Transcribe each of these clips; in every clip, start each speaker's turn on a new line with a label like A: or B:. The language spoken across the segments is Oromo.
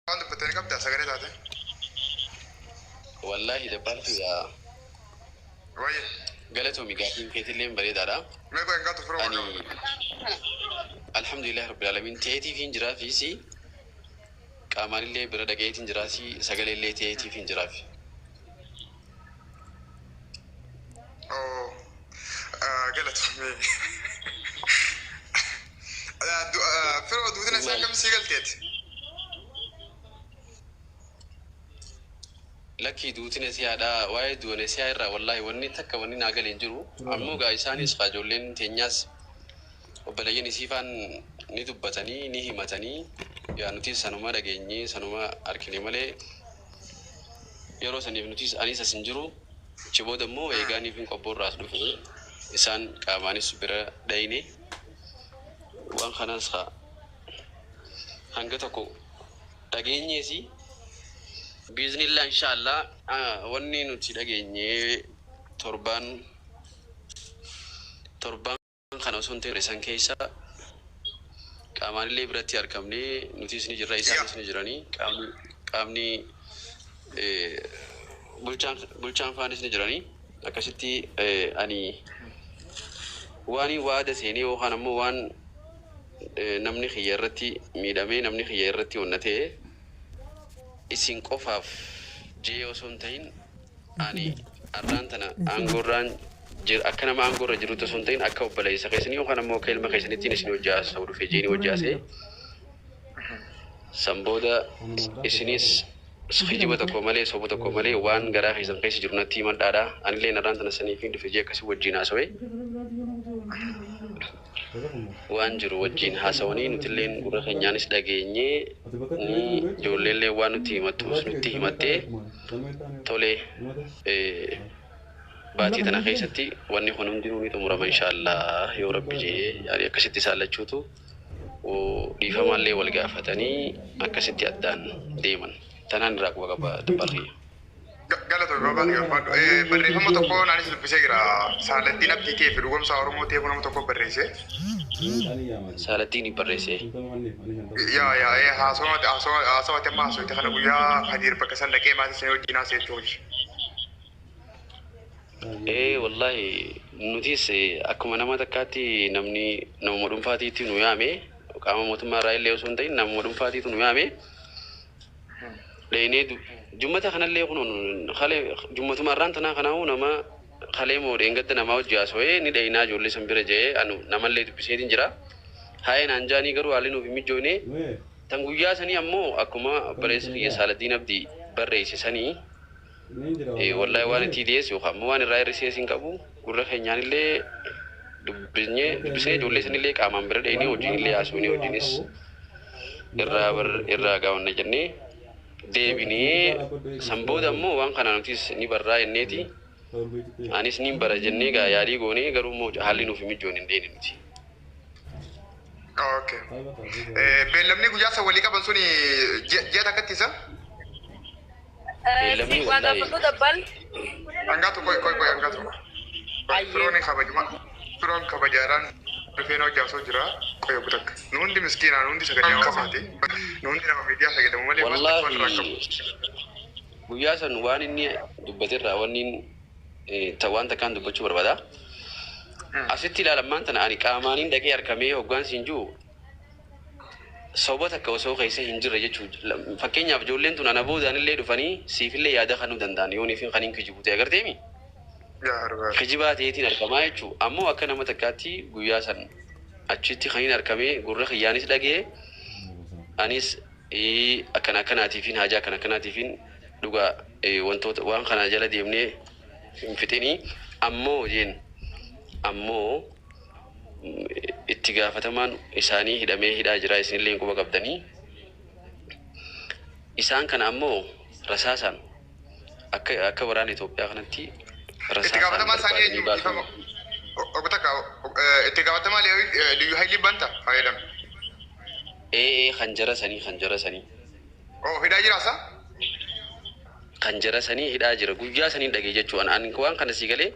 A: Waan dubbatte ni qabdaa sagalee taate?
B: Wallaahi dabbaan kiyya.
A: Wayye.
B: Galatoomi, gaafiin keetilleen bareedaadha.
A: Mee qoy hangaatu firoo
B: Ani
A: qaba.
B: Alhamdulillahi rabbil alamin ta'eetiif hin jiraafiisi, qaamaanillee bira dhaga'eetiin jiraasi, sagaleellee ta'eetiif hin jiraaf.
A: Oo. Galatoomi. Firoo, duutina isaa
B: Maal?
A: Akkam sii galteeti?
B: Lakkii, duutina siyaadha. Waa'ee du'ane siyaa irraa wallaahi wanni takka wanni naa galee hin jiru. Ammoo gaa isaanis kaa ijoolleen teenyaas obboleeyyan isiifaan ni dubbatanii ni himatanii, yaa nutis sanuma dhageenye sanuma argine malee yeroo saniif nutis anis as hin jiru. Achi booda immoo eegaaniif hin qobboorraas dhufe, isaan qaamaanis bira dhayne, waan kanas haa hanga tokko dhageenyeesi. Biiznillah, inshallah, wanni nuti dhageenye torbaan kana osoo hin ta'in isaan keessa qaamaanillee biratti argamne, nutis ni jirra, isaanis ni jiranii, qaamni bulchaan faanis ni jiranii. Akkasitti ani waan waada seenee yookaan ammoo waan namni kiyya irratti miidhamee, namni kiyya irratti onnatee isin qofaaf jee osoo hin ta'in, ani arraan tana aangoorraan akka nama aangoorra jirutti osoo hin ta'in, akka obboleessa keessanii yookaan ammoo akka ilma keessanittiin isin hojii haasa'u dhufe jeeni hojii haasa'e. San booda isinis kijiba tokko malee, soba tokko malee waan garaa keessan keessa jiru natti himadhaadha. Anillee arraan tana saniif dhufe jee akkasii wajjin haasa'e. Waan jiru wajjin haasawanii, nutilleen gurra keenyaanis dhageenyee, ni ijoolleellee waan nutti himattus nutti himattee, tole, baatii tana keessatti wanni kun hundinuu ni xumurama inshaallah yoo Rabbi jee. Yaani akkasitti isaan lachuutu dhiifamaallee wal gaafatanii akkasitti addaan deeman. Tanaan irraa quba qaba, dabballi.
A: Galatoomi baabaa gaafadhu. Barreeffama tokko naanis dubbisee jira. Saalattiin Abdii ta'ee fi Dhugoomsaa Oromoo ta'ee nama tokko barreesse.
B: Saalattiin barreesse.
A: Yaa, haasawaa amma haasawite kana guyyaa Hadiir bakka san dhaqee maatii sanii wajjin haasa'e jechuudha.
B: Ee wallahi, nutis akkuma nama takkaatti namni namuma dhuunfaatiitti nu yaame, qaama mootummaa irraa illee osoo hin ta'in namuma dhuunfaatiitu nu yaame. Dheenee jummata kanallee kun kalee jummatuma irraan tanaa kanaa'uu nama kalee moo dheengadda namaa hojii haasawee ni dheenaa ijoollee san bira ja'ee anu namallee dubbiseetiin jira. Haayee naan jaanii, garuu haalli nuuf hin mijoone. Tan guyyaa sanii ammoo akkuma obboleessa kiyya Saaladdiin Abdii barreesse sanii, wallahi waan itti dhiyeessu yookaan ammoo waan irraa hir'isees hin qabu. Gurra keenyaanillee dubbisnee dubbisnee, ijoollee sanillee qaamaan bira dheenee wajjinillee haasofnee, wajjinis irraa irraa gaawanna jennee deebinee. San booda ammoo waan kana nutis ni barraa jenneeti, anis ni bara jennee gaa yaalii goonee, garuu immoo haalli nuuf hin mijoone, hin deene nuti.
A: Okay. Beellamni guyyaa san walii qaban suni ji'a takkatti isa?
B: Beellamni
C: Waa
B: wallahi
C: gaafadhu dabbal.
A: Hangaatu, qoy qoy qoy, hangaatu. Firoon kabajuma, firoon kabajaadhaan dhufeen hojii osoo jira, qoy obbo takka. Nu hundi miskiinaa, nu hundi sagalee hawaasaati. Nu hundi nama miidiyaa fayyadamu malee maal takka waan irraa qabu.
B: Wallahi guyyaa san waan inni dubbaterraa wanni waan takkaan dubbachuu barbaada. Asitti ilaalammaan tana ani qaamaaniin dhaqee argamee hoggaan siin jiru soba takka osoo keessa hin jirre jechuudha. Fakkeenyaaf ijoolleen tun ana boodaan illee dhufanii siifillee yaada kennuu danda'an yoon ifin kan hin kijibu ta'e, agarteemi.
A: Yaa dhugaa.
B: Kijibaa ta'eetiin argamaa jechuudha. Ammoo akka nama takkaatti guyyaa san achitti kan hin argamee, gurra kiyyaanis dhagee, anis akkana akkanaatiifin haajaa akkana akkanaatiifin dhugaa wantoota waan kana jala deemnee hin fixinii ammoo jeen, ammoo itti gaafatamaan isaanii hidhamee hidhaa jira, isinillee quba qabdanii. Isaan kana ammoo rasaasaan akka waraana Itoophiyaa kanatti
A: Itti
B: rasaasaan
A: gaafatamaan isaanii
B: barbaadanii
A: eenyu?
B: baasan.
A: Ifama. Obbo takka, itti gaafatamaa Liyyuu Haayilii Banta fayyadame.
B: Ee, kan jara sanii, kan jara sanii.
A: Oh, hidhaa jiraasa?
B: Kan jara sanii hidhaa jira guyyaa sanii dhagee jechuudha. Ani waan kana sii galee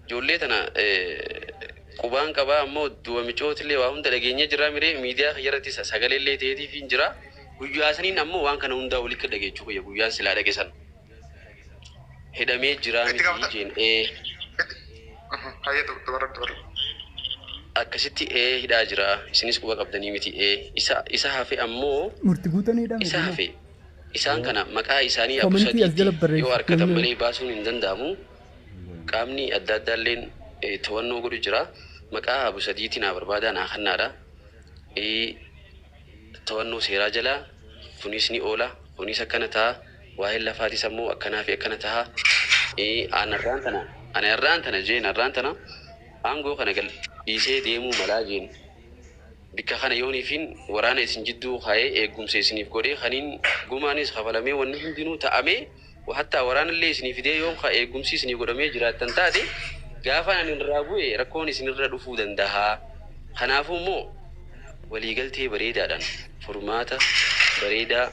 B: ijoollee tana qubaan qabaa, ammoo du'a micootillee waa hunda dhageenyee jira miree, miidiyaa kiyyarratti sagaleellee ta'eetiif hin jira. Guyyaa saniin ammoo waan kana hundaa walitti dhageechuu kiyya guyyaan silaa dhaqe san. Hidhamee jiraa
A: Itti
B: miti
A: gaafata.
B: jeen ee
A: Hayyee dubarra dubarra.
B: Akkasitti ee hidhaa jira, isinis quba qabdanii miti ee isa hafe ammoo
C: Murtii guutanii hidhame
B: isa
C: diinaa.
B: Hafe isaan kana maqaa isaanii abu
C: Komentii as
B: sadiitti
C: jala
B: yoo
C: barreessi
B: argatan
C: namni.
B: Malee baasuun hin danda'amu. Qaamni adda addaalleen to'annoo godhu jira. Maqaa abu sadiitti naa barbaadaa naa kannaadha. To'annoo seeraa jala kunis ni oola, kunis akkana ta'a, waa'een lafaatis ammoo akkanaa fi akkana ta'a. An arraan tana ani arraan tana jeen arraan tana aangoo kana gal dhiisee deemuu malaa jeen. Bikka kana yooniifin waraana isin jidduu kaa'ee eegumsa isiniif godhee kaniin gumaanis kafalamee wanni hundinuu ta'amee hattaa waraanallee isinii fidee yoon ka eegumsi isinii godhamee jiraattan taate gaafa ani irraa bu'e rakkoon isinirra dhufuu danda'a. Kanaafuu immoo waliigaltee bareedaadhaan furmaata bareedaa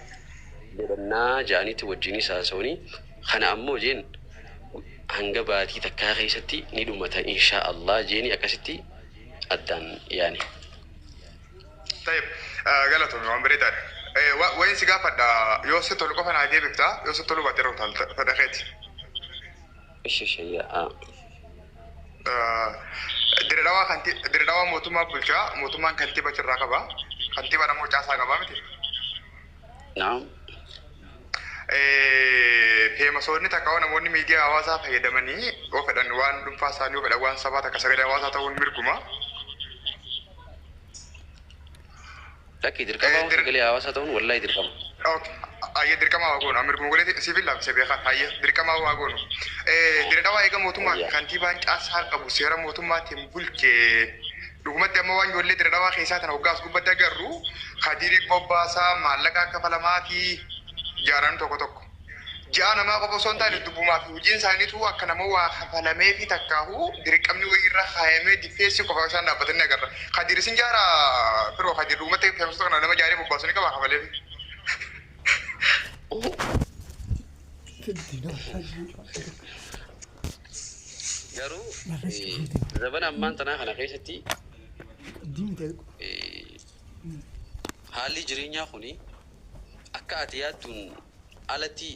B: godhannaa ja'anitti wajjinis haasa'anii kana ammoo jeen hanga baatii takkaa keessatti ni dhumata insha Allah jeeni akkasitti addaan yaane.
A: طيب, galatoomi, waan bareedaadha. Wayin si gaafadha, yoo si tolu qofa naa deebifta, yoo si tolu baate irra utaalta fedha keeti.
B: Ishi shayyaa.
A: Diredawaa kanti diredawaa mootummaa bulchaa, mootummaan kantiiba achirraa qaba. Kantiibaan ammoo caasaa qabaa miti.
B: Naam.
A: Feemasoonni takka namoonni miidiyaa hawaasaa fayyadamanii yoo fedhan waan dhuunfaa isaanii, yoo fedhan waan sabaa takka sagalee hawaasaa ta'uun mirguma.
B: Lakki, dirqama sagalee hawaasaa ta'uun wallaahi dirqama.
A: Ayyee, dirqama waa goonu mirguma godhee siif hin laaffise beekan, ayyee dirqama waa goonu. Diredawaa eega mootummaa fi kantiibaan caasaa qabu seera mootummaatiin bulchee dhugumatti amma waan ijoollee diredawaa keessaa tana hoggaas gubbatti agarru Kadirii Bobbaasaa maallaqa kafalamaa fi jaaran tokko tokko. Ji'a namaa qofa osoo hin taane dubbumaa fi hojiin isaaniitu akka nama waa kafalamee fi takkaahu dirqamni wayiirra kaayamee diffeessi qofa isaan dhaabbatanii agarra. Kadir isin jaara firoo Kadir dhugumatti feemsota kana nama jaaree bobbaasu ni qaba kafalee.
B: Garuu zabana ammaan tanaa kana keessatti haalli jireenyaa kuni akka ati yaadduun alatti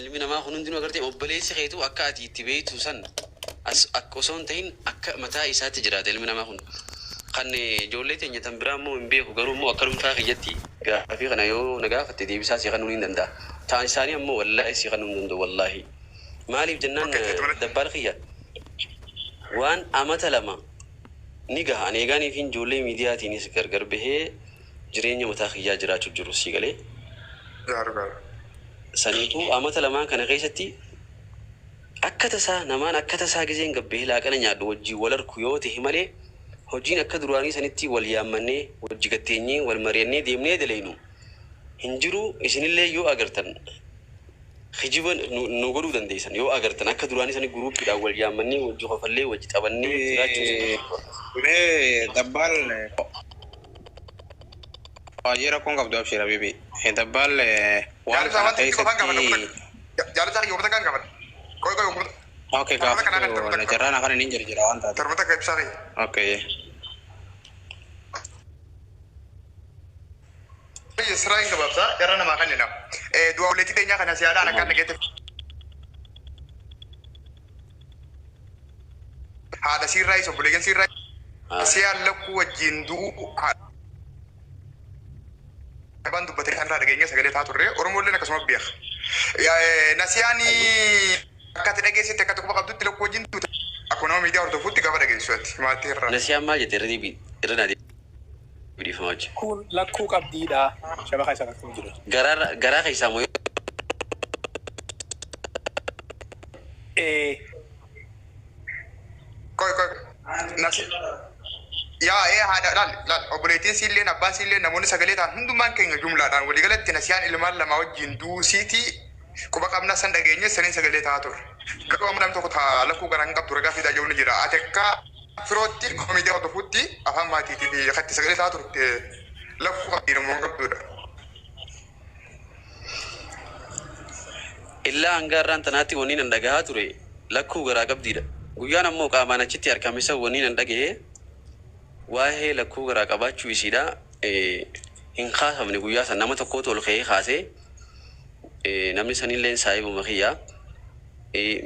B: ilmi namaa kun hundinuu agartee obboleessi keetu akka ati itti beektu san as akka osoo hin ta'in akka mataa isaatti jiraata ilmi namaa kun. Kan ijoollee teenya tan biraa immoo hin beeku, garuu immoo akka dhuunfaa kiyyatti gaafii kana yoo na gaafatte deebisaa si kennuu ni danda'a. Ta'an isaanii ammoo wallaahi si kennuu hin danda'u wallaahi. Maaliif jennaan dabbaal kiyya waan amata 2 ni gaha ani eegaanii fi ijoollee miidiyaatiinis gargar bahee jireenya mataa kiyyaa jiraachuu jiru si galee.
A: Gaaru gaaru.
B: Saniifuu amata lamaan kana keessatti akka tasaa namaan akka tasaa gizeen gabbee laaqana nyaadhu wajjii wal arku yoo ta'e malee hojiin akka duraanii sanitti wal yaammannee wajji gatteenyee wal mari'annee deemnee daleynu hin jiru. Isinillee yoo agartan kijiba nu godhuu dandeessan yoo agartan akka duraanii sanii guruuppiidhaan wal yaammannee wajji kofallee wajji taphannee jiraachuu.
D: Mee dabbaal baay'ee rakkoon qabdu abshira bibi. Dabbaal waan
A: Jaalisaa
D: kana
A: waan xiqqoo qofaan gaafadha.
D: keessatti
A: Jaalisaa yoomata kan gaafadha. Qoy qoy yoomata.
D: Okay,
A: Torba kana kan
D: gaafatu
A: torba
D: jarraan afaan inni jira jira waan taate.
A: Torba takka ibsaa ta'e.
D: Okay.
A: Siraa hin gabaabsaa jarra namaa kan jedhamu. Du'a obboleettii teenyaa kana siyaadhaan akka dhageette. Haadha siirraa isa obboleeyyan siirraa siyaan lakkuu wajjin du'uu abbaan dubbatee kan irraa dhageenya sagalee taa turre Oromoolleen akkasuma beeka. Nasiyaan akka ati dhageessetti akka tokko qabdutti lakkuu wajjin duute akkuma nama miidiyaa hordofuutti gaafa dhageessu ati maatii irraa.
B: Nasiyaan maal jette? Irra deebii irra naa deebii dhiifama wajji.
E: Kun lakkuu qabdiidha. Shabakaa isa lakkuu jiru.
B: Garaa garaa keessaa moo?
E: Ee.
A: Qoy qoy nasi yaa ee haadha laal laal obboleettiin siilleen abbaan siilleen namoonni sagalee ta'an hundumaan keenya jumlaadhaan waliigalatti nasiyaan ilmaan lama wajjin duusiitii quba qabna san dhageenye saniin sagalee ta'aa turre. Garuu amma namni tokko taa lakkuu garaa hin qabdu ragaa fidaa jiru ni jira. Ati akka firootti miidiyaa hordofuutti afaan maatiitii fi akkatti sagalee ta'aa turte lakkuu qabdii namoota qabdudha.
B: Illaa hanga har'aan tanaatti wanni nan dhagahaa ture lakkuu garaa qabdiidha. Guyyaan ammoo qaamaan achitti argame san wanni nan dhagahe waa'ee lakkuu garaa qabaachuu isiidha. Hin kaafamne guyyaa san nama tokkootu ol ka'ee kaasee namni sanillee saahibuma kiyyaa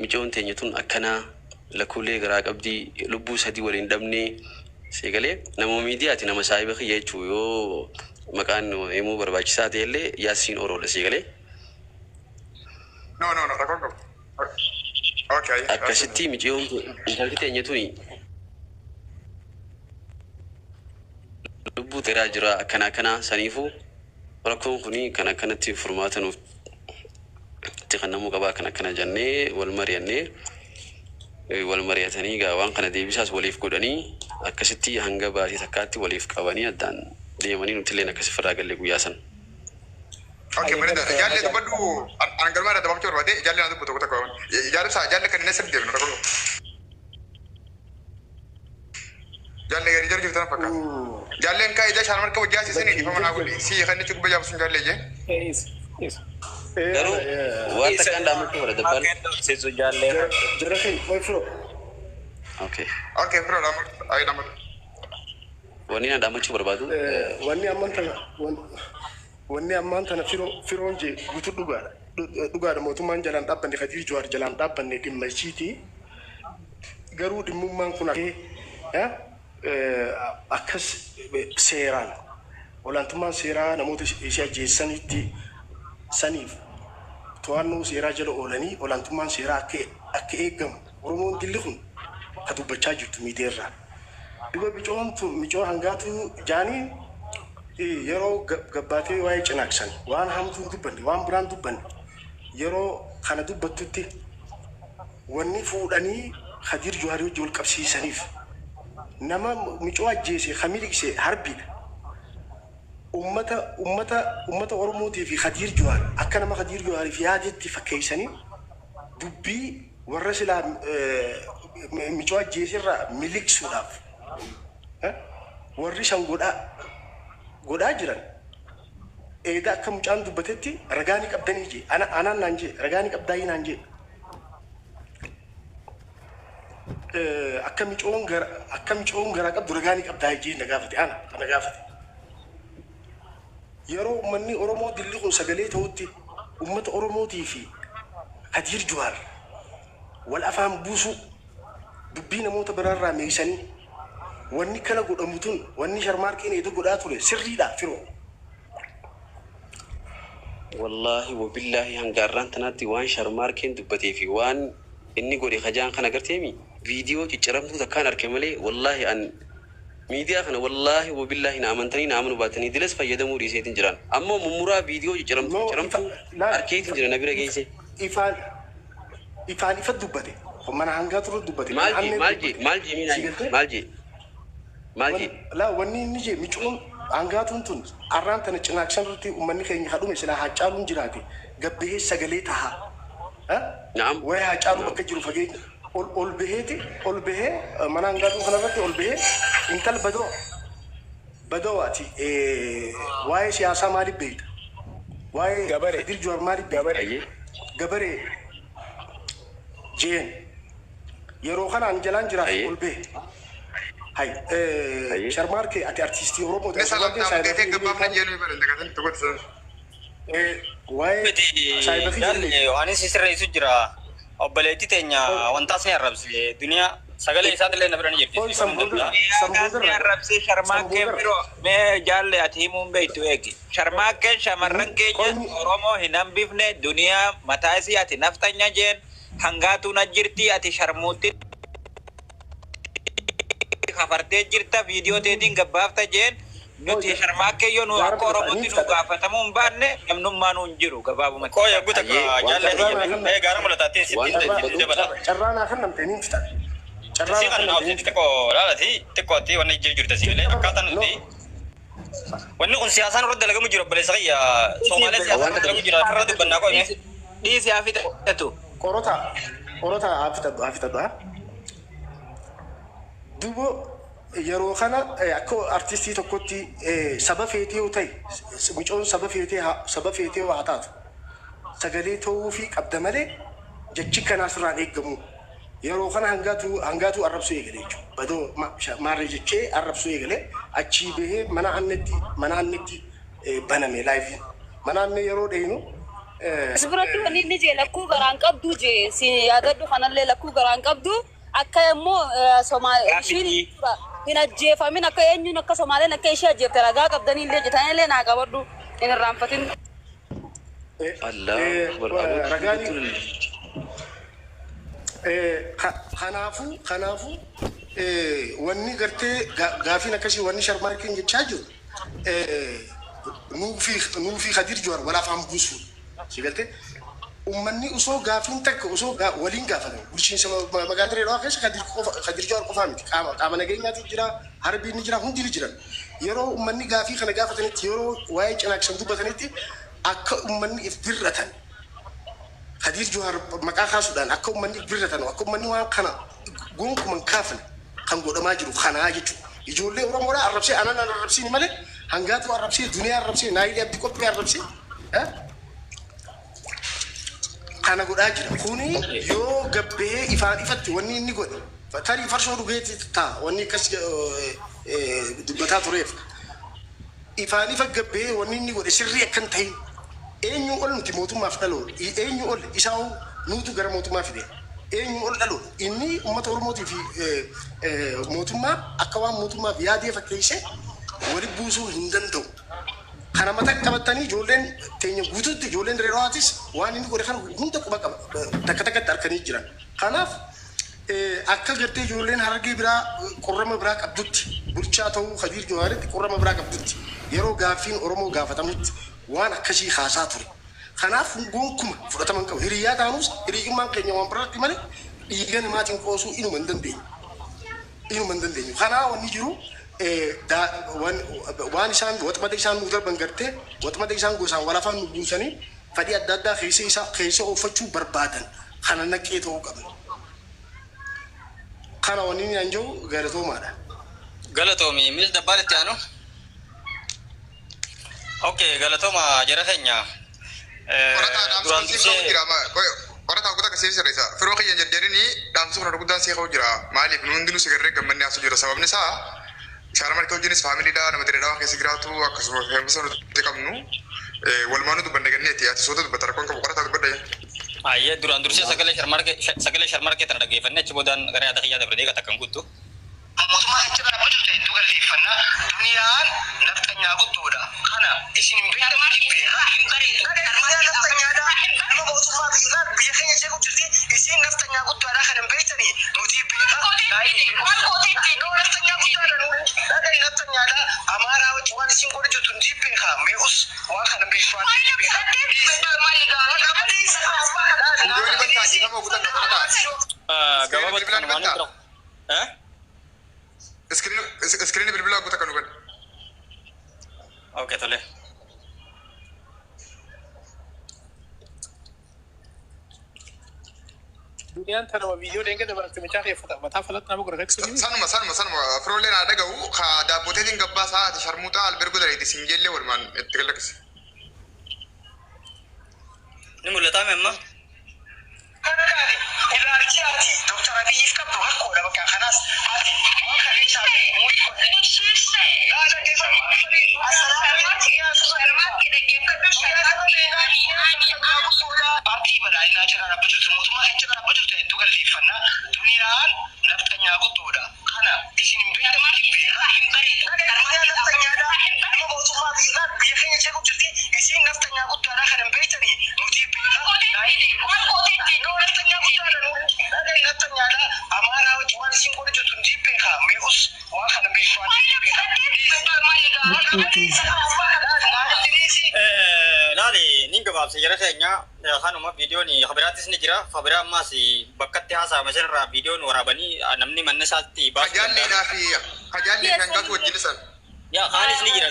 B: micoon teenya tun akkanaa lakkuulee garaa qabdii lubbuu sadii waliin dhabnee seegalee nama miidiyaati nama saahiba kiyya jechuu yoo maqaan himuu barbaachisaa ta'e illee Yaasiin Oroodha seegalee.
A: No, no, no, rakkoon qabu. Okay.
B: Akkasitti micoon intalli teenya tuni lubbuu dheeraa jira akkana akkana saniifuu rakkoon kuni kan akkanatti furmaata nuuf itti kennamuu qabaa akkana akkana jennee wal mari'annee wal mari'atanii gaa waan kana deebisaas waliif godhanii akkasitti hanga baatii takkaatti waliif qabanii addaan deemanii nuti illee akkasi firraa galle guyyaa san.
A: Okay, bareedaadha. Jaallee dubbadhu an galmaa irraa dabaafachuu barbaade jaallee na dubbu tokko tokko. Jaalibsaa jaallee kan inni sirrii deemnu rakkoon qabu. Jaallee gadi jala jirtu na fakkaata. Jaalleen kaa ija shaan marka wajjaa siisanii dhiifama naa godhi. Si kan inni gubba jaabsuun jaallee jee.
E: Is is.
B: Garuu waan takkaan dhaammachuu bara dabbaan.
D: Dhoksisu jaallee.
C: Jara keenya qoy firoo.
B: Okay.
A: Okay, firoo dhaammatu. Ayi dhaammatu.
B: Wanni na dhaammachuu barbaadu.
C: Wanni ammaan tana wanni ammaan tana firoo firoon jee guutuu dhugaadha. Dhugaadha mootummaan jalaan dhaabbanne Khadiir Jawaar jalaan dhaabbanne dhimma ishiiti. Garuu dhimmummaan kun akkas seeraan olaantummaan seeraa namoota ishee ajjeessanitti saniif to'annoo seeraa jala oolanii olaantummaan seeraa akka eegamu Oromoon dilli kun ka dubbachaa jirtu miidiyaarraa. Duba bicoon tun micoo hangaatu jaanii yeroo gabbaatee waa'ee cinaaksan waan hamtuun dubbanne waan biraan dubbanne yeroo kana dubbattutti wanni fuudhanii Khadiir Jawaarii wajji wal qabsiisaniif nama micoo ajjeese ka miliqse harbiidha. Ummata Oromootii fi Khadiir Jawaar akka nama Khadiir Jawaariif yaadetti fakkeessanii dubbii warra silaa micoo ajjeese irraa miliqsuudhaaf warri san godhaa jiran eeda akka mucaan dubbatetti ragaa ni qabdanii jee ana anaan naan jee ragaa ni qabdaayii naan jee akka micoon garaa qabdu ragaa ni qabdaa jee na gaafate ana na gaafate. Yeroo uummanni Oromoo dilli kun sagalee ta'utti uummata Oromootii fi Khadiir Jawaar wal afaan buusuu dubbii namoota biraarraa meeysanii wanni kana godhamu tun wanni sharmaarkeen eeda godhaa ture sirriidha firoo.
B: Wallaahi wabillaahi hanga har'aan tanaatti waan sharmaarkeen dubbatee fi waan inni godhe kajaan kana garteemi viidiyoo cicciramtuu takkaan arke malee wallaahi an miidiyaa kana wallaahi wabillaahi na amantanii na amanuu baatanii dilas fayyadamuu dhiiseetiin jiran ammoo mummuraa viidiyoo cicciramtuu
C: No,
B: cicciramtuu arkeetiin jira na bira geesse.
C: Ifaan ifa dubbate mana hangaa ture dubbate.
B: Maal jee maal jee maal jee
C: Si
B: miinaa
C: galtee?
B: maal jee maal jee?
C: Laa wanni inni jee micoon hangaatuun tun arraan tana cinaaksan irratti uummanni keenya kadhume silaa Haacaaluun jiraate gabbahee sagalee taha.
B: Naam.
C: Waa'ee Haacaaluu
B: Naam.
C: bakka jiru fageenya ol baheeti ol bahee mana hangaatuu kanarratti ol bahee intal badoo badoo ati waa'ee siyaasaa maaliif beekta? Waa'ee
E: Gabaree.
C: Khadiir Jawaar maaliif beekta?
E: Gabaree.
B: Ayyee.
C: Gabaree jeen yeroo kanaan jalaan jiraatu
B: Ayyee.
C: ol bahe. Hay
B: Ayyee.
C: Sharmaarkee ati artiistii Oromoo
A: Inni salaamtaa muddeetee gabbaafna jeenuu bara dagatan tokko sana.
C: Waa'ee saayiba fi
D: Jaalle anis sirreessu jira. Obboleettii teenya wantaas ni arrabse. Duniyaa sagalee isaatillee na bira ni jirti.
C: Oi sambuudirra
F: Duniyaa
C: sambuudirra
F: arrabsee sharmaakkeen biroo mee jaalle ati himuun beektu eegi. Sharmaakkeen shamarran keenya
C: Qonni
F: Oromoo hin hambifne duniyaa mataa isii ati naftanya jeen hangaatuun ajjirti ati sharmuutti kafartee jirta viidiyoo teetiin gabbaafta jeen nuti sharmaakkee yoo nu akka Oromootti nu gaafatamuu hin baanne namnummaa nu hin jiru gabaabumatti.
D: Koo yagguu takka
B: Ayyee waan
D: jaalle
C: carraa naa
D: ee gaara mul'ataatti
B: waan
D: sitti
B: ta'e dubbadhu.
D: dabala.
C: Carraa naa kannamte niin fixa. Carraa
D: Si
C: naa
D: kana
C: kannamte niin
D: naaf
C: fixa.
D: xiqqoo laalati xiqqootti wanni jirta si galee akkaataa
C: No
D: nuti wanni kun siyaasaan irratti dalagamu jira obboleessa kiyya Somaalee siyaasaan
B: Waan
D: irratti dalagamu jira irra dubbannaa qo'ime.
F: Dhiisi haa fixatu.
C: qorota qorota haa fixadhu haa fixadhu haa. Duuba yeroo kana akka artistii tokkotti saba feetee yoo ta'e micoon saba feetee saba feetee haa taatu sagalee ta'uu fi qabda malee jechi kanaa sirraan eeggamu. Yeroo kana hangaatu arrabsuu eegale jechuudha. Badoo maarree jechee arrabsuu eegale achii bahee mana annetti Baname liveiin. Manaan yeroo dheeynu
G: As biratti wanni inni jee lakkuu garaan qabdu jee si yaadadhu kanallee lakkuu garaan qabdu akka immoo ishiin hin ajjeefamin akka eenyuun akka Somaaleen akka ishee ajjeefte ragaa qabdanii illee jetanii naa qabadhu hin irraanfatin.
B: Allah
C: Ragaan kanaafuu wanni gartee gaafiin akkasii wanni Sharmaarkiin jechaa jiru nuufi Kadir Jawaar wal afaan buusuudha. Si galtee uummanni osoo gaafiin takka osoo waliin gaafatame bulchiinsa magaalaa Dirree Dhawaa keessa Kadir Jawaar qofaa miti, qaama nageenyaatu jira, harbiin ni jira, hundi ni jiran. Yeroo uummanni gaafii kana gaafatanitti, yeroo waa'ee Cinaaksan dubbatanitti, akka uummanni if birratan Kadir Jawaar maqaa kaasuudhaan akka uummanni if birratan, akka uummanni waan kana gonkuman kaafne kan godhamaa jiru kanaa jechuudha. Ijoollee Oromoodhaa arrabsee, anan arrabsiin malee, hangaatu arrabsee, duniyaa arrabsee, naayilii abdii qophii arrabsee kana godhaa jira. Kuni yoo gabbee ifaan ifatti wanni inni godhe tarii farshoo dhugeetti ta'a wanni akkas dubbataa tureef. Ifaan ifa gabbee wanni inni godhe sirrii akka hin ta'in, eenyu ol nuti mootummaaf dhaloon, eenyu ol isaa nuutu gara mootummaa fide, eenyu ol dhaloon inni uummata Oromootii fi mootummaa akka waan mootummaaf yaadee fakkeessee wali buusuu hin danda'u. Kana mata qabatanii ijoolleen teenya guutuutti, ijoolleen Dirree Dhawaatis waan inni godhe kana hunda quba qaba, takka takkatti harkanii jiran. Kanaaf akka gartee ijoolleen Harargee biraa qorrama biraa qabdutti, bulchaa ta'uu Kadir Jawaaritti qorrama biraa qabdutti, yeroo gaaffiin Oromoo gaafatamutti waan akkasii haasaa ture. Kanaaf gonkumaa fudhatama hin qabu. Hiriyyaa taanus hiriyyummaan keenya waan biraatti malee dhiiga namaatiin qoosuu inuma hin dandeenyu. Inuma hin dandeenyu. Kanaa wanni jiru waan isaan waxmata isaan nu darban gartee waxmata isaan gosaan wal afaan nu buusanii fedhii adda addaa keessa isaa keessa oofachuu barbaadan kana naqee ta'uu qabna. Kana wanni inni an jiru galatoomaadha.
D: Galatoomi, mis dabbaal itti aanu. Okay, galatooma jara keenya.
A: Qorataa
D: Duraan
A: dhaamsa siif qabu
D: dursee
A: jira. Qorataa guutaa akkasii sirreessa. Firoo kiyya jedhanii dhaamsa kana guddaan siif qabu jira. Maaliif nu hundinuu sigarree gammannee haasoo jira. Sababni isaa Shaarmarkee wajjinis familydha, nama Dirree Dhawaa keessa jiraatu, akkasuma fe'umsa nuti qabnu walumaa nu dubbanne ganneeti. Ati soota dubbata, rakkoon qabu, qorataa dubbadha.
D: Ayyee, duraan dursee sagalee Sharmarkee tana dhaggeeffannee achi boodaan gara yaada kiyyaa dabre deeqa takkan guuttu.
H: Mootummaa achi dhaabbatu ta'e hedduu galateeffannaa. Duniyaan nafxanyaa guddoodha. Kana isin hin beektan, beekaa. Duniyaan nafxanyaadha. Nama mootummaa biyya biyya keenya jeequ jirti. Isin nafxanyaa guddaadha kan hin beektanii nuti beekaa. No, nafxanyaa guddaadha nuuni. Dhagahi, nafxanyaadha. Amaaraa wajjin waan isin godhu jirtu nuti beekaa. Meequs waan kana beeku waan beekaa.
A: Ijoollee bantaa dhiifama guutaa qorataa.
D: Gabaabatti
A: Bilbilaa ni
D: kan waan
A: bantaa?
D: bira. Eh?
A: Screen bilbilaa guutaa kan nu godhe.
D: Okay, tole.
E: Duniyaan tanuma viidiyoo dheengadda baratte mucaa keeffata mataa falatti nama godhate.
A: Sanuma firoolleen haa dhaga'u ka daabboteetiin gabbaa sa'aati sharmuuxaa albergo dareeti siin jeellee walumaan itti galakkise.
D: Ni mul'ataa amma?
H: Kana ilaalchi ati Dooktar Abiyyiif qabdu rakkoodha bakka kanaas ati waan kana isaa fi muuxii. Paartii badhaadhinaa jala dhaabbatu, mootummaa kan jala dhaabbatu ta'e hedduu galateeffannaa. Duniyaan nafxanyaa guddoodha. Kana isin hin beektan, beekaa. Duniyaan nafxanyaadha. Nama mootummaa biyya biyya keenya jeequ jirti. Isin nafxanyaa guddaadha kan hin beektanii nuti beekaa. No, nafxanyaa guddaadha nuuni. Dhagahi, nafxanyaadha. Amaaraa wajjin waan isin godhu jirtu nuti beekaa. Meequs waan kana beeku waan beekaa.
D: Laali, nin gabaabsa jara keenya, kanuma viidiyoon kabiraattis ni jira. Kabiraa ammaas bakkatti haasa'ame sanarraa viidiyoon waraabanii namni manna isaatti baasuu danda'a.
A: Kajaalleedhaa fi kajaallee fi hangaatu wajjin isaan.
D: Yaa, kaanis ni jira,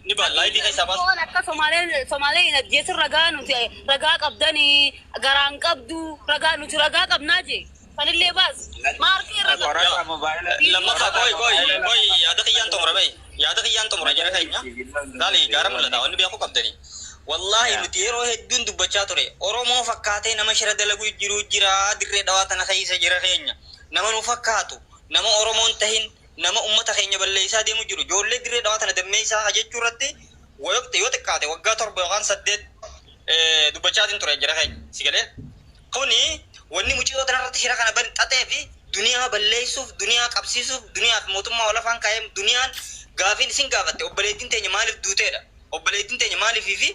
D: ni ba live keessaa baasu.
G: Waan akka Somaaleen hin ajjeesin ragaa nuti ragaa qabdanii garaan qabdu, ragaa nuti ragaa qabnaa jee sanillee baas maarkii irra.
F: Qorataa mobaayila.
D: Lammaffaa, qoy qoy qoy, yaada kiyyaan xumura bee, yaada kiyyaan xumura jara keenya. Laali, gaara mul'ata wanni beekuu qabdanii. Wallaahi nuti yeroo hedduun dubbachaa ture, Oromoo fakkaatee nama shira dalagu jiru jira Dirree Dhawaa tana keessa jira keenya. Nama nu fakkaatu, nama Oromoon tahin, nama ummata keenya balleessaa deemu jiru, ijoollee Dirree Dhawaa tana dammeessaa jechuu irratti. Yoo xiqqaate waggaa 7 yookaan 8 dubbachaatiin ture jira keenya si galee. Kuni wanni mucayyoo tanarratti shira kana xaxee fi duniyaa balleessuuf, duniyaa qabsiisuuf, duniyaa fi mootummaa wal afaan kaa'ee. Duniyaan gaafiin isin gaafatte obboleettiin teenya maaliif duuteedha. Obboleettiin teenya maaliifii fi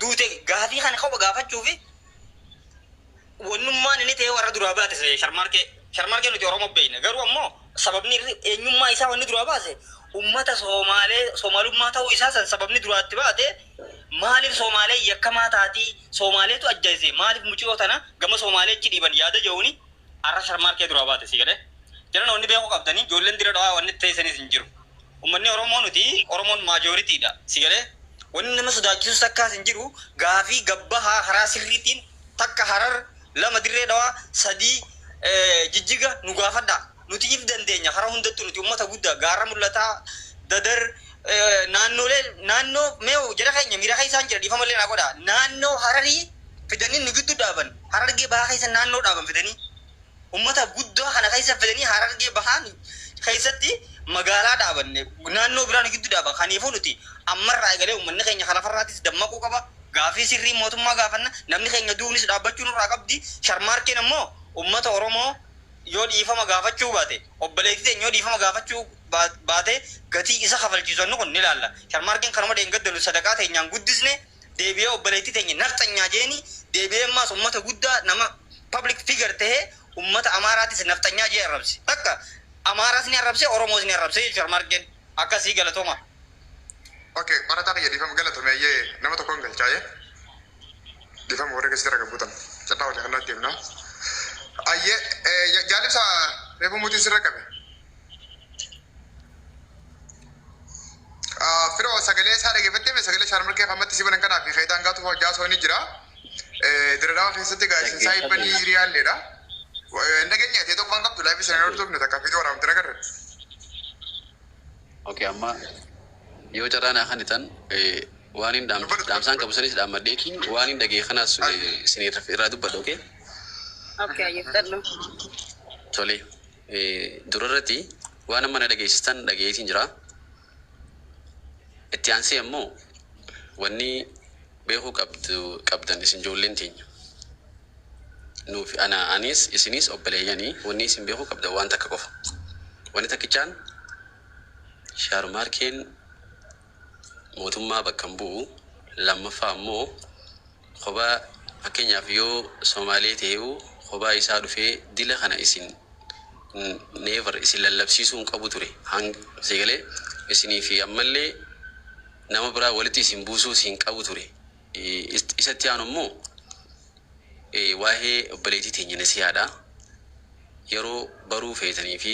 D: duute gaafii kana qofa gaafachuu fi wannummaan inni ta'e warra duraa baate Sharmaarkee. Sharmaarkee nuti Oromoo beekna, garuu ammoo sababni eenyummaa isaa wanni duraa baase ummata Soomaalee Soomaalummaa ta'uu isaa san. Sababni duraatti baate maaliif Soomaalee yakkamaa taatii, Soomaaleetu ajjeese, maaliif mucayyoo tana gama Soomaaleechi dhiiban yaada jedhuuni har'a Sharmaarkee duraa baate, si galee. Jiran wanni beekuu qabdanii ijoolleen dira dhawaa wanni teessanis hin jiru. Uummanni Oromoo, nuti Oromoon majoritydha, si galee. Wanni nama sodaachisus takkaas hin jiru. Gaafii gabbahaa karaa sirriitiin takka Harar, lama Dirree Dhawaa, sadii Jijjiga nu gaafadha. Nuti if dandeenya karaa hundattuu. Nuti uummata guddaa, gaarra mul'ataa, Dadar, naannolee naannoo mee jara keenya miira keessaan jira, dhiifama illee naa godha. Naannoo Hararii fidanii nu gidduu dhaaban, Harargee Bahaa keessa naannoo dhaaban fidanii, ummata guddaa kana keessa fidanii Harargee Bahaa keessatti magaalaa dhaabanne, naannoo biraa nu gidduu dhaaban. Kaniifuu nuti ammarraa eegalee uummanni keenya kalafarraatis dammaquu qaba. Gaafii sirrii mootummaa gaafanna. Namni keenya duunis dhaabbachuu nurraa qabdi. Sharmaarkeen ammoo ummata Oromoo yoo dhiifama gaafachuu baate, obboleettii teenya yoo dhiifama gaafachuu baate, gatii isa kafalchiisu annu kun ni ilaalla. Sharmaarkeen kanuma dheengadda nu sadaqaa teenyaan guddisne deebi'ee obboleettii teenya nafxanyaa jeeni, deebi'ee ammaas ummata guddaa nama public figure tahee ummata Amaaraatis nafxanyaa jee arrabse. Takka Amaaraas ni arrabse, Oromoos ni arrabse jechuudha Sharmaarkeen. Akkasii, galatooma.
A: Okay, qorataa kiyya, dhiifama, galatome. Ayyee, nama tokkoon galchaa'ee dhiifama warra keessatti raga buutan carraa walii kanatti deemna. Ayyee, jaalibsa reefu mutiin sirra qabe. Firoo, sagalee isaa dhaggeeffattee, sagalee Shaarmarkee ammatti si banan kanaa fi Keetaan gaatu hojjaa ni jira. Diradawaa keessatti gaazexeessaa saayibbanii hiriyaalleedha. Nageenya ta'e tokko waan qabdu live sana hordofne takka fiixee waraabamte nagarre.
B: Okay, amma yoo carraa naa kanitan waan hin dhaamsaan qabu sanis dhaammadheetiin waan hin dhagee kanaas isin irraa dubbadha, okay?
G: Okay, ayyeffadhu.
B: Tole, durarratti waan amma na dhageessistan dhageetiin jira. Itti aansee ammoo wanni beekuu qabdu qabdan isin ijoolleen teenya. Nuuf ana anis isinis obboleeyyanii, wanni isin beekuu qabdan waan takka qofa. Wanni takkichaan, Shaarmaarkeen mootummaa bakka hin bu'u. Lammaffaa ammoo kophaa, fakkeenyaaf yoo Somaalee ta'eewu, kophaa isaa dhufee dila kana isin never isin lallabsiisuu hin qabu ture. Hanga seegalee isinii fi ammallee nama biraa walitti isin buusuu hin qabu ture. Isatti aanu immoo waa'ee obboleettii teenya nasiyaadha. Yeroo baruu feetanii fi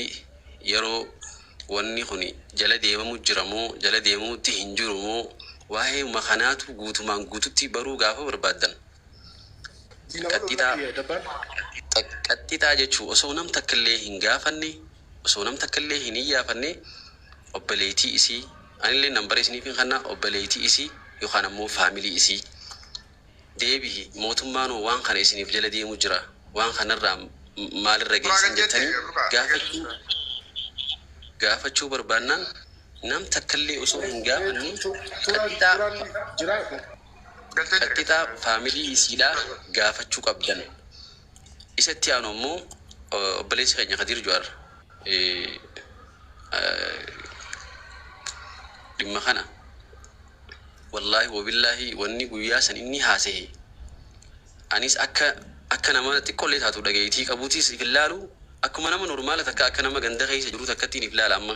B: yeroo wanni kun jala deemamu jira moo jala deemamutti hin jiru moo, waa'ee makanaatu guutumaan guututti baruu gaafa barbaaddan, qaxxixaa jechuu osoo nam takka illee hin gaafanne, osoo nam takka illee hin iyyaafanne, obboleettii isii anillee nambara isiniif hin kanna, obboleettii isii yookaan ammoo family isii deebihi, mootummaan waan kana isiniif jala deemu jira, waan kanarraa maalirra geessan jettanii gaafachuu barbaannaan, nam takkallee osoo hin gaafanne qaxxixaa family isiidhaa gaafachuu qabdan. Isatti aanu ammoo obboleessi keenya Kadir Jawaar dhimma kana, wallaahi wabillaahi, wanni guyyaa san inni haasahe anis akka nama xiqqoollee taatu dhageetii qabuutis if ilaalu, akkuma nama normal takka, akka nama ganda keessa jiru takkattiin if ilaala. Amma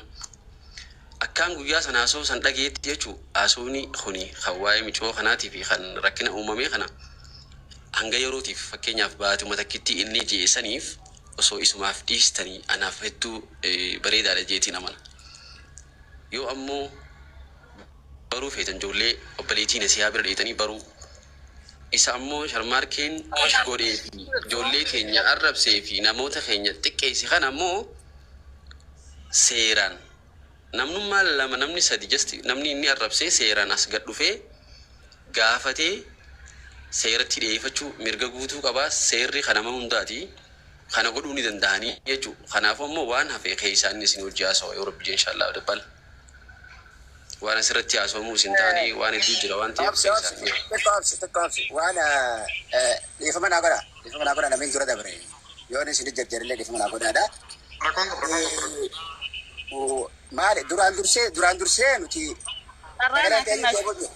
B: akkaan guyyaa san haasoo san dhageetti jechuu, haasofni kuni kan waa'ee micoo kanaatii fi kan rakkina uumamee kana hanga yerootiif, fakkeenyaaf baatuma takkitti inni jeesaniif osoo isumaaf dhiistanii anaaf hedduu bareedaadha jeetiin amana. Yoo ammoo baruu feetan, ijoollee obboleettii nasiyaa bira dheetanii baruu isa ammoo Sharmaarkeen godhee fi ijoollee keenya arrabsee fi namoota keenya xiqqeesse kana ammoo seeraan namnummaa lama, namni sadi, just namni inni arrabsee seeraan as gad dhufee gaafatee seeratti dhiyeeffachuu mirga guutuu qabaa. Seerri kan nama hundaati, kana godhuu ni danda'anii jechuudha. Kanaafuu ammoo waan hafe keessaan isin hojii haasawa yoo Rabbi inshallah dabbal. Waan asirratti haasawamuu isin taane waan hedduu jira waan ta'eef
I: Obsi obsi xiqqoo obsi xiqqoo obsi waan dhiifama naa godha dhiifama naa godha namni dura dabre yoon isin jarjarillee dhiifama naa godhaadha.
A: Rakkoon qabu rakkoon qabu.
I: Maali duraan dursee nuti
G: Carraa
I: sagalee
G: naa
I: teenya
G: kennaa.
I: keewwatu.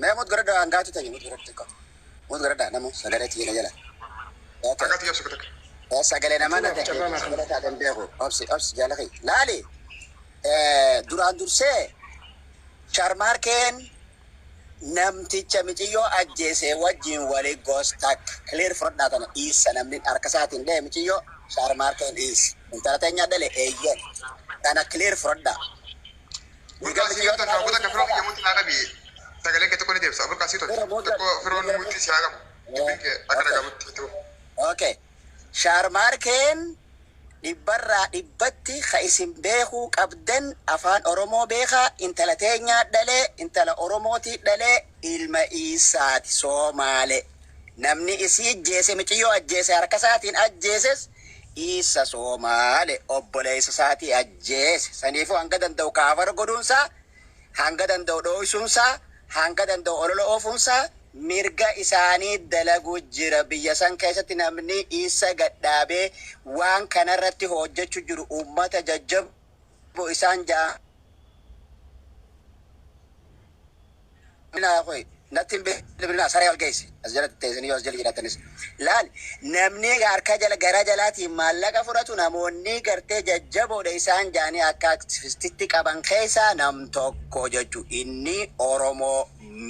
I: Mee mut godhadha hangaatu ta'e mut godhadha xiqqoo. Mut godhadha namu sagalee tiina jala. Okay.
A: Hangaatu jabsu takka.
I: Sagalee namaa na ta'e
C: Carraa naa
I: sagalee taatan beeku obsi obsi jaala kee laali duraan dursee Sharmaarkeen namticha miciyyoo ajjeese wajjin walii goostak clear fudhadhaa tana dhiissa namni harka isaatiin dhee miciyyoo Sharmaarkeen dhiisi intala teenya dhale eeyyen tana clear fudhadhaa.
A: Burqaa sii tolcha goota akka firoon kiyya mutti naa qabi. Sagaleen kee tokko ni deebisa. Burqaa sii tolcha. Tokko firoon mutti si haa qabu. Dubbiin kee akka dhagahamutti itti fufu.
I: Okay. Sharmaarkeen dhibbarraa dhibbatti ka isin beekuu qabdan afaan Oromoo beekaa intala teenyaa dhalee intala Oromootii dhalee ilma Isaati Soomaale. Namni isii ajjeese miciyyoo ajjeese harka isaatiin ajjeeses Isa Soomaale obboleessa isaatii ajjeese. Saniifuu hanga danda'u kaafara godhuunsaa hanga danda'u dhooysuunsaa hanga danda'u olola oofuunsaa mirga isaanii dalagu jira biyya san keessatti namni isa gadhaabee waan kanarratti hojjechuu jiru ummata jajjaboo isaan jaa natti hin bilbilaa saree ol geessi as jalatti teessanii yoo as jala jiraatanis laal namni harka jala gara jalaatiin maallaqa fudhatu namoonni gartee jajjaboodha isaan jaanii akka aktivistitti qaban keessaa nam tokko jechu inni Oromoo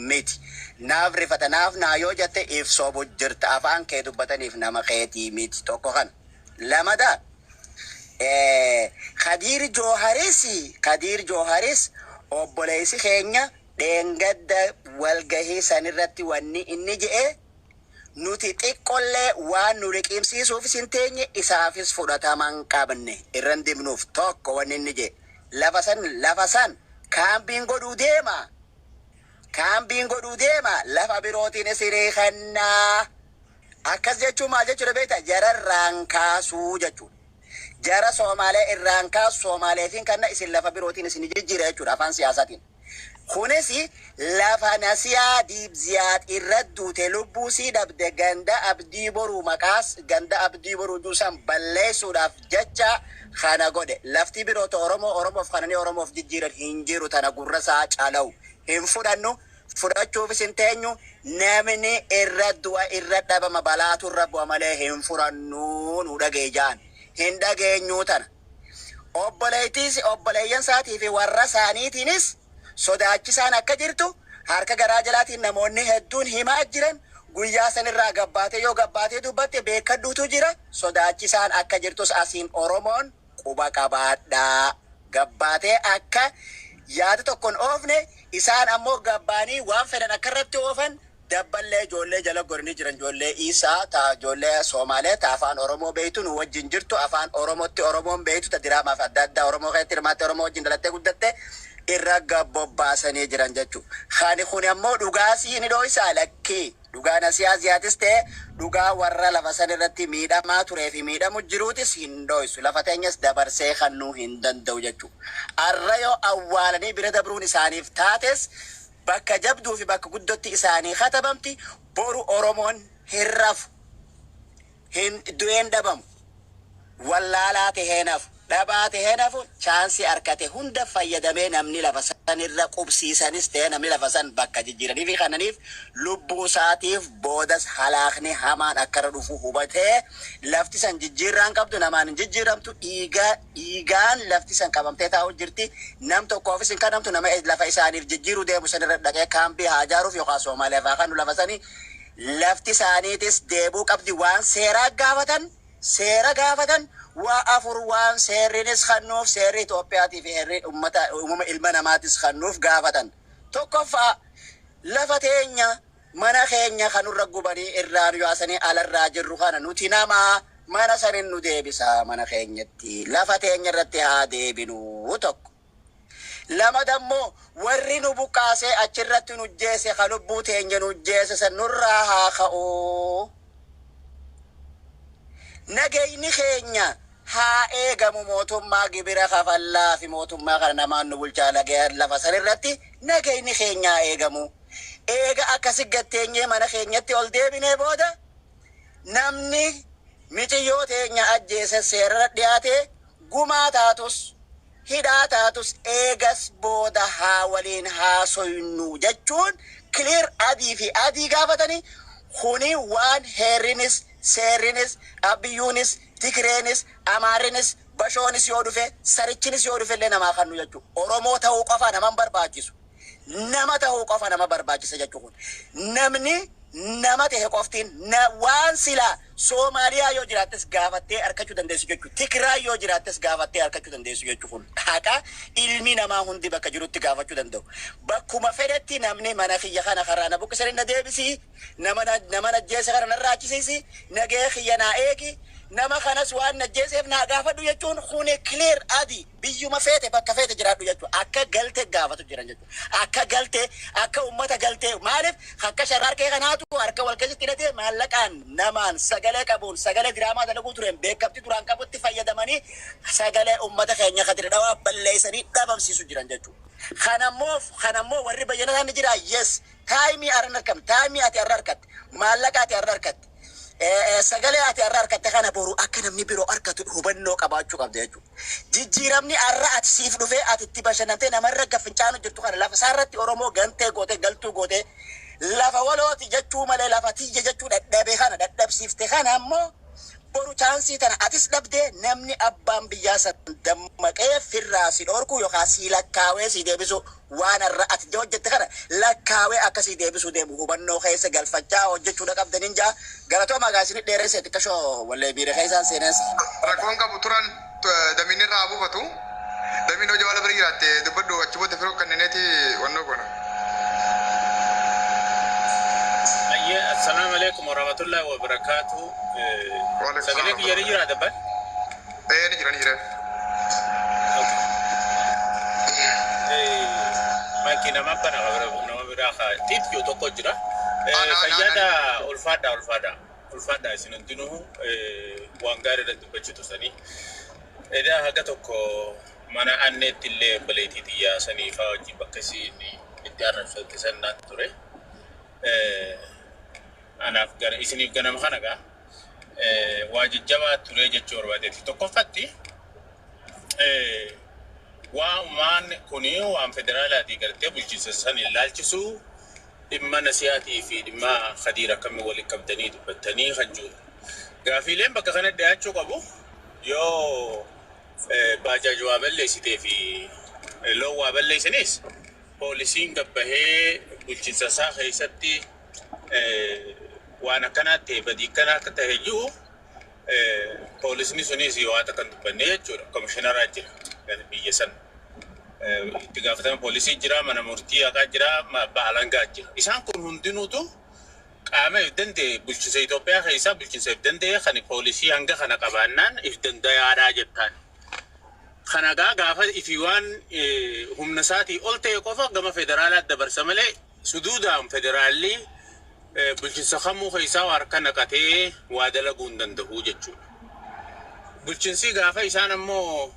I: miti. Naaf rifata naaf naa yoo jette ibsoobu jirta afaan kee dubbataniif nama keetii miti tokko kan. Lamada Kadiir Jooharis Kadiir Jooharis obboleessi keenya dheengadda walgahii sanirratti wanni inni je'e nuti xiqqollee waan nu liqimsiisuuf isin teenye isaafis fudhataman qabne irran dibnuuf tokko wanni inni je'e lafa san kaambiin godhuu deema kaambiin godhuu deema lafa birootiin isinii kennaa akkas jechuun maal jechuudha beektaa jara irraan kaasuu jechuudha. Jara Soomaalee irraan kaasu Soomaaleetiin kanna isin lafa birootiin isin jijjiira jechuudha afaan siyaasaatiin. Kunis lafa Nasiyaa Diibziyaat irra duute lubbuu sii dhabde ganda Abdii Boruu maqaas ganda Abdii Boruu juusan balleessuudhaaf jecha kana godhe. Lafti biroota Oromoo Oromoof kananii Oromoof jijjiiran hin jiru tana gurra isaa calawu. Hin fudhannu fudhachuufis hin teenyu namni irra du'a irra dhabama balaatu irra bu'a malee hin fudhannu nu dhagee jaan. Hin dhageenyuu tana. Obboleettiis obboleeyyan isaatii fi warra isaaniitiinis sodaachisaan akka jirtu harka garaa jalaatiin namoonni hedduun himaa jiran guyyaa sanirraa gabbaatee yoo gabbaatee dubbatte beekadhuutu jira sodaachisaan akka jirtus asiin Oromoon quba qabaadhaa gabbaatee akka yaada tokkoon oofne isaan ammoo gabbaanii waan fedhan akka irratti oofan dabballee ijoollee jala goranii jiran ijoollee Isaa ta ijoollee Soomaalee ta afaan Oromoo beeytu nu wajjin jirtu afaan Oromootti Oromoon beeytu ta diraamaaf adda addaa Oromoo keessatti hirmaatte Oromoo wajjin dhalattee guddatte irra gabbobbaasanii jiran jechuudha. Kani kun ammoo dhugaasii ni dhooysaa lakkii dhugaa Nasiyaa Ziyaatis ta'e dhugaa warra lafa san irratti miidhamaa turee fi miidhamu jiruutis hin dhooysu. Lafa teenyas dabarsee kannuu hin danda'u jechuudha. Arra yoo awwaalanii bira dabruun isaaniif taates bakka jabduu fi bakka guddootti isaanii katabamti boru Oromoon hin rafu hin du'een dhabamu wallaalaa tahee nafu dhabaa tahee nafu chaansii harkate hunda fayyadamee namni lafa san irra qubsiisanis ta'e namni lafa san bakka jijjiiranii fi kananiif lubbuu isaatiif boodas halaakni hamaan akka irra dhufu hubatee lafti san jijjiirraan qabdu namaan hin jijjiiramtu dhiiga dhiigaan lafti san qabamtee taa'u jirti nam tokkoofis hin kannamtu nama lafa isaaniif jijjiiruu deemu san irra dhaqee kaambii haa ijaaruuf yookaan Soomaaliyaaf haa kannu lafa sanii lafti isaaniitis deebuu qabdi waan seeraa gaafatan seera gaafatan waa afur waan seerrinis kannuuf seerri Itoophiyaatii fi heerri ummata uumama ilma namaatis kannuuf gaafatan. Tokkoffaa lafa teenya mana keenya kanurra gubanii irraa nu yaasanii alarraa jirru kana nuti namaa mana sanin nu deebisa mana keenyatti lafa teenya irratti haa deebinu tokko. Lama dammoo warri nu buqqaasee achirratti nu jeese ka lubbuu teenya nu jeese san nurraa haa ka'u. Nagayni keenya Haa eegamu mootummaa gibira kafallaa fi mootummaa kana namaan nu bulchaa lagee lafa sanirratti nagayni keenyaa eegamu. Eega akkasi gatteenyee mana keenyatti ol deebinee booda namni miciyyoo teenya ajjeese seerarra dhiyaate gumaa taatus hidhaa taatus eegas booda haa waliin haasoynu jechuun clear adii fi adii gaafatanii. Kuni waan heerrinis seerrinis abiyyuunis tikireenis amaarinis bashoonis yoo dhufe sarichinis yoo dhufe illee namaa kannu jechuudha. Oromoo ta'uu qofa nama hin barbaachisu. Nama ta'uu qofa nama barbaachisa jechuudha. Namni nama ta'e qoftiin waan silaa Soomaaliyaa yoo jiraattes gaafattee argachuu dandeessu jechuudha. Tigraay yoo jiraattes gaafattee argachuu dandeessu jechuudha. Haqa ilmi namaa hundi bakka jirutti gaafachuu danda'u. Bakkuma fedhetti namni mana kiyya kana karaa na buqqisanii na deebisii, nama na jeesse kana narraa achisiisi, nagee kiyya naa eegi, nama kanas waan na jeeseef naa gaafadhu jechuun kuni clear adii biyyuma feete bakka feete jiraadhu jechuudha. Akka galte gaafatu jiran jechuudha. Akka galte akka ummata galte maaliif akka shararkee kanaatu harka wal keessatti hidhatee maallaqaan namaan sagalee qabuun sagalee diraamaa dalaguu tureen beekamtii duraan qabutti fayyadamanii sagalee ummata keenya kadiri dhawaa balleessanii dhabamsiisu jiran jechuudha. Kanammoo warri bayyanataan ni jira, yes, taayimii arran argam, taayimii ati arra argatte, maallaqa ati arra argatte, sagalee ati arra argatte kana boru akka namni biroo argatu hubannoo qabaachuu qabda jechuudha. Jijjiiramni arra ati siif dhufee ati itti bashannantee namarra gaffincaanu jirtu kana lafa isaarratti Oromoo gantee gootee galtuu gootee lafa walooti jechuu malee lafa tiyya jechuu dadhabee kana dadhabsiifte kana ammoo boru chaansii tana atis dhabdee namni abbaan biyyaa san dammaqee firraa si dhorku yookaan si lakkaawee si deebisu waan arra ati hojjette kana lakkaawee akka si deebisuu deemu hubannoo keessa galfachaa hojjechuudha qabdaniin jaa. Galatoomaa gaasini dheeressee xiqqashoo wallee miira keessaan seenessa.
A: Rakkoon qabu turan damiin irraa buufatu. Damiin hojii wala bira jiraatte dubbadhu, achi booda firoo kennineeti wannoo goona.
J: Ayyee, assalaamu alaikum warahmatullahi wabarakatuh. Sagalee kiyya ni jira dabban?
A: Ee, ni jira, ni jira.
J: Maayikii nama bana nama biraa kaa tiitii tokko jira. Fayyaada, ulfaadha, ulfaadha, ulfaadha. Isin hundinuu waan gaarii irratti dubbachitu sanii. Edaa haga tokko mana anneetti illee obboleettii xiyyaa sanii fa'aa wajjin bakka isiin itti arrabsatte sannaan ture. Anaaf gara isiniif ganama kana gaa waa jajjabaa ture jechuu barbaadeeti. Tokkoffatti waan kuni waan federaalaatii gartee bulchiinsa san ilaalchisuu dhimma nasiyaatii fi dhimma Khadiir akkamii waliin qabdanii dubbattanii kan jiru. Gaafiileen bakka kana dhiyaachuu qabu yoo baajaaj waa balleessitee fi loon waa balleessinis poolisiin gabbahee bulchiinsa isaa keessatti waan akkanaa ta'e badii akkanaa akka ta'e jiru poolisni sunis waa takka hin dubbanne jechuudha. Komishinaraa jira biyya sana. Itti gaafatama poolisii jira, mana murtii haqaa jira, baalangaa jira. Isaan kun hundinuutu qaama if danda'e bulchiinsa Itoophiyaa keessaa bulchiinsa if danda'e kan poolisii hanga kana qabaannaan if danda'aadhaa jettaan. Kana gaa gaafa ifi waan humna isaatii ol ta'e qofa gama federaalaatti dabarsa malee suduudhaan federaalli bulchiinsa kamuu keessaa harka naqatee waa dalaguu hin danda'u jechuudha. Bulchiinsi gaafa isaan ammoo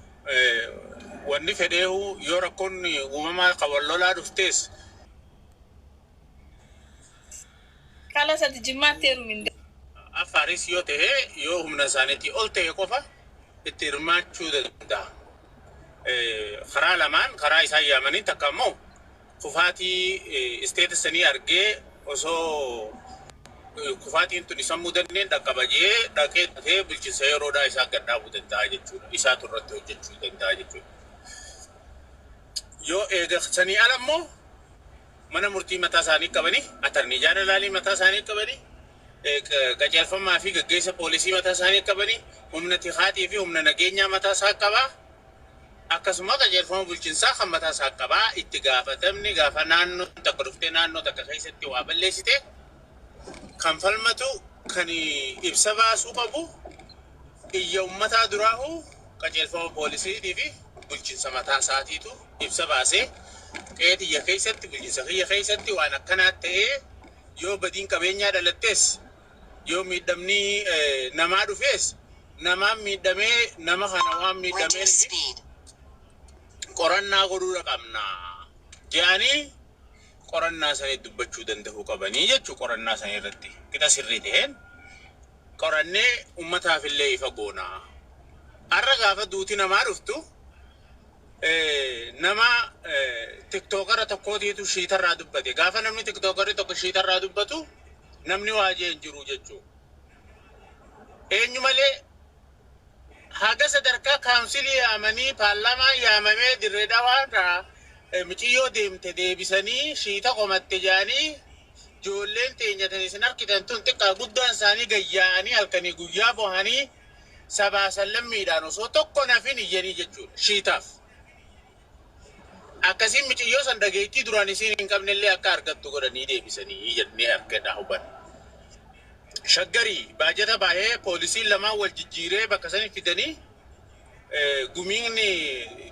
J: wanni fedheehu yoo rakkoon uumamaa kan wal lolaa dhuftees
K: Kala sati jimmaatti heerumin.
J: Afaaris yoo ta'e yoo humna isaaniitii ol ta'e qofa itti hirmaachuu danda'a. Karaa lamaan karaa isaan yaamanii takka immoo kufaatii isteeta sanii argee osoo kufaatiin tun isa mudanneen dhaqqabajee dhaqee dhaqee bulchiinsa yeroodhaa isaa gad dhaabuu danda'a jechuudha. Isaatu irratti hojjechuu danda'a jechuudha. Yoo eega sanii ala immoo mana murtii mataa isaanii qabanii, attorney generalii mataa isaanii qabanii, qajeelfamaa fi gaggeessa poolisii mataa isaanii qabanii, humna tikaatii fi humna nageenyaa mataa isaa qabaa. Akkasuma qajeelfama bulchiinsaa kan mataa isaa qabaa. Itti gaafatamni gaafa naannoo takka dhuftee naannoo takka keessatti waa balleessite kan falmatu kan ibsa baasuu qabu iyya uummataa duraahu qajeelfama poolisiitii fi bulchiinsa mataa isaatiitu ibsa baasee qe'ee tiyya keessatti bulchiinsa kiyya keessatti waan akkanaa ta'ee yoo badiin qabeenyaa dhalattees yoo miidhamni namaa dhufees Namaan miidhamee nama kana waan miidhamee qorannaa godhuudha qabna jedhanii qorannaa sanii dubbachuu danda'uu qabanii jechuu. Qorannaa sanii irratti qixa sirrii ta'een qorannee ummataaf illee ifa goonaa. Har'a gaafa duuti namaa dhuftu nama tiktookara tokkootiitu shiitarraa dubbate. Gaafa namni tiktookarri tokko shiitarraa dubbatu namni waa jee hin jiru jechuudha. Eenyu malee haga sadarkaa kaawunsilii yaamanii paarlaamaan yaamamee Dirree Dhawaarraa miciyyoo deemte deebisanii shiita qomatte jedhanii, ijoolleen teenya tan isin argitan tun xiqqaa guddaan isaanii gayyaa'anii halkanii guyyaa bohanii sabaa sallammiidhaan osoo tokko nafin iyyanii jechuudha shiitaaf. Akkasiin miciyyoo san dhageettii duraan isiin hin qabnellee akka argattu godhanii deebisanii jennee argadhaa hubanna. Shaggarii baajata baay'ee poolisiin lamaan wal jijjiiree bakka sani fidanii gumiin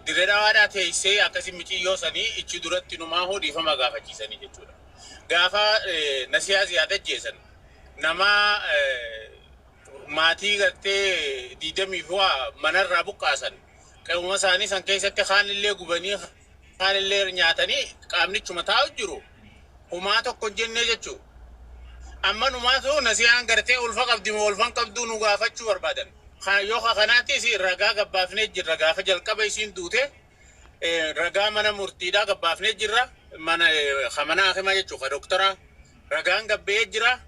J: Dirree Dhawaadhaa teessee akkasii miciyyoo sanii ichi duratti numaa hodhiifama gaafachiisanii jechuudha. Gaafa Nasiyaa Ziyaad ajjeesan nama maatii gartee 20 fi waa manarraa buqqaasan, qe'uma isaanii san keessatti kaanillee gubanii kaanillee nyaatanii qaamnichuma taa'u jiru humaa tokko hin jennee jechuudha. Amma numaatu Nasiyaan gartee ulfa qabdi moo ulfan qabduu nu gaafachuu barbaadan. Yoo kanaattis ragaa gabbaafnee jirra. Gaafa jalqaba isiin duute ragaa mana murtiidhaa gabbaafnee jirra. Mana mana hakimaa jechuudha, doktara ragaan gabbee jira.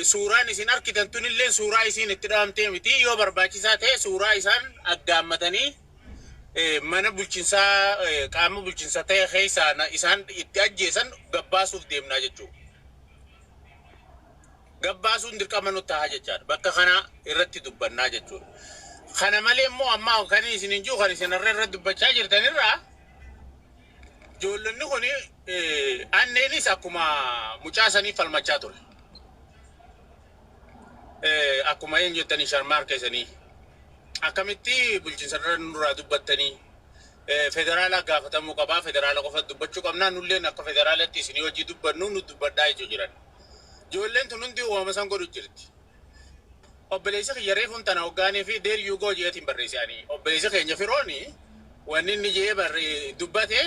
J: Suuraan isin argitan tunillee suuraa isiin itti dhahamtee miti. Yoo barbaachisaa ta'e suuraa isaan aggaammatanii mana bulchiinsaa qaama bulchiinsa ta'e keessaa isaan itti ajjeesan gabbaasuuf deemnaa jechuudha. Gabbaasuun dirqama nutti ta'a jechaadha. Bakka kana irratti dubbannaa jechuudha. Kana malee immoo amma kan isin hin jiru kan isin irra irra dubbachaa jirtanirraa ijoollonni kun anneenis akkuma mucaa sanii falmachaa ture. Akkuma eenyu jettanii sharmaar keessanii akkamitti bulchiinsa irra nurraa dubbattanii, federaala gaafatamuu qabaa, federaala qofa dubbachuu qabnaa, nulleen akka federaalatti isinii hojii dubbannu nu dubbadhaa jechuu jiran. Ijoolleen tun hundi uumama san godhu jirti. Obboleessi kiyya reefuun tana hoggaanii fi there you go jeetiin barreessanii. Obboleessi keenya firooni wanni inni jee barree dubbate,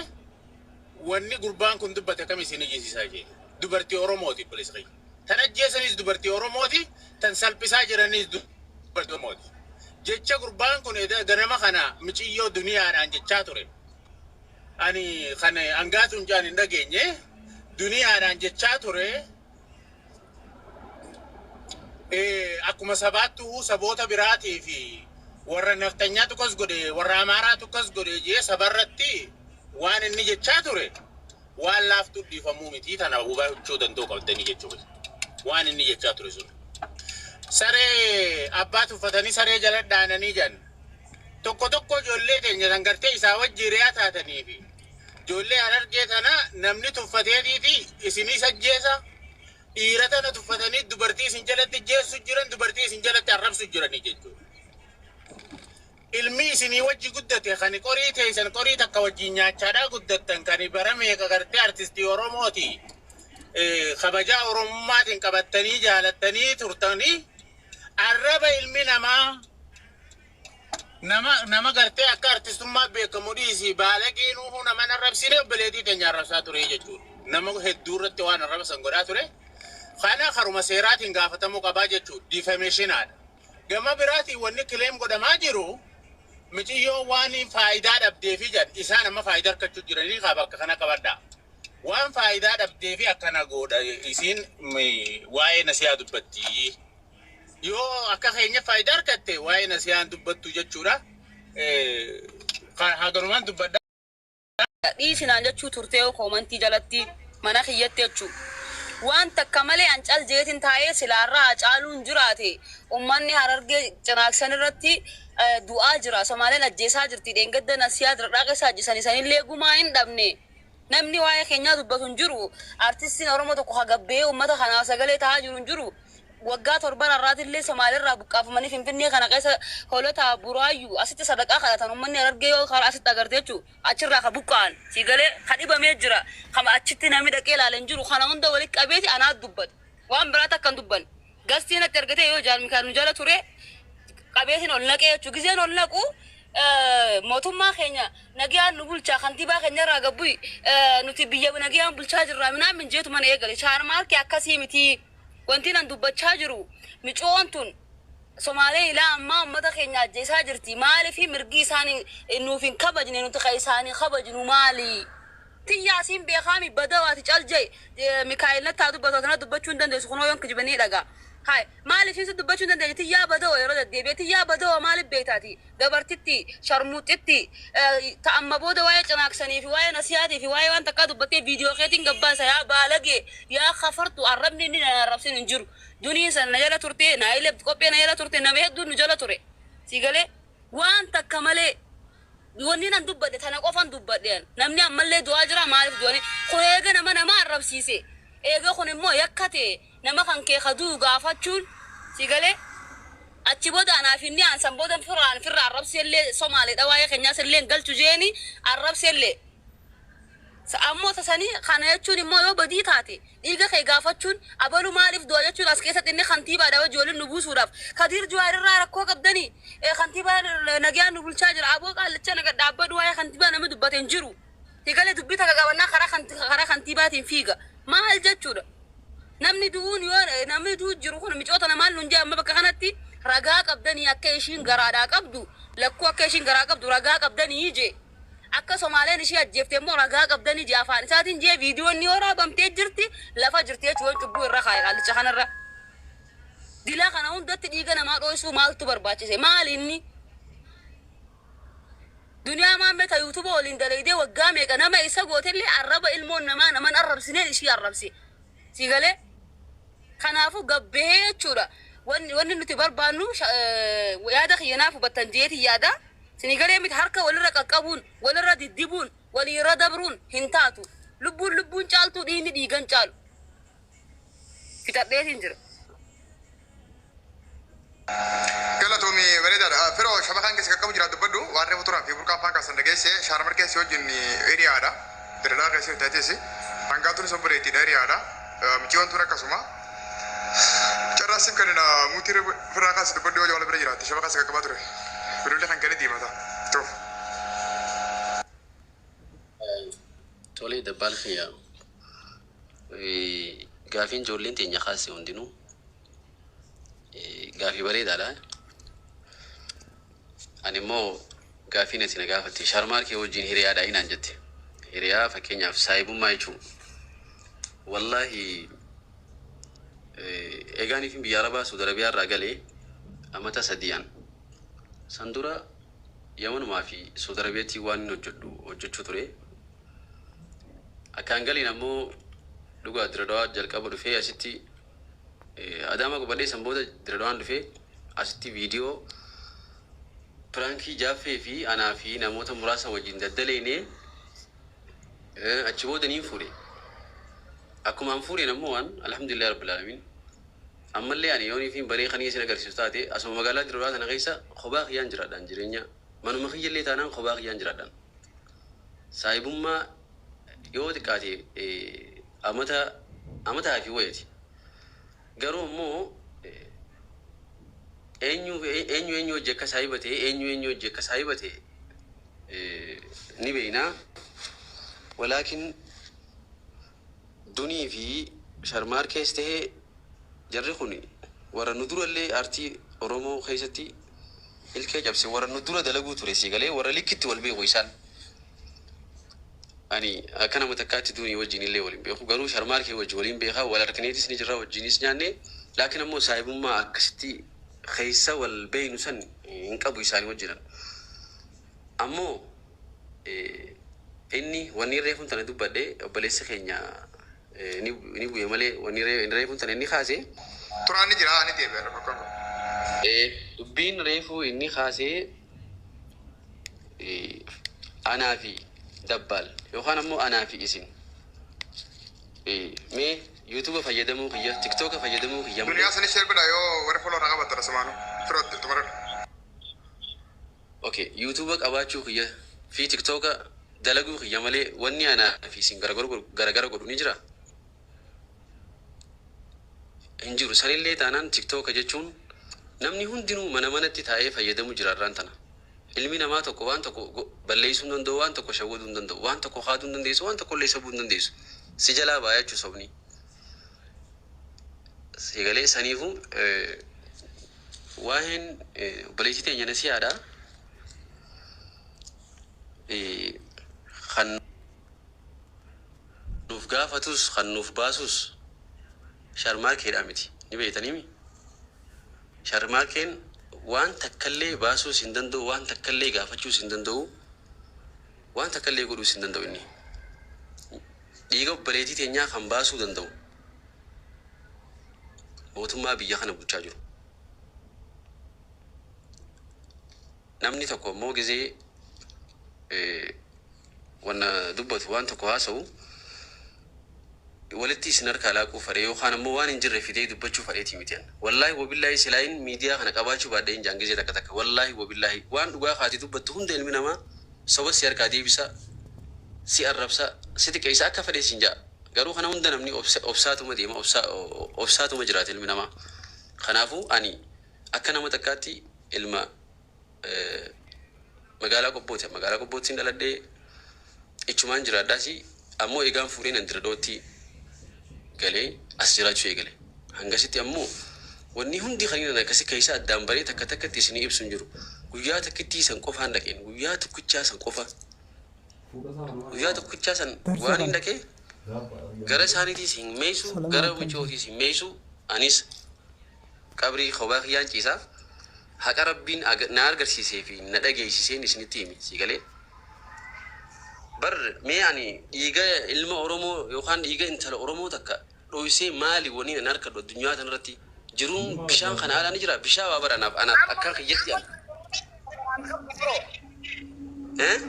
J: wanni gurbaan kun dubbate kam isin ijjisiisaa jee. Dubartii Oromooti obboleessi kiyya. Tan ajjeesanis dubartii Oromooti, tan salphisaa jiranis dubartii Oromooti. Jecha gurbaan kun ganama kana miciyyoo duniyaadhaan jechaa ture. Ani kan hangaatuun jaan hin dhageenye, duniyaadhaan jechaa ture. Akkuma sabaattuu saboota biraatii fi warra naftanyaatu akkas godhe, warra Amaaraatu akkas godhe jee sabarratti waan inni jechaa ture waan laaftuu dhiifamuu miti, tana hubachuu danda'u qabdanii jechuudha. Waan inni jechaa ture sun. Saree abbaa tuffatanii saree jala dhaananii jedhan. Tokko tokko ijoollee keenya kan gartee isaa wajji hiriyaa taatanii fi ijoollee Harargee tana namni tuffateetiiti isinis ajjeesa. Dhiira tana tuffatanii dubartii isin jalatti jeessu jiran, dubartii isin jalatti arrabsu jiranii jechuudha. Ilmi isinii wajji guddate kan qorii teessan qorii takka wajjin nyaachaadhaa guddattan kan bara meeqa gartee artistii Oromooti. Kabajaa Oromummaatiin qabattanii jaalattanii turtanii arraba ilmi namaa nama gartee akka artistummaa beekamu dhiisi baalageen uumuu nama arrabsine obboleettii teenya arrabsaa ture jechuudha. Nama hedduu irratti waan arraba san godhaa ture. Kana karuma seeraatiin gaafatamuu qabaa jechuudha. Defamationaadha. Gama biraatiin wanni claim godhamaa jiru miciyyoo waan faayidaa dhabdee fi jedhan isaan amma faayidaa argachuu jiranii qaba bakka kana qabadhaa. Waan faayidaa dhabdee fi akkana godha isiin waa'ee Nasiyaa dubbatti. Yoo akka keenya faayidaa argatte waa'ee Nasiyaan dubbattu jechuudha. Haganumaan dubbadha.
G: Dhiisinaan jechuu turtee koomantii jalatti mana kiyyatti jechuu. Waan takka malee an cal jeetin taa'ee silaarraa Hacaaluun jiraate ummanni Harargee Cinaaksan irratti du'aa jira. Somaaleen ajjeesaa jirti. Dheengadda Nasiyaa jira keessa ajjeesan isanillee gumaa hin dhabne. Namni waa'ee keenyaa dubbatu hin jiru. Artistiin Oromoo tokko hagabbee uummata kanaaf sagalee ta'aa jiru hin jiru. Waggaa 7 har'aatillee Somaaliirraa buqqaafamanii Finfinnee kana keessa Hoolotaa Buraayyuu asitti sadaqaa kadhatan uummanni Harargee yoo karaa asitti agarte jechuudha. Achirraa ka buqqa'an si galee ka dhibamee jira. Kama achitti namni dhaqee ilaale hin jiru. Kana hunda walitti qabeeti anaat dubbata. Waan biraa takka hin dubbanne. Gastiin natti argatee yoo jaalmi nu jala ture. Qabeetiin ol naqee jechuudha. Gizeen ol naqu mootummaa keenya nagayaan nu bulchaa, kantiibaa keenya irraa gabbu'i, nuti biyya nagayaan bulchaa jirra minaan minjeetu mana eegale. Shaarmaarkee akkasii miti. Wanti nan dubbachaa jiru, micoon tun Somaalee ilaa ammaa uummata keenya ajjeesaa jirti. Maaliif mirgi isaanii nuuf hin kabajne? Nuti kan isaanii kabajnu maali? Tiyyaa siin beekaami badawaati cal jee Mikaa'el nattaa dubbatu tana dubbachuu hin dandeessu, kunoo yoon kijibanii dhagaa. Hai, maaliif isin dubbachuu hin dandeenye? Tiyyaa badawa yeroo deddeebi'e tiyyaa badawa maaliif beektaati? Gabartitti, sharmuuxitti, ta'amma booda waa'ee cinaaksanii fi waa'ee nasiyaatii fi waa'ee waan takkaa dubbattee viidiyoo keetiin gabbaasa, yaa baalagee, yaa kafartu. Arrabni inni na arrabsin hin jiru. Duniin sana na jala turte, na illee qophee na jala turte, nama hedduun nu jala ture. Si galee waan takka malee wanni nan dubbadhe tana qofan dubbadhe. Namni ammallee du'aa jira. Maaliif du'anii? Kun eega nama nama arrabsiise, eega kun immoo yakka ta'e, nama kan kee kaduu gaafachuun, si galee, achi booda anaaf inni aan san booda firraan firra arrabseellee Somaaleedha, waa'ee keenyaas illee galchu jeeni arrabseellee. Ammoo tasanii kana jechuun immoo yoo badii taate dhiiga kee gaafachuun, abalu maaliif du'a jechuun, as keessatti inni kantiibaadha wajji waliin nu buusuudhaaf Kadiir Jawaar irraa rakkoo qabdanii, kantiibaa nagayaan nu bulchaa jira. Aboo qaallicha naga dhaabbadhu, waa'ee kantiibaa namni dubbate hin jiru. Higalee dubbii takka qabannaa karaa kantiibaatiin fiiga maal jechuudha? Namni du'uun, yoo namni du'u jiru kun micoota namaan nun jee, amma bakka kanatti ragaa qabdanii akka ishiin garaadhaa qabdu, lakkuu akka ishiin garaa qabdu ragaa qabdanii jee, akka Somaaleen ishii ajjeefte immoo ragaa qabdanii jee, afaan isaatiin jee, viidiyoon ni waraabamtee jirti, lafa jirti jechuun cubbuu irra kaa'e qaallicha kanarra. Dilaa kana hundatti dhiiga namaa dho'isuu maaltu barbaachise? Maali inni? Duniyaa maammee ta yuutuuba waliin dalaydee waggaa meeqa nama isa gootellee arraba ilmoon namaa naman arrabsineen ishii arrabse. Si galee? Kanaafuu gabbee jechuudha. Wanni nuti barbaannu yaada kiyyanaaf hubattan jeeti yaada. Sini galee miti? Harka walirra qaqqabuun, walirra diddibuun, walirra dabruun hin taatu. Lubbuun lubbuun caaltuu, dhiigni dhiigan caalu. Fixadheetiin jira.
A: Galatoomi, bareedaadha. Firoo shabakaan keessa qaqqabu jira, dubbadhu. Waan reefu turaa fi burqaa afaan kaasan dhageesse. Shaarmar keessi wajjin hiriyaadha. Diriiraa keessa taateesi. Hangaatuun isa obboleettiidha, hiriyaadha. Mucayyoon tun akkasuma. Carraa siif kennina, muutii firraa kaasi dubbadhu, yoo jawala bira jiraatte shabakaa si qaqqabaa ture. Bilbilli kan kenni diimata. Toof.
B: Tolee, dabbaal kiyya. Gaafiin ijoolleen teenya kaase hundinuu gaafii bareedaadha. Ani immoo gaafiin ati na gaafatte Sharmaarkee wajjin hiriyaadha inaan jette. Hiriyaa fakkeenyaaf saayibummaa jechuun. Wallaahi eegaaniif biyya Arabaa Saudi Arabiyaa irraa galee amata 3 an. San dura Yamanumaa fi Saudi Arabiyaatti waan inni hojjedhu hojjechuu ture. Akkaan galiin ammoo dhugaa Diradawaa jalqaba dhufee asitti, Adaamaa qubadhee, san booda Diradawaan dhufee asitti viidiyoo prankii Jaaffee fi anaa fi namoota muraasa wajjin daddaleynee, achi booda niin fuudhe. Akkuma an fuudheen ammoo waan alhamdulillah rabbil alamin ammallee ani yoonii fi baree kan isin agarsiisu taate, asuma magaalaa Diradawaa tana keessa kophaa kiyyaan jiraadhaan, jireenya manuma kiyyallee taanaan kophaa kiyyaan jiraadhaan. Saayibummaa yoo xiqqaate amata amataa fi wayati. Garuu ammoo eenyu eenyu eenyu hojii akka saahiba ta'e, eenyu eenyu hojii akka saahiba ta'e ni beekna. Walaakin Dunii fi Sharmaarkees ta'ee jarri kun warra nu durallee aartii Oromoo keessatti ilkee cabse, warra nu dura dalaguu ture, si galee, warra likkitti wal beeku isaan. Ani akka nama takkaatti Dunii wajjin illee waliin beeku, garuu Sharmaarkee wajjin waliin beekaa, wal harkineetis ni jirra, wajjinis nyaanne, laakiin ammoo saahibummaa akkasitti keessa wal beeynu san hin qabu isaanii wajjinan. Ammoo inni wanni reefuun tana dubbadhe, obboleessi keenya ni bu'e malee, wanni reefuun tana inni kaase.
A: Turaan ni jira, ni deebi'a rakkoon kun.
B: Dubbiin reefuu inni kaasee anaa fi dabbaal yookaan ammoo anaa fi isin mee yuutuuba fayyadamuu kiyya, tiktooka fayyadamuu kiyya malee.
A: Duniyaa sani share godha, yoo warri follow irraa qabaatan asumaanu. Firootti xumuradhu.
B: Okay, yuutuuba qabaachuu kiyya fi tiktooka dalaguu kiyya malee wanni anaa fi isin garagara godhu ni jira? Hin jiru. Sanillee taanaan tiktooka jechuun Namni hundinuu mana manatti taa'ee fayyadamu jira irraan tana. Ilmi namaa tokko waan tokko balleessuu hin danda'u, waan tokko shawwaduu hin danda'u, waan tokko kaaduu hin dandeessu, waan tokko illee sabuu hin dandeessu. Si jalaa ba'a jechuu sobni. Sagalee saniifuu waa'een obboleettii teenya nasihaadha. Kan nuuf gaafatus kan nuuf baasus Sharmaarkeedha miti. Ni beektaniimi? Sharmaarkeen waan takkallee baasuus hin danda'u, waan takkallee gaafachuus hin danda'u, waan takkallee godhuus hin danda'u inni. Dhiiga obboleettii teenyaa kan baasuu danda'u mootummaa biyya kana bulchaa jiru. Namni tokko immoo gizee wanna dubbatu, waan tokko haasa'u, walitti isin harkaa laaquu fedhe yookaan ammoo waan hin jirre fidee dubbachuu fedheeti miti. Wallaahi wabillaahi, silaayin miidiyaa kana qabaachuu baadhee hin jaan gizee takka takka. Wallaahi wabillaahi, waan dhugaa kaati dubbattu hunda ilmi namaa soba si harkaa deebisa, si arrabsa, si xiqqeessa, akka fedhe sin ja'a. Garuu kana hunda namni obsaatuma deema, obsaatuma jiraata ilmi namaa. Kanaafuu ani akka nama takkaatti ilma magaalaa Qobbooti. Magaalaa Qobbootti hin dhaladhee, ichumaan jiraadhaasi. Ammoo eegaan fuudhee nan Diradootti galee as jiraachuu eegale. Hangasitti ammoo wanni hundi kan inni akkasi keessa addaan baree takka takkatti isinii ibsu hin jiru. Guyyaa takkittii san qofaan dhaqeen, guyyaa tokkichaa san qofa. Guyyaa tokkichaa san waan hin dhaqee gara isaaniitiis hin meessu, gara michootiis hin meessu. Anis qabrii kophaa kiyyaan ciisaa. Haqa Rabbiin na agarsiisee fi na dhageessiseen isinitti himi, si galee. Bar mee ani dhiiga ilma Oromoo yookaan dhiiga intala Oromoo takka dhoysee maali wani nan harkadhu addunyaa tanarratti? Jiruun bishaan kana alaa ni jira. Bishaan waa bara anaaf akka kiyyatti ani. Eh?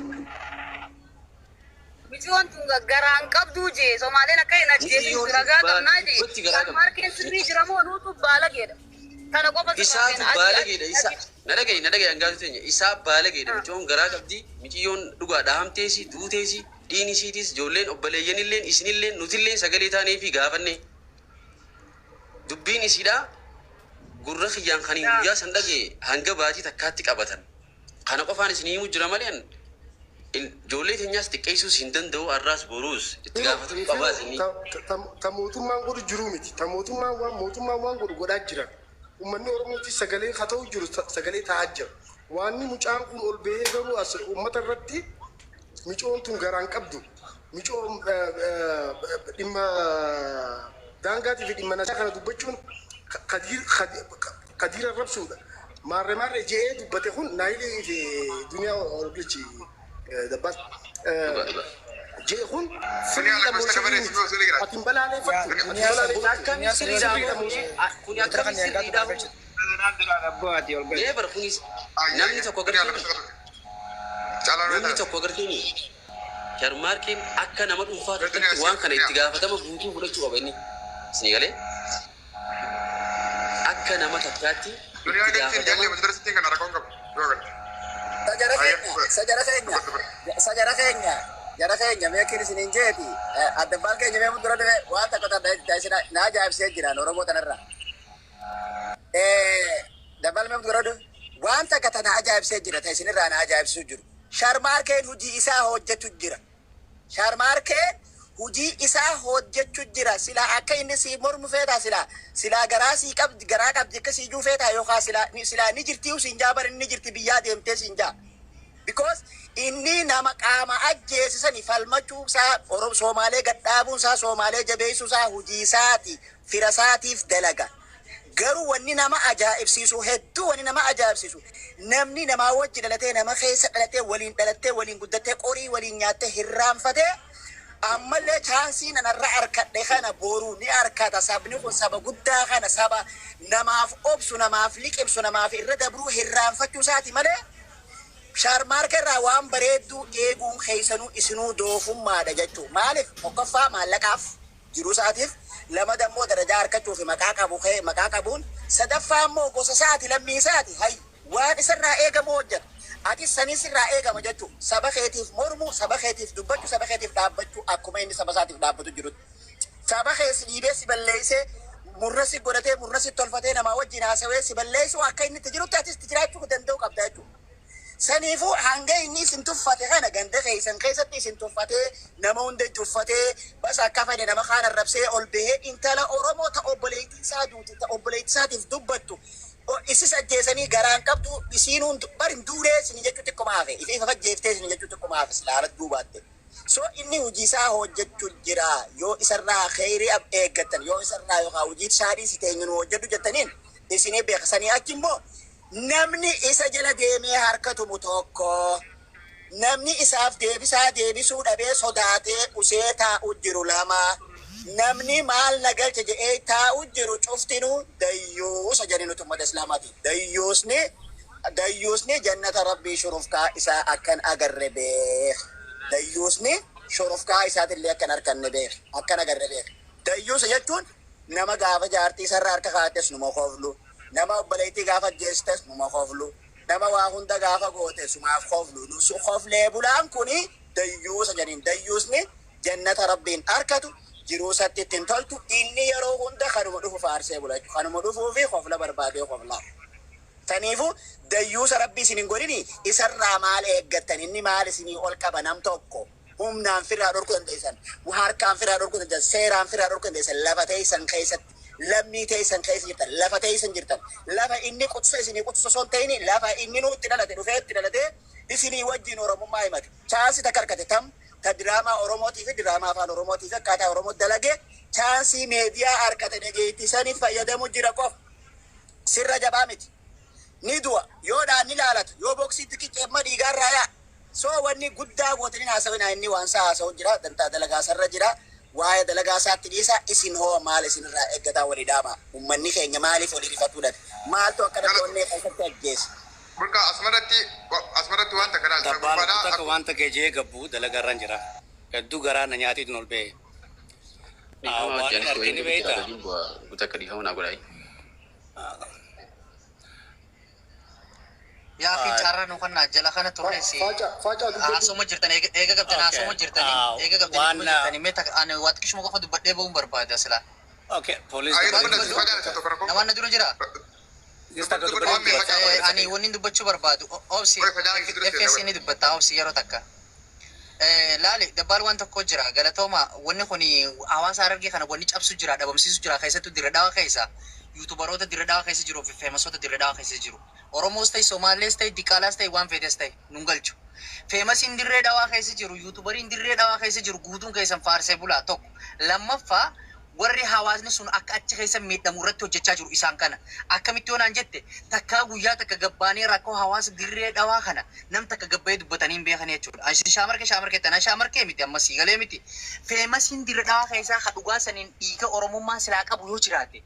G: Micoon tun garaan qabduu jee, Somaaleen akka hin ajjeesin
B: Miciyyoon
G: ragaa qabnaa jee.
B: dubbatti garaa qabdi.
G: Sharmaarkeen sirrii jira moo nuutu baalageedha? Kana qofa sirraa
B: Isaatu
G: feena.
B: baalageedha, isa. Na dhagayi, na dhagayi, hangaatu teenya. Isaa baalageedha. Micoon garaa qabdi. Miciyyoon dhugaa dhahamteesi, duuteesi, dhiini isiitis, ijoolleen obboleeyyanilleen, isinilleen, nutilleen sagalee taanee fi gaafanne. Dubbiin isiidha gurra kiyyaan kan hin guyyaa san dhagaye hanga baatii takkaatti qabatan. Kana qofaan isin himuu jira malee an ijoollee teenyaas xiqqeessuus hin danda'u, har'aas boruus itti gaafatamuu qabaas inni.
C: Ta mootummaan godhu jiru miti. Ta mootummaan waan godhu godhaa jira. Uummanni Oromootis sagalee haa ta'u jiru, sagalee ta'aa jira. Waanni mucaan kun ol bahee garuu as uummata irratti micoon tun garaan qabdu. Micoon dhimma daangaatii fi dhimma nasaa kana dubbachuun Kadiir arrabsuudha. Maarree maarree je'ee dubbate kun Naayilii fi Duniyaa Ololichi dabbaas. Jee kun sirriidha moo sirrii miti? Ati hin balaaleffattu. Ati hin balaaleffattu.
B: Akkami sirriidha moo? Kuni akkami sirriidha moo? Mee bara kunis namni tokko agartee, namni tokko agartee, Sharmaarkeen akka nama dhuunfaa tokkotti waan kana itti gaafatama guutuu fudhachuu qaba inni. Isinii galee? Akka nama takkaatti itti gaafatama.
I: Sajara keenya, sajara keenya, jara keenya, meekin isiniin jeeti addabbaan keenya mee fuuldura dhufe waan takka takka na ajaa'ibsee jiraan Oromoo tanarra. Dabbal mee fuuldura dhufe waan takka tana ajaa'ibsee jira, ta isinirraa na ajaa'ibsiisu jiru. Sharmaarkeen hojii isaa hojjetu jira. Sharmaarkeen hojii isaa hojjechu jira. Silaa akka inni si mormu feetaa, silaa garaa sii qabdi, garaa qabdi akka sii juu feetaa, yookaan silaa ni jirti siin jaa, bar inni jirti biyyaa deemtee siin jaa. Because inni nama qaama ajjeesisani falmachuu isaa, Somaalee gadhaabuun isaa, Somaalee jabeessuu isaa, hojii isaati, fira isaatiif dalaga. Garuu wanni nama ajaa'ibsiisu hedduu, wanni nama ajaa'ibsiisu, namni namaa wajji dhalatee, nama keessa dhalatee, waliin dhalattee, waliin guddattee, qorii waliin nyaattee hirraanfatee, ammallee chaansii nanarra harkadhe kana boruu ni harkata. Sabni kun saba guddaa kana, saba namaaf obsu, namaaf liqimsu, namaaf irra dabruu hirraanfachuu isaati malee, Sharmaarka irraa waan bareedduu eeguun keessanuu isinuu doofummaadha jechuu. Maaliif? Tokkoffaa maallaqaaf jiruu isaatiif, lama dammoo darajaa harkachuu fi maqaa qabu maqaa qabuun, sadaffaa immoo gosa isaati, lammii isaati, hay waan isarraa eegamu hojjeta. Atis sanis irraa eegama jechuu. Saba keetiif mormuu, saba keetiif dubbachuu, saba keetiif dhaabbachuu, akkuma inni saba isaatiif dhaabbatu jirutti. Saba keessa dhiibee si balleessee Murrasi godhatee murrasi tolfatee namaa wajjin haasawee si balleessu akka inni itti jirutti atis itti jiraachuu danda'u qabda jechuudha. Saniifuu hanga inni isin tuffate kana ganda keessan keessatti isin tuffatee nama hunda tuffatee bas akka fedhe nama kaan arrabsee ol bahee intala Oromoo ta obboleettii isaa duute ta obboleettii isaatiif dubbattu isis ajjeesanii garaan qabdu isiin hundi bar hin duunee isin jechuu xiqquma hafe ife ifa ajjeeftee isin jechuu xiqquma hafe silaa duubaatte. So inni hojii isaa hojjechuu jira yoo isarraa kheyrii eeggattan yoo isarraa yookaan hojii isaa dhiisite eenyuun hojjedhu jettaniin isinii beeksisanii achi immoo namni isa jala deemee harka tumu tokko namni isaaf deebisaa deebisuu dhabee sodaatee usee taa'u jiru lama namni maal na galche jedhee taa'u jiru cuftinuu dayyuusa jedhanii nuti ummata islaamaati. Dayyuusni dayyuusni jannata rabbii shurufkaa isaa akkan agarre beek. Dayyuusni shurufkaa isaatillee akkan arkanne beek. Akkan agarre beek. Dayyuusa jechuun nama gaafa jaartii isarra harka kaa'attes numa koflu. Nama obboleettii gaafa ajjeestes numa koflu. Nama waa hunda gaafa goote sumaaf koflu. Koflee bulaan kuni dayyuusa jedhaniin. Dayyuusni jannata rabbiin arkatu jiruu isatti ittiin toltu inni yeroo hunda kanuma dhufu faarsee bula jechuudha. Kanuma dhufuu fi kofla barbaadee koflaa. Saniifuu dayyuusa rabbii isin hin godhini isarraa maal eeggattan inni maal isinii ol qaba nam tokko humnaan firraa dhorkuu dandeessan harkaan firraa dhorkuu dandeessan seeraan firraa dhorkuu dandeessan lafa teessan keessatti lammii teessan keessa jirtan lafa teessan jirtan lafa inni qutsa isinii qutsa osoo hin ta'in lafa inni nutti dhalate dhufee itti dhalate isinii wajjin oromummaa himate chaansii takka argate tam ta diraamaa oromootii fi diraamaa afaan oromootii fi akkaataa oromoo dalage chaansii meediyaa argate dhageettii saniif fayyadamu jira qofa sirra jabaa miti. Ni du'a yoo dhaan ni laalatu yoo boksiitti qicceemma dhiigaarraa yaa soo wanni guddaa gootanii haasawinaa inni waan isaa haasa'u jira dantaa dalagaa sarra jira waa'ee dalagaa isaatti dhiisa isin hoo maal isinirraa eeggataa walii dhaama ummanni keenya maaliif walii rifatuu dhabe maaltu akkana onnee keessatti ajjeese.
A: Burqa asmarratti asmarratti wanta kana
L: Dabbaan takka wanta geejee gabbuu dalagarran jira. Hedduu garaa na nyaatiitiin ol ba'e.
B: Dhiifama
L: Waan
B: wajjin
L: arginu beektaa?
B: Guutaa dhiifama naa godhaayi.
D: Yaa fi carraa nu kana jala kana turreessi. Haasoma jirtan eega qabdan haasoma jirtanii eega qabdan jirtanii mee ani waa xiqqishuma qofa dubbadhee ba'uun barbaada silaa.
L: Okay, police.
D: Namaan na dura jira. Ani wanni dubbachuu barbaadu obsi FS ni dubbatta obsi yeroo takka. Laali dabbaal waan tokko jira galatooma wanni kun hawaasa Harargee kana wanni cabsu jira dhabamsiisu jira keessattuu dirra dhawa keessa yuutubaroota dirra dhawa keessa jiruu fi feemasoota dirra dhawa keessa jiru. Oromoos ta'e Somaalees ta'e Diqaalaas ta'e waan feetes ta'e nun galchu. Feemasiin dirree dhawaa keessa jiru yuutubariin dirree dhawaa keessa jiru guutuun keessan faarsee bulaa tokko. Lammaffaa warri hawaasni sun akka achi keessa miidhamu irratti hojjechaa jiru isaan kana. Akkamitti yoo naan jette takkaa guyyaa takka gabbaanee rakkoo hawaasa dirree dhawaa kana nam takka gabbayee dubbatanii hin beekan jechuudha. Ani shaamarkee shaamarkee tanaa shaamarkee miti amma sii galee miti. Feemasiin dirree dhawaa keessaa ka dhugaa saniin dhiiga Oromummaa silaa qabu yoo jiraate.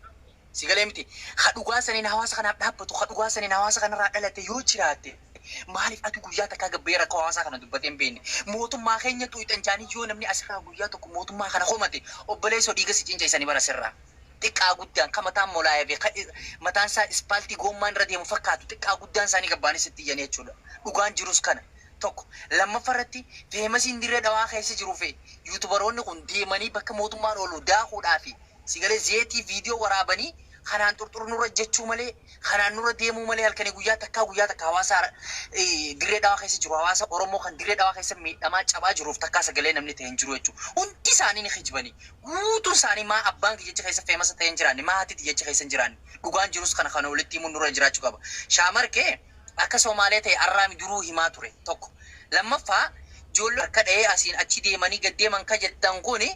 D: Si galee miti. Ka dhugaa saniin hawaasa kanaaf dhaabbatu ka dhugaa saniin hawaasa kanarraa dhalate yoo jiraate. Maaliif ati guyyaa takkaa gabbayee rakkoo hawaasaa kana dubbatee hin beekne? Mootummaa keenya tuuxan jaanii yoo namni asirraa guyyaa tokko mootummaa kana komate obboleessoo dhiiga si cinceessanii bara sirraa. Xiqqaa guddaan kan mataan molaa'ee fi mataan isaa ispaaltii goommaan irra deemu fakkaatu xiqqaa guddaan isaanii gabbaanis itti iyyanii jechuudha. Dhugaan jirus kana. Tokko lammaffaa irratti feemasiin dirree dhawaa keessa jiruu fi yuutubaroonni kun deemanii bakka mootummaan oolu daakuudhaa fi sigalee zeetii viidiyoo waraabanii kanaan xurxur nurra jechuu malee kanaan nurra deemuu malee halkanii guyyaa takkaa guyyaa takka hawaasa dirree dhawaa keessa jiru hawaasa Oromoo kan dirree dhawaa keessa miidhamaa cabaa jiruuf takkaa sagalee namni ta'e hin jiru jechuudha. Hundi isaanii ni kijibanii guutuun isaanii maa abbaan jecha keessa feemasa ta'e hin jiraanne maa haati jecha keessa hin jiraanne dhugaan jirus kana kana walitti himuun nurra jiraachuu qaba. Shaamarkee akka Somaalee ta'e arraami duruu himaa ture tokko. Lammaffaa ijoollee harka dha'ee asiin achi deemanii gad deeman ka jettan kuni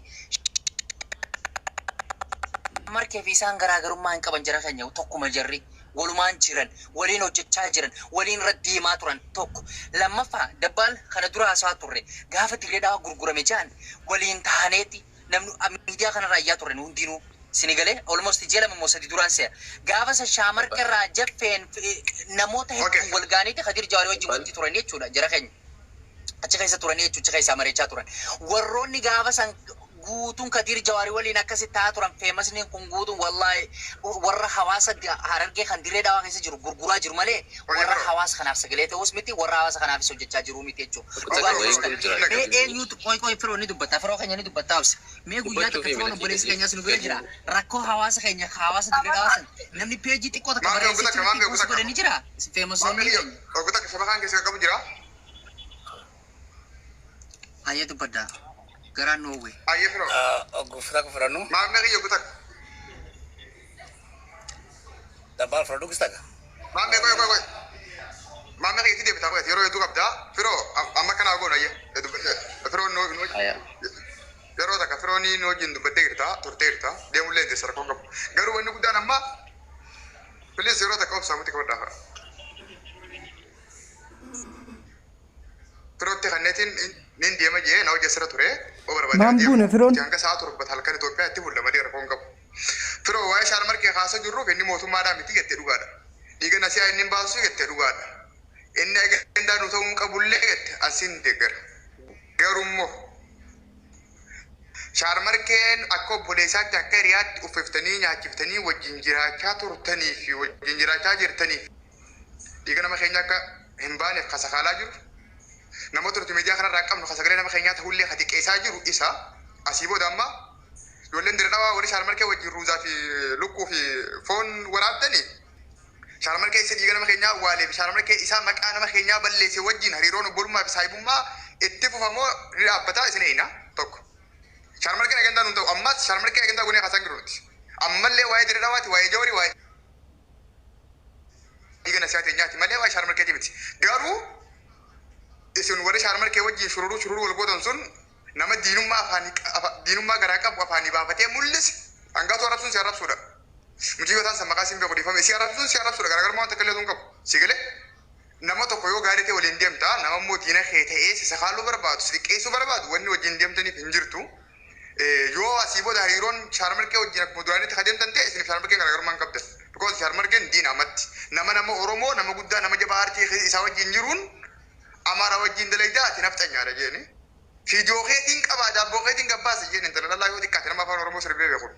D: markee fi isaan garaagarummaa hin qaban jara keenya tokkuma jarri walumaan jiran waliin hojjechaa jiran waliin irra deemaa turan tokko lammaffaa dabbaal kana dura haasawaa turre gaafa dirree dhawaa gurgurame jaan waliin taaneeti namni miidiyaa kanarraa iyyaa turre nu hundinuu sinigalee almost ji'a lama moo sadi duraan se'a gaafa sa shaamarka irraa jaffeen namoota hedduun wal gaaniiti Kadir Jawaarii wajjin wanti turan jechuudha jara keenya achi keessa turan jechuudha achi keessaa mareechaa turan warroonni gaafa san
M: Guutuun Kadiir Jawaarii waliin akkasitti ta'aa turan feemasni kun guutuun wallaahi warra hawaasa Harargee kan Dirree Dhawaa keessa jiru gurguraa jiru malee warra hawaasa kanaaf sagalee ta'us miti, warra hawaasa kanaafis hojjechaa jiru miti jechuudha. Dhugaa jirus kana. Mee eenyutu qoy qoy, Firoo ni dubbata, Firoo keenya ni dubbata obse. Mee guyyaa tokko Firoon obboleessi keenyas nu bira jira. Rakkoo hawaasa keenya, hawaasa Dirree Dhawaa sana namni peejii xiqqoo takka barreessee achirratti post godhe ni jira. Feemasoonni keenya.
A: Obbo takka shabakaan keessa qabu jira.
M: Hayyee, dubbaddaa. Garaan nu hawwe.
A: Ayyee, Firoo.
L: Gooftaa ko fudhannu.
A: Maamee kiyya, obbo takka.
L: Dabbaal fudhadhu kistaka.
A: Maamee, qoy qoy qoy. Maamee kiyya itti deebitaa qoy, yeroo hedduu qabdaa. Firoo, amma kanaa goona, ayyee. Firoo nu yeroo takka Firoo ni nu wajjin dubbattee jirta, turtee jirta, deemullee hin deessa, rakkoon qabu. Garuu wanni guddaan amma, please, yeroo takka obsaa muti qabadhaa. Firootti kanneetiin nin deema jee na hojii ture. O barbaade.
N: Maan buune Firoon?
A: Hanga sa'a 7 halkan Itoophiyaa itti bulla malee rakkoon qabu. Firoo, waa'ee Shaarmarkee kaasa jirruuf inni mootummaadhaa miti jettee dhugaadha. Dhiiga nasiyaa inni hin baasu jettee dhugaadha. Inni agandaa nu ta'uu hin qabullee jette, asiin deeggara. Garuu Shaarmarkeen akka obboleessaatti, akka hiriyaatti uffiftanii, nyaachiftanii, wajjin jiraachaa turtanii fi wajjin jiraachaa jirtanii dhiiga nama keenya akka hin baaneef kasakaalaa jiru. Namoota nuti miidiyaa kanarraa qabnu kasagalee nama keenyaa ta'ullee ka xiqqeessaa jiru isa. Asii booda amma ijoolleen Dirree Dhawaa warri Shaarmarkee wajjin ruuzaa fi lukkuu fi foon waraabdanii, Shaarmarkee isa dhiiga nama keenyaa awwaalee fi Shaarmarkee isaa maqaa nama keenyaa balleesse wajjin hariiroon obbolummaa fi saahibummaa itti fufamoo ni dhaabbataa isin eeyna tokko. Shaarmarkeen agandaa nuun ta'u, ammas Shaarmarkee agandaa gonee kaasaan jiru nuti. Ammallee waa'ee Dirree Dhawaati, waa'ee Jawari, waa'ee dhiiga nasiyaa teenyaati malee waa'ee Shaarmarkeeti miti. Garuu isin warri Shaarmarkee wajjin shururuu shururuu wal gootan sun nama diinummaa afaanii, diinummaa garaa qabu afaanii baafatee mul'ise hangaatu arrabsuun si arrabsuudha. Mucayyoo taan san maqaa siin beeku, dhiifame, si arrabsuun si arrabsuudha, garaagarummaa wanta akka illee hin qabu. Si galee, nama tokko yoo gaarii ta'e waliin deemta, nama immoo diina kee ta'ee si sakaaluu barbaadu, si xiqqeessuu barbaadu, wanni wajjin deemtaniif hin jirtu. Yoo asii booda hariiroon Shaarmarkee wajjin akkuma duraanitti ka deemtan ta'e, isiniif Shaarmarkeen garaagarummaa hin qabdan. Because Shaarmarkeen diina ammatti. Nama Oromoo, nama guddaa, nama jabaa aartii isaa wajjin jiruun Amaara wajjin dalagdaa, ati nafxanyaadha jeeni. Fiidiyoo keetiin qabaa, daabboo keetiin gabbaasa jeen, intala dhalaa yoo xiqqaate nama afaan Oromoo sirbee beeku.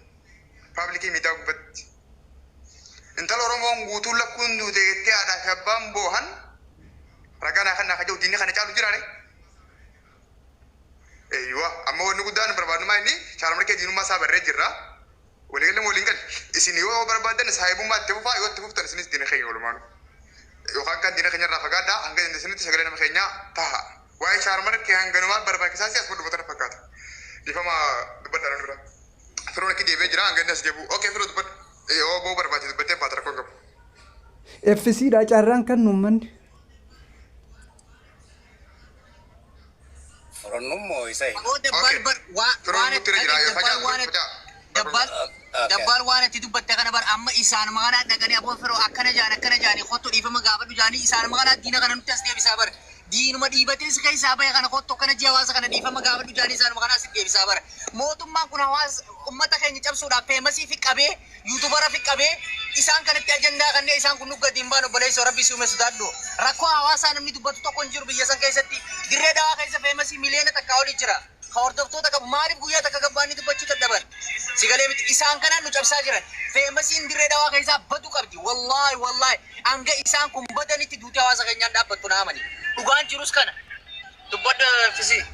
A: Public miidiyaa gubbatti. Intala Oromoon guutuun lakkuun duute jettee haadhaa fi abbaan boohan ragaa naa kan naa kaja'u diinni kana caalu jiraare. Eeyyuwa, amma wanni guddaan barbaadnumaa inni Shaarmarkee diinummaa isaa barree jirra. Waliigalee waliin gal. Isin yoo barbaadan saahibummaa itti fufaa, yoo itti fuftan isinis diina keenya walumaanu. Yookaan kan diina keenya irraa fagaadhaa, hanga dandeessanitti sagalee nama keenyaa taha. Waa'ee Shaarmarkee hanganumaa barbaachisaa si as dubbatan fakkaata. Dhiifama, dubbadhaa namni biraa. Firoon akki deebi'ee jira, hanga inni as deebi'u. Okay, Firoo, dubbadhu. Yoo ba'uu barbaade dubbattee baata, rakkoon qabu.
N: FC dha carraan kan uummanni.
L: Furannummoo isa hin.
M: Aboo Dabbaal, bar
A: Firoon
M: waan
A: nutti irra jira.
M: Dabbaal, waan Dabbaal, Dabbaal, waan itti dubbatte kana bar amma isaan maqanaa dhaqanii, aboo Firoo akkana jaan, akkana jaanii, kottu dhiifama gaafadhu jaanii, isaan maqanaa diina kana nutti as deebisaa bar. Diinuma dhiibatee si keessaa bahe kana, kottu akkana jee, hawaasa kana dhiifama gaafadhu jaanii, isaan maqanaa si deebisaa bar. Mootummaan kun hawaasa ummata keenya cabsuudhaaf feemasii fi qabee, YouTubera fi qabee, isaan kanatti ajandaa kanneen isaan kun nu gadi hin baanu. Obboleessoo, Rabbi si uume sodaadhu. Rakkoo hawaasaa namni dubbatu tokko hin jiru biyya san keessatti. Dirree Dhawaa keessa feemasii 1 million olii jira. Ka hordoftoota qabu maaliif guyyaa takka gabbaanni dubbachuu dadhaban? Sigalee miti, isaan kanaan nu cabsaa jiran. Feemasiin Dirree Dhawaa keessaa badu qabdi. Wallaahi, wallaahi, hanga isaan kun badanitti duutii hawaasa keenyaan dhaabbattu na amani. Dhugaan jirus kana. Dubbadhu, Fisii.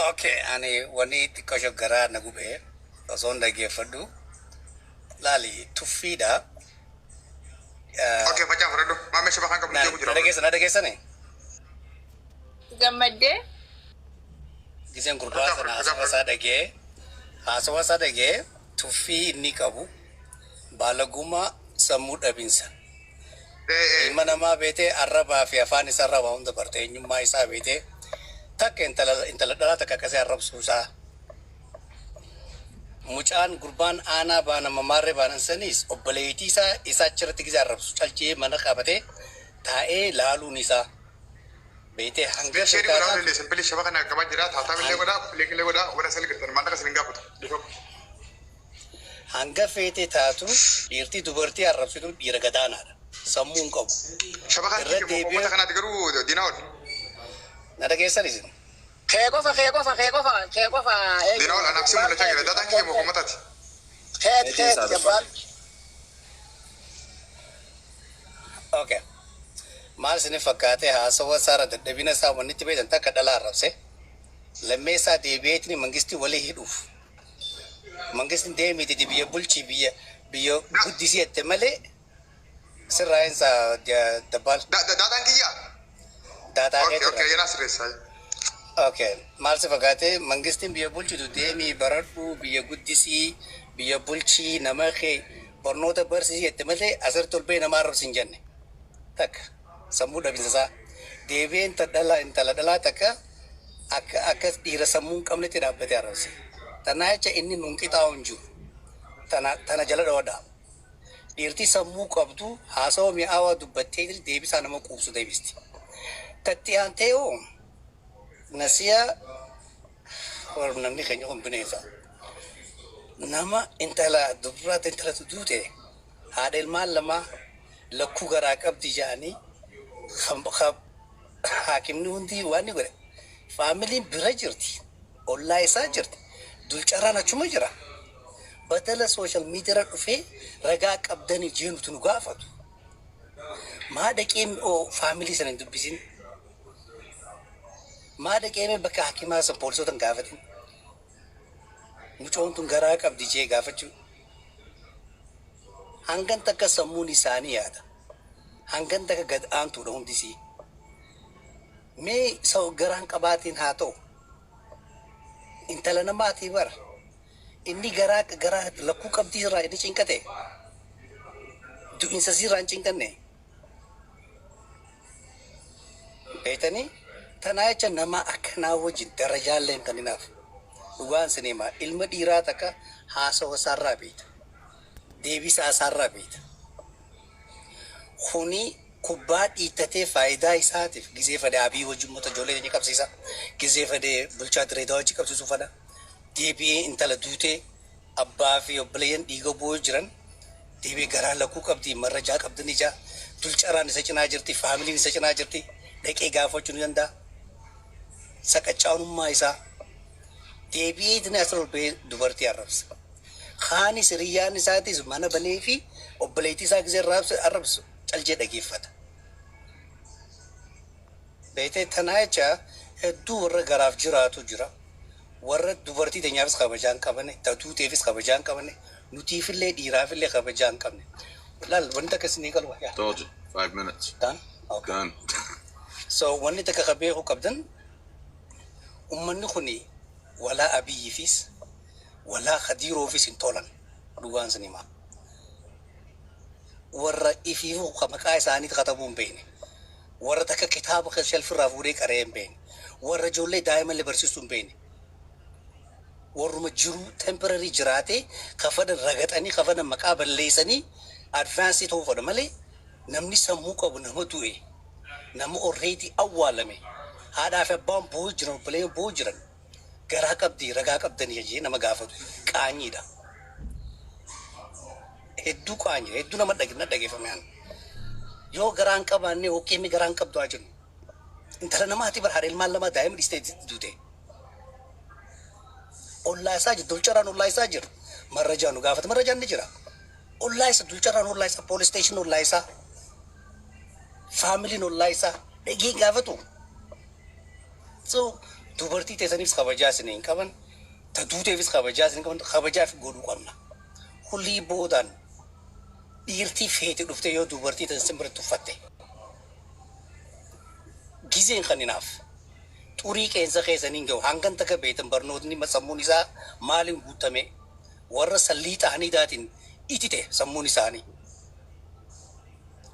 L: Okay, ani wanni xiqqoo shoggaraa na gubee osoo hin dhaggeeffadhu. Laali, tuffiidha.
A: Okay, facaa fudhadhu. Maamee shabakaan qabu jeequ jira.
L: Na dhageessa, na dhageessani?
K: Gammaddee.
L: Giseen gurbaa sana haasawa isaa dhagee, tuffii inni qabu, baalagummaa, sammuu dhabinsa. Ilma namaa beetee arrabaa fi afaan isaarraa waa hunda barte, eenyummaa isaa beetee takka intala dhalaa takka akkasii arrabsuu isaa. Mucaan gurbaan aanaa baana mamaarree baanan saniis obboleettii isaa isaa achirratti gisee arrabsu calcee mana qabatee taa'ee laaluun isaa beetee hanga
A: Share
L: feetaa
A: godhaa
L: taatu.
A: dandeessan. Please, shaba kana qabaa jira. Taataa illee godhaa, link illee godhaa, warra sal girtan maallaqa isin hin gaafatu. Dhiifama.
L: Hanga feetee taatu, dhiirtii dubartii arrabsitu dhiira gadaanaadha. Sammuu hin qabu.
A: Shaba kana
L: Irra
A: uummata
L: deebi'ee
A: kanaati garuu diinaa ol.
L: Na dhageessan isin.
I: Kee qofa, kee qofa, kee qofa, kee qofa.
A: Dinaawol anaaf si mul'achaa jira. Daataan kiyya moo ummataati?
I: Keeti, keeti, Jabbaal.
L: Okay. Maal isin fakkaate haasawa isaarra dadhabina isaa wanni itti beektan takka dhalaa arrabse. Lammeessaa deebi'eetiin mangistii walii hidhuuf. Mangistiin deemiiti biyya bulchii, biyya guddisii jette malee sirraa'insa Dabbaal.
A: Daataan kiyya?
L: Daataa
A: Okay,
L: keetirra.
A: okay, yana sirreessaa.
L: Okay. Maal si fakkaate mangistiin biyya bulchitu deemii baradhu, biyya guddisii, biyya bulchii, nama kee barnoota barsiisii jette malee asirratti ol ba'ee nama arrabsi hin jenne. Takka sammuu dhabinsa isaa. Deebi'ee intala dhalaa takka akka dhiira sammuu hin qabnetti dhaabbatee arrabse. Tanaa jecha inni nun qixaa'u hin jiru. Tana jala dhawadha. Dhiirti sammuu qabdu haasawa mi'aawaa dubbattee deebisaa nama quubsu deebisti. Tatti aantee hoo nasiya warra namni keenya kun bineensa. Nama intala dubaraatti intalatu duute, haadha ilmaan lamaa, lakkuu garaa qabdi jedhanii haakimni hundi waan ni godhe. Faamiliin bira jirti. Ollaa isaa jirti. Dulcarraan achuma jira. Badala social media dhufee ragaa qabdanii jeenutu nu gaafatu. Maa dhaqee faamilii sana hin dubbisin? Maa dhaqee bakka hakimaa san poolisoota hin gaafatin? Mucoon tun garaa qabdi jee gaafachuu. Hangan takka sammuun isaanii yaada. Hangan takka gad aantuudha hundisii. Mee garaan qabaatiin haa ta'u. Intala namaatii bara. Inni garaa lakkuu qabdii irraa inni cinqate. Du'insa irraa hin cinqanne. Beektanii, tanaa jecha nama akkanaa wajjin darajaallee hin kanninaaf. Dhugaan sinimaa ilma dhiiraa takka haasawa isaarraa beekta. Deebisaa isaarraa beekta. Kuni kubbaa dhiittatee faayidaa isaatiif gizee fedhe Abii wajjin uummata ijoollee keenya qabsiisa. Gizee fedhe bulchaa Direedaa wajjin qabsiisuu fedha. Deebi'ee intala duutee abbaa fi obboleeyyan dhiiga bu'uu jiran deebi'ee garaa lakkuu qabdi, marrajaa qabdi ni jaa. Dulcaraan isa cinaa jirti, faamiliin isa cinaa jirti. Dhaqee gaafachuu ni danda'a. Saqaccaanummaa isaa. Deebi'ee itti asirra ol ba'ee dubartii arrabsa. Kaanis hiriyyaan isaatis mana banee fi obboleettii isaa gizee arrabsu caljee dhageeffata. Beektee, tanaa jecha hedduu warra garaaf jiraatu jira. Warra dubartii teenyaafis kabajaa hin qabne, tatuuteefis kabajaa hin qabne, nutiifillee dhiiraafillee kabajaa hin qabne. Laal, wanti akka isinii qalu.
O: Told you. 5 minutes.
L: Done? Okay.
O: Done.
L: So wanni takka ka beekuu qabdan, ummanni kuni walaa Abiyyiifis walaa Khadiiroofis hin tolan, dhugaan isin himaa. Warra ifiifuu ka maqaa isaanii katabuu hin beekne. Warra takka kitaaba shelfirraa fuudhee qaree hin beekne. Warra ijoollee daa'ima illee barsiisuu hin beekne. Warruma jiruu temporary jiraatee kafadan ragaxanii, kafadan maqaa balleessanii advance ta'uu fedha malee namni sammuu qabu nama du'e, nama already awwaalame, haadhaa fi abbaan boo'u jiran, obboleeyyan boo'u jiran, garaa qabdi, ragaa qabdanii jee nama gaafatu qaanyiidha. Hedduu qaanyiidha. Hedduu nama na dhageeffame ani. Yoo garaan qabaanne hoqqeemni garaan qabdu haa jennu. Intala namaati bar, haadha ilmaan lamaa, daa'ima dhiistee duute. Ollaa isaa jira, dulcarraan ollaa isaa jira. Marrajaa nu gaafata, marrajaan ni jira. Ollaa isa, dulcarraan ollaa isaa, police station ollaa isaa, faamiliin ollaa isaa dhagee gaafatu. So dubartii teessaniifis kabajaa isin hin qaban, ta duuteefis kabajaa isin hin qaban, kabajaaf godhuu qabna. Hulii boodaan dhiirtii feete dhuftee yoo dubartii tan isin biratti uffatte. Gizeen kaninaaf xurii qeensa keessanii hin gahu. Hangan takka beektan barnootni sammuun isaa maaliin guutame, warra sallii ta'anii daatiin itite sammuun isaanii.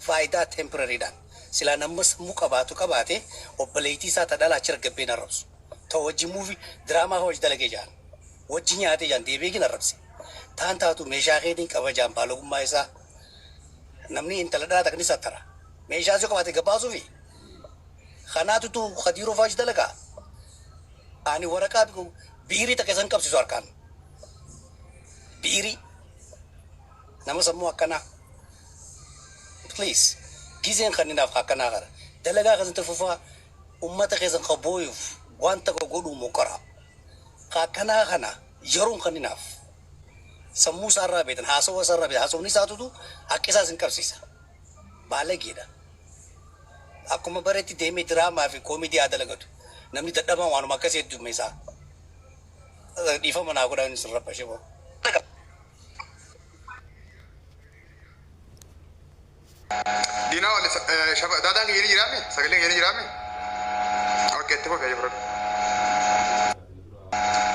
L: Faayidaa temporarydhaan. Silaa nama sammuu qabaatu qabaate obboleettii isaa ta dhalaa achi argabbeen arrabsu. Ta wajji movie diraamaa hojii dalagee jaan. Wajji nyaatee jaan deebi'ee arrabse. Taan taatu meeshaa keetiin kabajaan baalogummaa isaa. Namni intala dhalaa takka ni sattara. Meeshaa isoo qabaate gabbaasuufi. Kanaatu tu Khadiiroo fa'aa dalagaa. Ani waraqaa biirii takka isan qabsiisu harkaan. Biirii. Nama sammuu akkanaa. Please. Gizeen kanninaaf akkanaa kana. Dalagaa keessatti fufaa, ummata keessan ka booyuuf Waan takka godhuu moqora. Ka akkanaa kana yeroon kanninaaf. Sammuu isaarraa beektan, haasawa isaarraa beektan, haasawni isaatutu haqqi isaas hin qabsiisa. Baalageedha. Akkuma bareetti deemee diraamaa fi koomedii haa dalagatu. Namni dadhabaan waanuma akkasii hedduu isaa. Dhiifama naa godhaa inni sin rabbashe boo.
A: Diinaa wal shaba daadaan kiyya ni jiraame sagaleen kiyya ni jiraame. Okay, itti fufee jiru.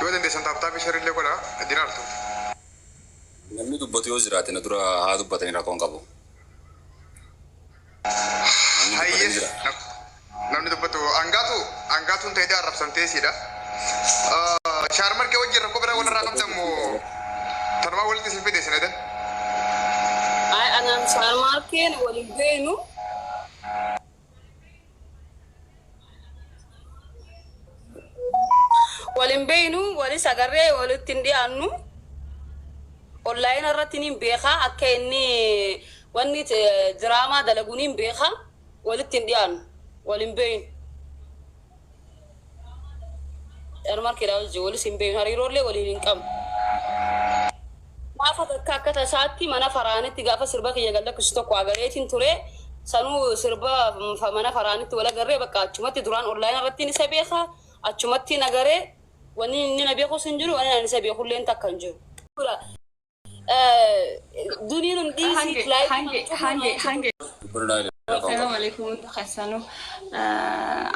A: Yoo dandeessan tap tap share illee godhaa diinaa altu.
O: Namni dubbatu yoo jiraate na dura haa dubbatanii rakkoon qabu. Namni dubbatu
A: Hayyee
O: ni jira.
A: Namni dubbatu hangaatu hangaatuun ta'ee arrabsamtee siidha. Shaarmarkee wajjin rakkoo biraa walirraa qabdan moo tanumaa walitti isin fide isin edan?
G: Ay, anaan shaarmaarkeen waliin beenu. Waliin beenu, walis agarree walitti hin dhiyaannu. Onlaayina irratti niin beekaa akka inni wanni diraamaa dalagu niin beekaa walitti hin dhiyaannu. Waliin beenu. Shaarmaarkeedhaa wajjin walis hin beenu hariiroollee waliin hin qabnu. Gaafa takka akka tasaatti mana faraanitti gaafa sirba kiyya gad lakkisu tokko agareetiin ture. Sanuu sirba mana faraanitti wal agarree bakka achumatti duraan onlaayina irratti isa beeka. Achumatti nagaree wanni inni na beekus hin jiru wanni ani isa beekullee takka hin jiru. Duniin hin dhiisii
K: Hange,
G: laayitii
K: hange, hange, hange.
O: Dubbannaa illee rakkoon
K: Assalamu
O: qabu.
K: alaikum hunda keessanuu.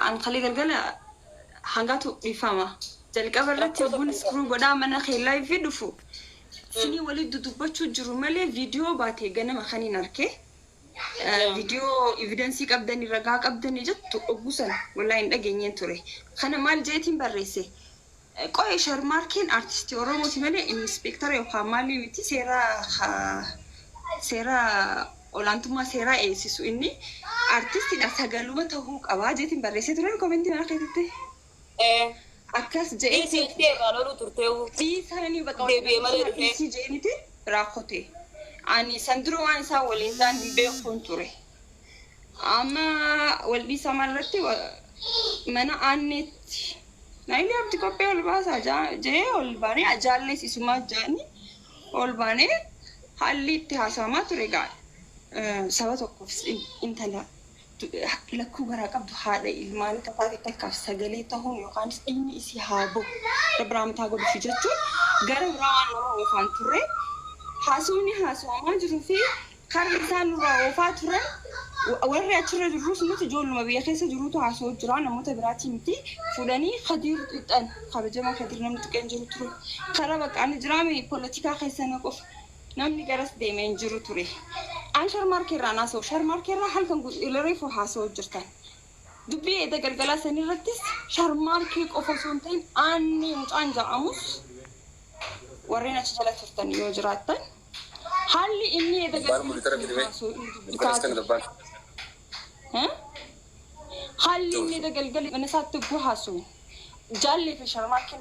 K: An kalii galgala hangatu dhiifama. Jalqaba irratti
G: Rakkoo
K: bun
G: tokko hin qabu.
K: screw godhaa mana kee live dhufu. Sinii walitti dudubbachuu jiru malee viidiyoo baate ganama kan hin arke. Viidiyoo evidence qabdanii ragaa qabdanii jettu oggusan wallahi hin dhageenyeen ture. Kana maal jeetiin barreesse? Qo'ee Sharmaarkeen artistii Oromooti malee inspektara yookaan maalii miti seera seera olaantummaa seeraa eegsisu inni artistiidha sagaluma tahuu qabaa jeetiin barreessee ture commentii mana keessatti. Akkas
G: Dhiisii
K: je'eetiin
G: itti irraa loluu turteewu.
K: Dhiisanii bakka
G: Deebi'ee malee dhufee.
K: Dhiisii je'eenitti raakkote. Ani san dura waan isaan waliin ta'an hin beekuun ture. Amma wal dhiisaa irratti mana aanneetti. Naayilii abdi qophee ol baasaa jee ol baanee ajaallees isumaa jaanii ol baanee haalli itti haasawamaa ture egaa saba tokkoof intala lakkuu garaa qabdu haadha ilmaan taate takkaaf sagalee tahuun yookaanis dhiigni isii haa bahu rabbi rahmataa godhufi jechuun gara biraa waan nama oofaan turre haasawni haasawamaa jiruu fi karri isaan nurraa oofaa turan warri achirra jirrus nuti ijoolluma biyya keessa jirutu haasawuu jira namoota biraatii miti fuudhanii Khadiir xuxxan kabajamaa Khadiir namni tuqeen jiru ture karaa bakka ani jiraame poolitikaa keessa na qofa namni garas deemee hin jiru ture. An sharmaarkee irraa haasa'u sharmaarkee irraa halkan reefu haasa'u jirtan. Dubbii eeda galgalaa sanirrattis sharmaarkee qofa osoo hin ta'in aanni mucaan ja'amus warreen achi jala turtan yoo jiraattan haalli inni eeda
O: Dabbaan monitora fidime.
K: haasa'u
O: Monitora kana dabbaan.
K: Haalli inni eeda galgala mana isaatti hogguu haasa'u jaallee fi sharmaarkeen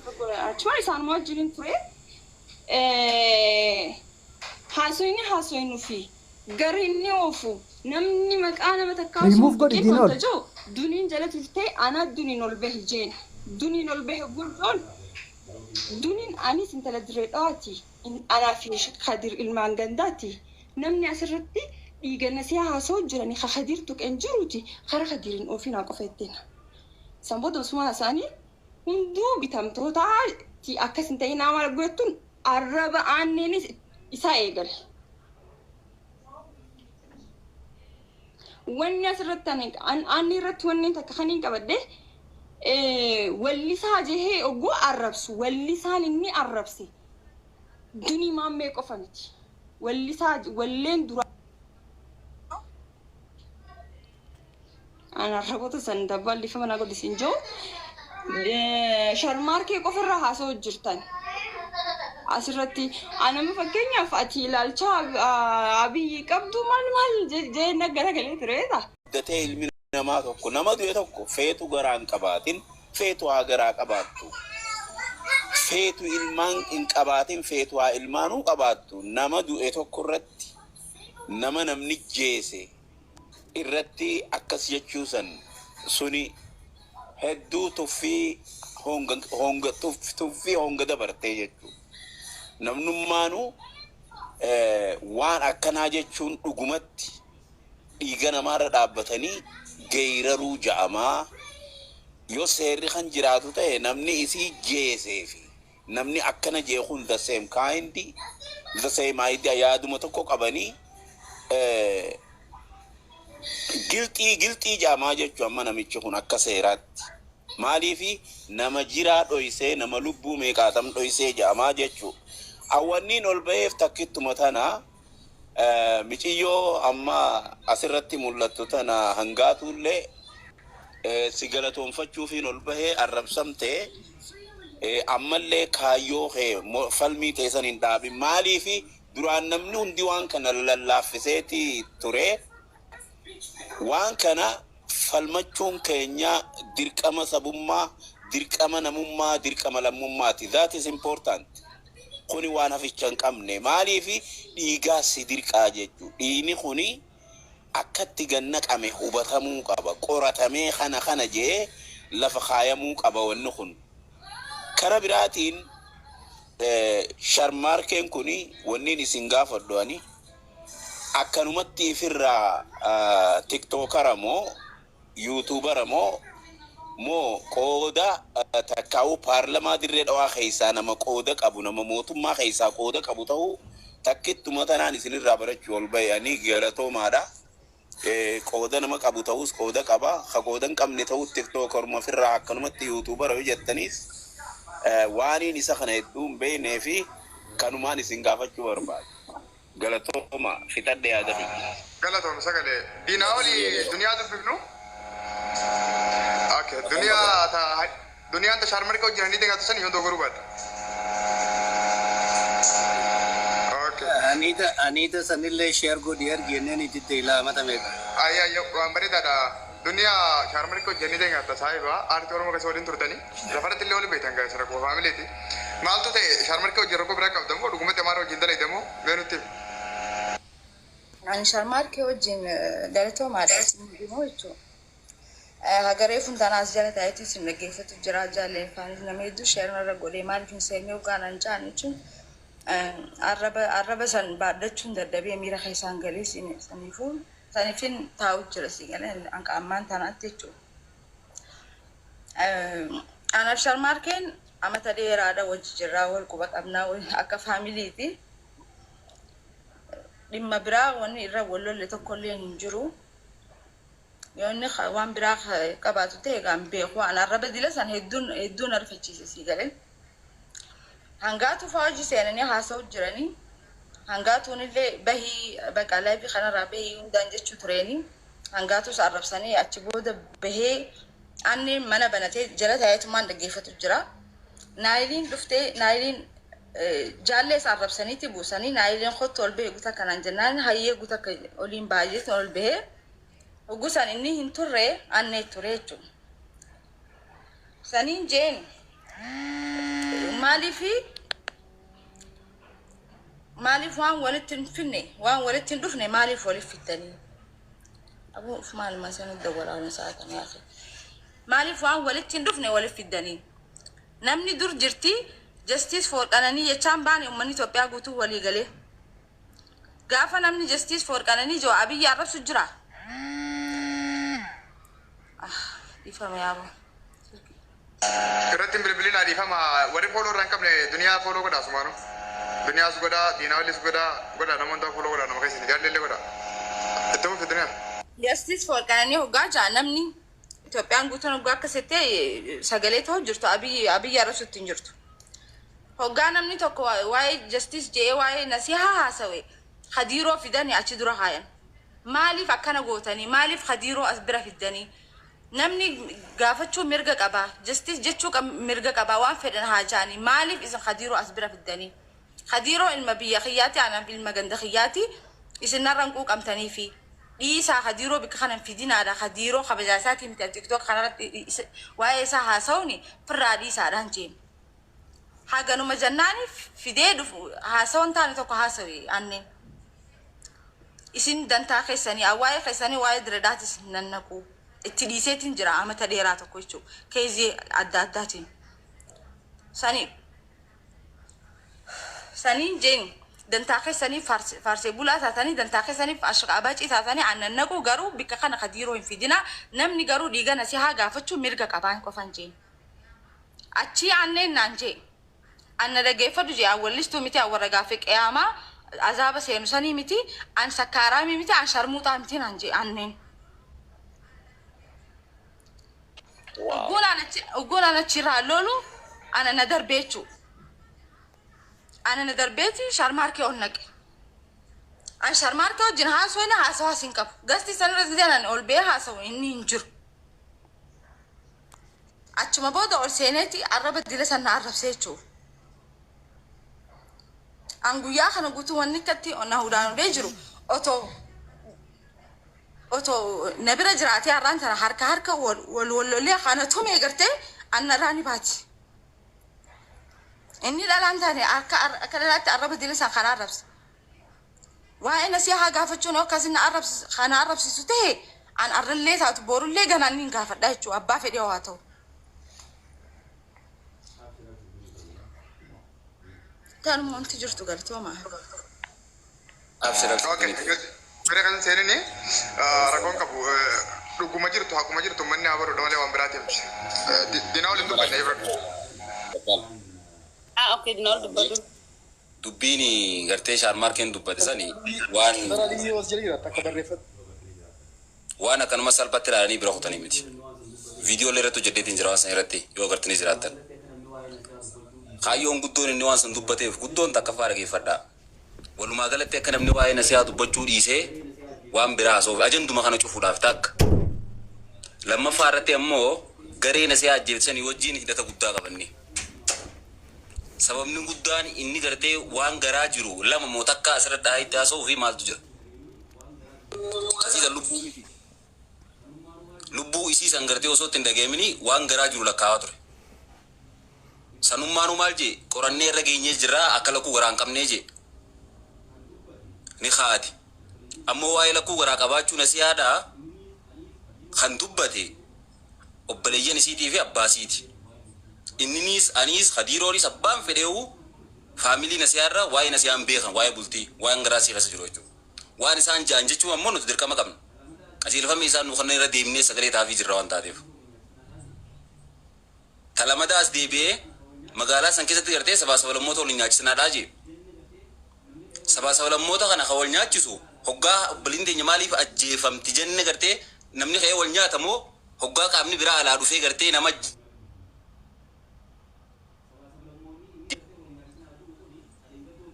K: achuma isaanuma wajjiniin ture. Haasawni haasawinuu fi gara inni oofu namni maqaa nama takkaa osoo
N: Remove godhi
K: hin
N: diina ol.
K: wanta jiru duniin jala turtee anaa duniin ol bahe jeen duniin ol bahe gurjoon duniin anis intala dirree dhawaati anaa fi Kadir ilmaan gandaati namni asirratti dhiiganna siyaa haasawuu jirani ka Kadir tuqeen jiruuti kara Kadiriin oofinaa qofa ittiin. San booda osuma haasa'anii hunduu bitamtoota akkas hin ta'in nama godhattuun arraba aanneenis isaa eegale. Wanni asirratti ani aanni irratti wanni takka kan hin qabadde wallisaa jehee oguu arrabsu wallisaan inni arrabse dunii maammee qofa miti. Wallisaa walleen dura. An arraboota san dabbaan mana godhisiin jiru. Sharmaarkee qofarraa haasa'u jirtan. Asirratti anama fakkeenyaaf ati ilaalcha Abiyyi qabdu maal maal jee na garagalee tureeta.
J: Guddatee ilmi namaa tokko nama du'e tokko feetu garaa hin qabaatin feetu haa garaa qabaattu. Feetu ilmaan hin qabaatin feetu haa ilmaanuu qabaattu. Nama du'e tokko irratti nama namni jeese irratti akkas jechuu san suni Hedduu tuffii honga honga tuffii honga dabartee jechuudha. Namnummaanuu waan akkanaa jechuun dhugumatti dhiiga namaarra dhaabbatanii geeyraruu ja'amaa. Yoo seerri kan jiraatu ta'e, namni isii jeesee fi namni akkana jee kun the same kind, the same idea, yaaduma tokko qabanii guilty guilty ja'amaa jechuu. Amma namichi kun akka seeraatti maaliifi nama jiraa dhoysee, nama lubbuu meeqaatam dhoysee ja'amaa jechuu. Awwanniin ol ba'eef takkittuma tana, miciyyoo amma asirratti mul'attu tana hangaatuullee si galatoonfachuufiin ol bahee. Arrabsamtee ammallee kaayyoo kee falmii teessan hin dhaabin. Maaliifi duraan namni hundi waan kana lallaafiseeti ture. Waan kana falmachuun keenya dirqama sabummaa, dirqama namummaa, dirqama lammummaati. That is important. Kuni waan haficha hin qabne. Maaliifi dhiigaa si dirqaa jechuu. Dhiigni kuni akkatti gannaqame hubatamuu qaba, qoratamee kana kana jee lafa kaayamuu qaba wanni kun. Kara biraatiin Sharmaarkeen kuni, wanniin isin gaafadhu ani, akkanumatti ifirraa TikTokera moo YouTubera moo qooda takkaa'uu paarlamaa Dirree Dhawaa keessaa nama qooda qabu, nama mootummaa keessaa qooda qabu ta'uu takkittuma tanaan isinirraa barachuu ol bahe. Ani galatoomaadha. Qooda nama qabu ta'us qooda qaba. Ka qooda hin qabne ta'us TikTokeruma ofirraa akkanumatti YouTubera yoo jettaniis, waaniin isa kana hedduu hin beeknee fi kanumaan isin gaafachuu barbaada. Galatooma, fixadhe yaada kiyya.
A: Galatoom sagalee. Diinaa olii duniyaa dubbifnu. Okay, duniyaa ta duniyaan ta Shaarmarka hojjetanii deeggartu sani yoo dogoruu baadha. Okay.
L: Anita Anita sanillee share godhi ergi jenneen itti ilaa mata meeqa.
A: Ayya ayya, waan bareedaadha. Duniyaa Shaarmarka hojjetanii deeggarta saahiba aartii Oromoo keessa waliin turtanii lafarratti illee waliin beektan gaa'e rakkoo faamileeti. Maaltu ta'e? Shaarmarka hojii rakkoo biraa qabda moo dhugumatti Amaara wajjin dalayda moo mee nutti himi?
P: Ani Sharmaarkee wajjin galatoomaadha isin hundinuu jechuudha. Hagaree funtanaas jala taa'eetu isin dhaggeeffatu jira. Jaalleeffaanis nama hedduu share narra godhee, maaliif hin seenne hoggaan an ja'an jechuun arraba arraba san baadhachuun dadhabee miira keessaan galee saniifuu saniifin taa'u jira si galee hanqa ammaan tanaatti jechuudha. Anaaf Sharmaarkeen amata dheeraadha wajji jirraa, wal quba qabnaa akka faamiliiti. Dhimma biraa wanni irra wal lolle tokkollee hin jiru. Yoo inni waan biraa qabaatu ta'e egaa hin beeku. An arraba dila san hedduun hedduun arfachiise sii galee. Hangaatu fa'aa hojii seenanii haasa'u jiranii. Hangaatuun illee bahii baqa live kanarraa bahii hundaan jechuu tureeni. Hangaatus arrabsanii achi booda bahee anni mana banatee jala taa'eetumaan dhaggeeffatu jira. Naayiliin dhuftee, Naayiliin jaallee isa arrabsaniiti buusanii, Naayiliin kottu ol bahee guta kanaan jennaan, hayyee guta akka oliin baay'eetu ol bahee hoggusan inni hin turre, annee ture jechuudha. Saniin jeen maaliif waan walitti hin finne, waan walitti hin dhufne maaliif walitti fiddanii? Abuu uf maaluma sanu dawwalaana sa'a kana yaase. Maaliif waan walitti hin dhufne walitti fiddanii? Namni dur jirti justice for Qananii jechaan baane uummanni Itoophiyaa guutuu walii galee. Gaafa namni justice for Qananii jiru Abiyyi arrabsu jira. Dhiifama yaaboo.
A: Irratti hin bilbilinaa, dhiifama. Warri follow irraa hin qabne duniyaa follow godhaa sumaanu. Duniyaas godhaa, diinaa godhaa, godhaa, namoota follow godhaa, nama keessa jaallee godhaa. Itti fufi, duniyaa.
P: Justice for Qananii hoggaa jaa namni Itoophiyaan guutuun hoggaa akkasitti sagalee ta'u jirtu Abiyyi arrabsutti hin jirtu. Hoggaa namni tokko waa'ee justice jedhee waa'ee nasihaa haasawe Khadiiroo fidanii achi dura kaayan. Maaliif akkana gootanii? Maaliif Khadiiroo as bira fiddanii? Namni gaafachuu mirga qabaa. Justice jechuu mirga qabaa, waan fedhan haa jaanii. Maaliif isin Khadiiroo as bira fiddanii? Khadiiroo ilma biyya kiyyaati, anaaf ilma ganda kiyyaati. Isin narra hin quuqamtanii fi dhiisaa, Khadiiroo bikka kana hin fidinaadha. Khadiiroo kabajaa isaatii miti TikTok kanarratti waa'ee isaa haasa'uuni firraa dhiisaadhaan jeen. Haganuma jennaani fidee dhufu haasawwan taane tokko haasawe anneen. Isin dantaa keessanii waa'ee keessanii waa'ee diredaatis nannaqu. Itti dhiiseetiin jira amata dheeraa tokko jechuudha. Keezii adda addaatiin. Sani saniin jeen dantaa keessanii faarsee bulaa taatanii, dantaa keessaniif ashqaabacii taatanii, aannan naquu garuu bikka kana kadiiroo hin fidina. Namni garuu dhiiga nasihaa gaafachuu mirga qabaan qofan jeen. Achii aanneen naan jee. Anna dhageeffadhu jee, awwallistuu miti, awwarra gaaffii qiyaamaa azaaba seenu sanii miti, an sakkaaraamii miti, an sharmuuxaa miti naan jee anneen. Ugguun an achirraa lolu ana na darbee jechuu. Ana na darbeeti sharmaarkee ol naqe. An sharmaarkee wajjin haasawina haasawaa hin qabu. Gasti sanirra gisee an ol ba'ee haasawu inni hin jiru. Achuma booda ol seeneeti arraba dila sana arrabsee jechuudha. An guyyaa kana guutuu wanni akkatti na hudaan odee jiru otoo na bira jiraatee har'aan tana harka harka wal wal lolee kana tumee gartee annarraa ni baati. Inni dhalaan taane akka akka dhalaatti arraba dila isaa kana arrabsa. Waa'ee nasihaa gaafachuun akkas inni arrabsisu kana arrabsisu ta'e, an arrallee taatu borullee ganaan ni gaafadha jechuudha, abbaa fedhee haa ta'u. Tanuma wanti jirtu, galatooma.
O: Abshir.
A: Okay, bira kan seenini rakkoon qabu, dhuguma jirtu haquma jirtu manni haa baru malee waan biraati miti. Dinaa waliin dubbanne ibra.
G: Ah, okay, dinaa ol dubbatu.
O: Dubbiin gartee shaarmaarkeen dubbate sani waan
E: Akka barreeffatu.
O: waan akkanuma salphatti ilaalanii bira kutanii miti. Viidiyoo irratti hojjedheetiin jira waan san irratti yoo agartanii jiraattan. Kaayyoon guddoon inni waan san dubbateef guddoon takka faa dhageeffadhaa. Walumaa galatti akka namni waa'ee nasihaa dubbachuu dhiisee waan biraa haasa'uuf ajanduma kana cufuudhaaf takka. Lammaffaa irratti ammoo garee nasihaa ajjeefsanii wajjin hidhata guddaa qabanni. Sababni guddaan inni gartee waan garaa jiru lama moo takka asirra dhahaa itti haasa'uu fi maaltu jira. Asiisan lubbuu miti. Lubbuu isii san gartee osoo itti hin dhageemini waan garaa jiru lakkaa'aa ture. Sanummaanuu maal jee, qorannee irra geenyee jirraa akka lakkuu garaa hin qabnee jee. Ni kaati. Ammoo waa'ee lakkuu garaa qabaachuu nasihaadhaa kan dubbate obboleeyyan isiitii fi abbaa isiiti. Inniniis, aniis, Kadiiroonis, abbaan fedheewu faamilii nasihaarra waa'ee nasihaa hin beekan, waa'ee bultii waan garaa isii keessa jiru jechuudha. Waan isaan ja'an jechuun ammoo nuti dirqama qabna. Qajeelfamni isaan nu kennan irra deemnee sagalee taafii jirra waan taateef. Talamadaa as deebi'ee magaalaa san keessatti gartee sabaa sabalammoota waliin nyaachisanaadhaa jee. Sabaa sabalammoota kana kan wal nyaachisu hoggaa obboleettiin teenya maaliif ajjeefamti jenne gartee namni ka'ee wal nyaata moo hoggaa qaamni biraa alaa dhufee gartee nama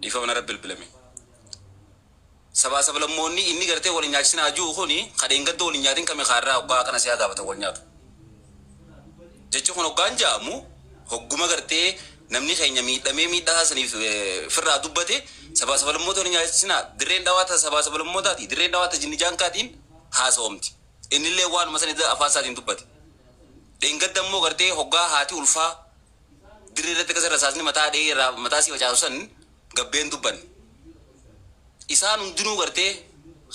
O: dhiifama narra bilbilame. Sabaa sablammoonni inni gartee wal nyaachisinaa jiru kuni kadheen gadda wal nyaatin kami kaarraa hoggaa akkana siyaa gaafatan wal nyaatu. Jechi kun hoggaan ja'amu hogguma gartee namni keenya miidhamee miidhaa saniif firraa dubbate sabaa sablammoota wal nyaachisinaa, dirreen dhawaata sabaa sablammootaati, dirreen dhawaata jinni jaankaatiin haasawamti. Innillee waanuma san afaan isaatiin dubbate. Dheengadda immoo gartee hoggaa haati ulfaa dirree irratti akkasa rasaasni mataa dhee irraa mataa sii facaasu san gabbeen dubbanne. Isaan hundinuu gartee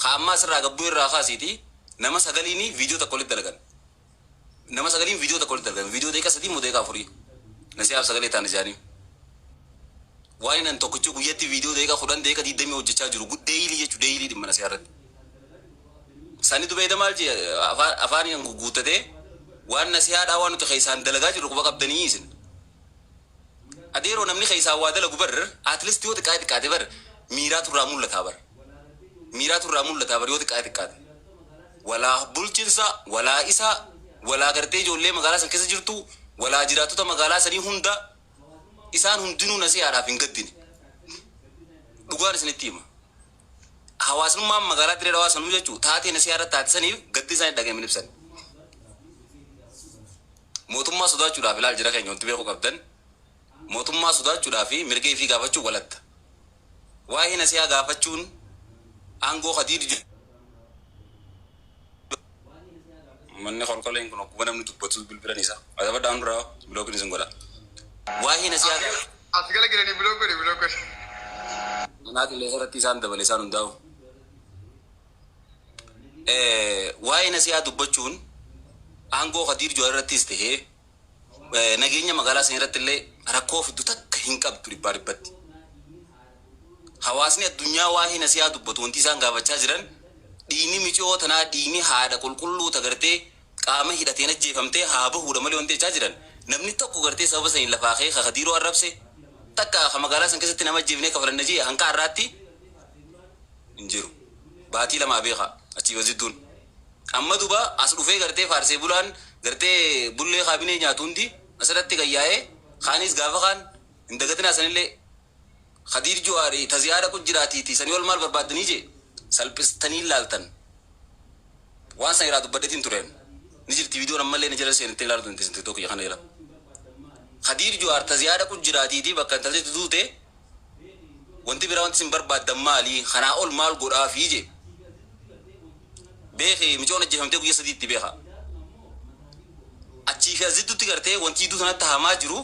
O: haa ammaa asirraa gabbuu irraa kaasiiti nama sagaliini viidiyoo takka walitti dalagan. Nama sagaliin viidiyoo takka walitti dalagan. Viidiyoo daqiiqaa 3 moo daqiiqaa 4. Nasihaaf sagalee ta'an isaanii. Waan inni tokkichi guyyatti viidiyoo daqiiqaa 10, daqiiqaa 20 hojjechaa jiru daily jechuudha, daily dhimma nasihaa irratti. Sani dubeeda maal jee afaan guuttatee waan nasihaadhaa waan nuti keessaan dalagaa jirru quba qabdanii isin. Adeeroo, namni keessaan waa dalagu bar at least yoo xiqqaate xiqqaate bar miiraatu irraa mul'ataa bar. Miiraatu irraa mul'ataa bar yoo xiqqaate xiqqaate. Walaa bulchinsa, walaa isa, walaa gartee ijoollee magaalaa san keessa jirtu, walaa jiraattota magaalaa sanii hunda isaan hundinuu nasihaadhaaf hin gaddine. Dhugaan isinitti hima. Hawaasummaan magaalaa Dirree Dhawaa sanuu jechuun taatee nasihaa irratti taate saniif gaddi isaanii dhaga'ame ibsan. Mootummaa sodaachuudhaaf ilaal jira keenya wanti beekuu qabdan, mootummaa sodaachuudhaaf fi mirga ifii gaafachuu walatta. Waa'ee nasihaa gaafachuun aangoo Kadiir Manni kolkoleen kun ogguma namni dubbatu bilbilan isa. Adabadhaan duraa blockiin isin godha. Waa'ee nasihaa gaafachuu.
A: As gala galanii block godhi, block godhi.
O: Manaa qilleensa irratti isaan dabale isaan hundaa'u. Waa'ee nasihaa dubbachuun Aangoo Kadiir Johaar irrattis tahee nageenya magaalaa san irratti illee rakkoo fiddu takka hin qabdu dhibbaa dhibbatti. Hawaasni addunyaa waa'ee nasiyaa dubbatu wanti isaan gaafachaa jiran dhiigni micoo tanaa, dhiigni haadha qulqulluu ta gartee qaama hidhateen ajjeefamtee haa bahuudha malee wanti jechaa jiran namni tokko gartee sababa saniin lafaa ka'ee ka Kadiiroo arrabse takka ka magaalaa san keessatti nama ajjeefnee kafalanna jee hanqa har'aatti hin jiru. Baatii lamaa beeka achii wazidduun. Amma duba as dhufee gartee faarsee bulaan gartee bullee kaabinee nyaatu hundi asirratti gayyaa'ee kaanis gaafa kaan hin dagatinaa sanillee Khadiir Juwaari taziyaadha kun jiraatiiti sanii ol maal barbaaddanii jee salphistanii laaltan. Waan san irraa dubbadheetiin tureen. Ni jirti viidiyoon ammallee ni jala seenitee ilaaltu hin teessinte tokko kana jala. Khadiir Juwaar taziyaadha kun jiraatiiti bakka intalli duute wanti biraa wanti isin barbaaddan maali kanaa ol maal godhaafii jee. Beeki micoon ajjeefamtee guyya sadiitti beeka. Achii fi aziddutti gartee wanti jidduu sanatti hamaa jiru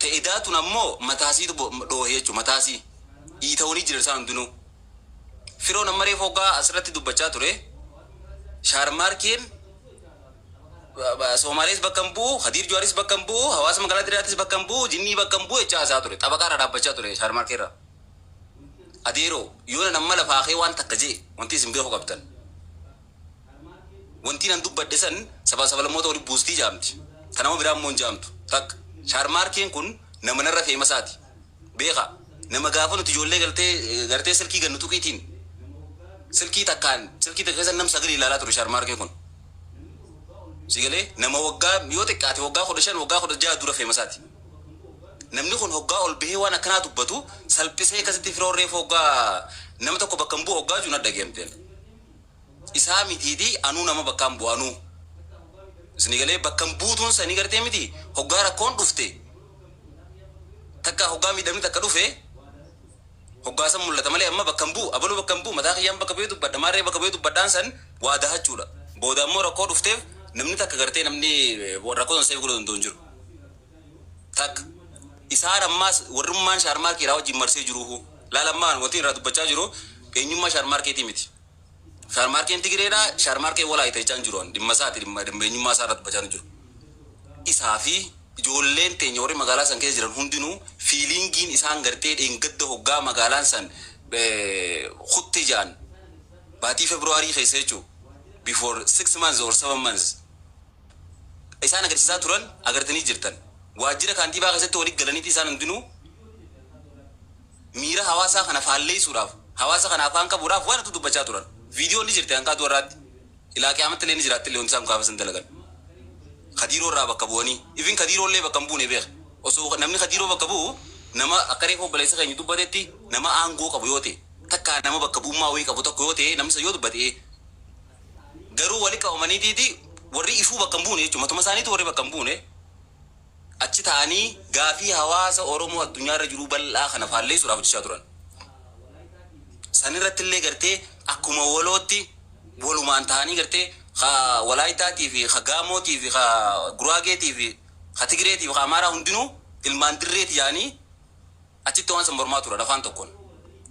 O: ta'e daatun ammoo mataasiitu dhoohe jechuudha mataasii. Dhiitawanii jira isaan hundinuu. Firoon amma reefu hoggaa asirratti dubbachaa ture. Shaarmaarkeen Soomaalees bakka hin bu'u, Khadiir Juwaaris bakka hin bu'u, hawaasa magaalaa Diraatis bakka hin bu'u, jinnii bakka hin bu'u jechaa haasaa ture. Xabaqaa irra dhaabbachaa ture Shaarmaarkee irra. Adeeroo yoo nan amma lafaa kee waan takka jee wanti isin beeku qabdan. Wanti nan dubbadhe san sabaa sabalammoota walitti buustii jaamti. Ta nama biraa immoo hin jaamtu. Takka Shaarmaarkeen kun nama narra feemasaati. Beeka nama gaafa nuti ijoollee galtee gartee silkii gannu tuqiitiin silkii takkaan silkii takka keessa nam sagalii ilaalaa ture Shaarmaarkeen kun. Si galee nama waggaa yoo xiqqaate waggaa 15 waggaa 16 dura feemasaati. Namni kun hoggaa ol bahee waan akkanaa dubbatu salphisee akkasitti firoon reefu hoggaa nama tokko bakka hin bu'u hoggaa jiru na dhageemteen. Isaa mitiiti anuu nama bakka hin bu'u anuu. Isinii galee bakka hin buutuun sanii gartee miti hoggaa rakkoon dhufte takka hoggaa miidhamni takka dhufe hoggaa san mul'ata malee amma bakka hin bu'u abaluu bakka hin bu'u mataa kiyyaan bakka bu'ee dubbadha maarree bakka bu'ee dubbadhaan san waa dahachuudha. Booda ammoo rakkoo dhufteef namni takka gartee namni rakkoo san seef godhuu danda'u hin jiru. Takka isaan ammaas warrummaan shaarmaarkeedhaa wajjin marsee jiruuhu laalammaan wanti irraa dubbachaa jiru eenyummaa shaarmaarkeetii miti. Shaarmaarkeen Tigireedha, shaarmaarkeen Walaayita jechaa hin jiru ani. Dhimma isaati, dhimma dhimma eenyummaa isaa irraa dubbachaa hin jiru. Isaa fi ijoolleen teenya warri magaalaa san keessa jiran hundinuu fiiliingiin isaan gartee dheengadda hoggaa magaalaan san kutte ja'an baatii Februaarii keessa jechuu before 6 months or 7 months isaan agarsiisaa turan agartanii jirtan. Waajjira kaantiibaa keessatti walitti galaniiti isaan hundinuu miira hawaasaa kana faalleessuudhaaf hawaasa kana afaan qabuudhaaf waan hedduu dubbachaa turan. Viidiyoon ni jirti hanqaa du'arraatti. Ilaa qiyaamatti illee ni jiraatti illee wanti isaan gaafa san dalagan. Kadiiroo irraa bakka bu'anii. Ifin Kadiiroo illee bakka hin buune beeka. Osoo namni Kadiiroo bakka bu'u nama akka reefu obboleessa keenya dubbatetti nama aangoo qabu yoo ta'e takkaa nama bakka bu'ummaa wayii qabu tokko yoo ta'e namni san yoo dubbate garuu wali qabamaniitiiti warri ifuu bakka hin buune jechuudha. Matuma isaaniitu warri bakka hin buune achi ta'anii gaafii hawaasa Oromoo addunyaarra jiruu bal'aa kana faalleessuudhaaf hojjechaa turan. San irratti illee gartee akkuma walootti walumaan ta'anii gartee ka Walaayitaatii fi ka Gaamootii fi ka Guraageetii fi ka Tigireetii fi ka Amaaraa hundinuu ilmaan dirreeti yaanii achitti waan san mormaa turan afaan tokkoon.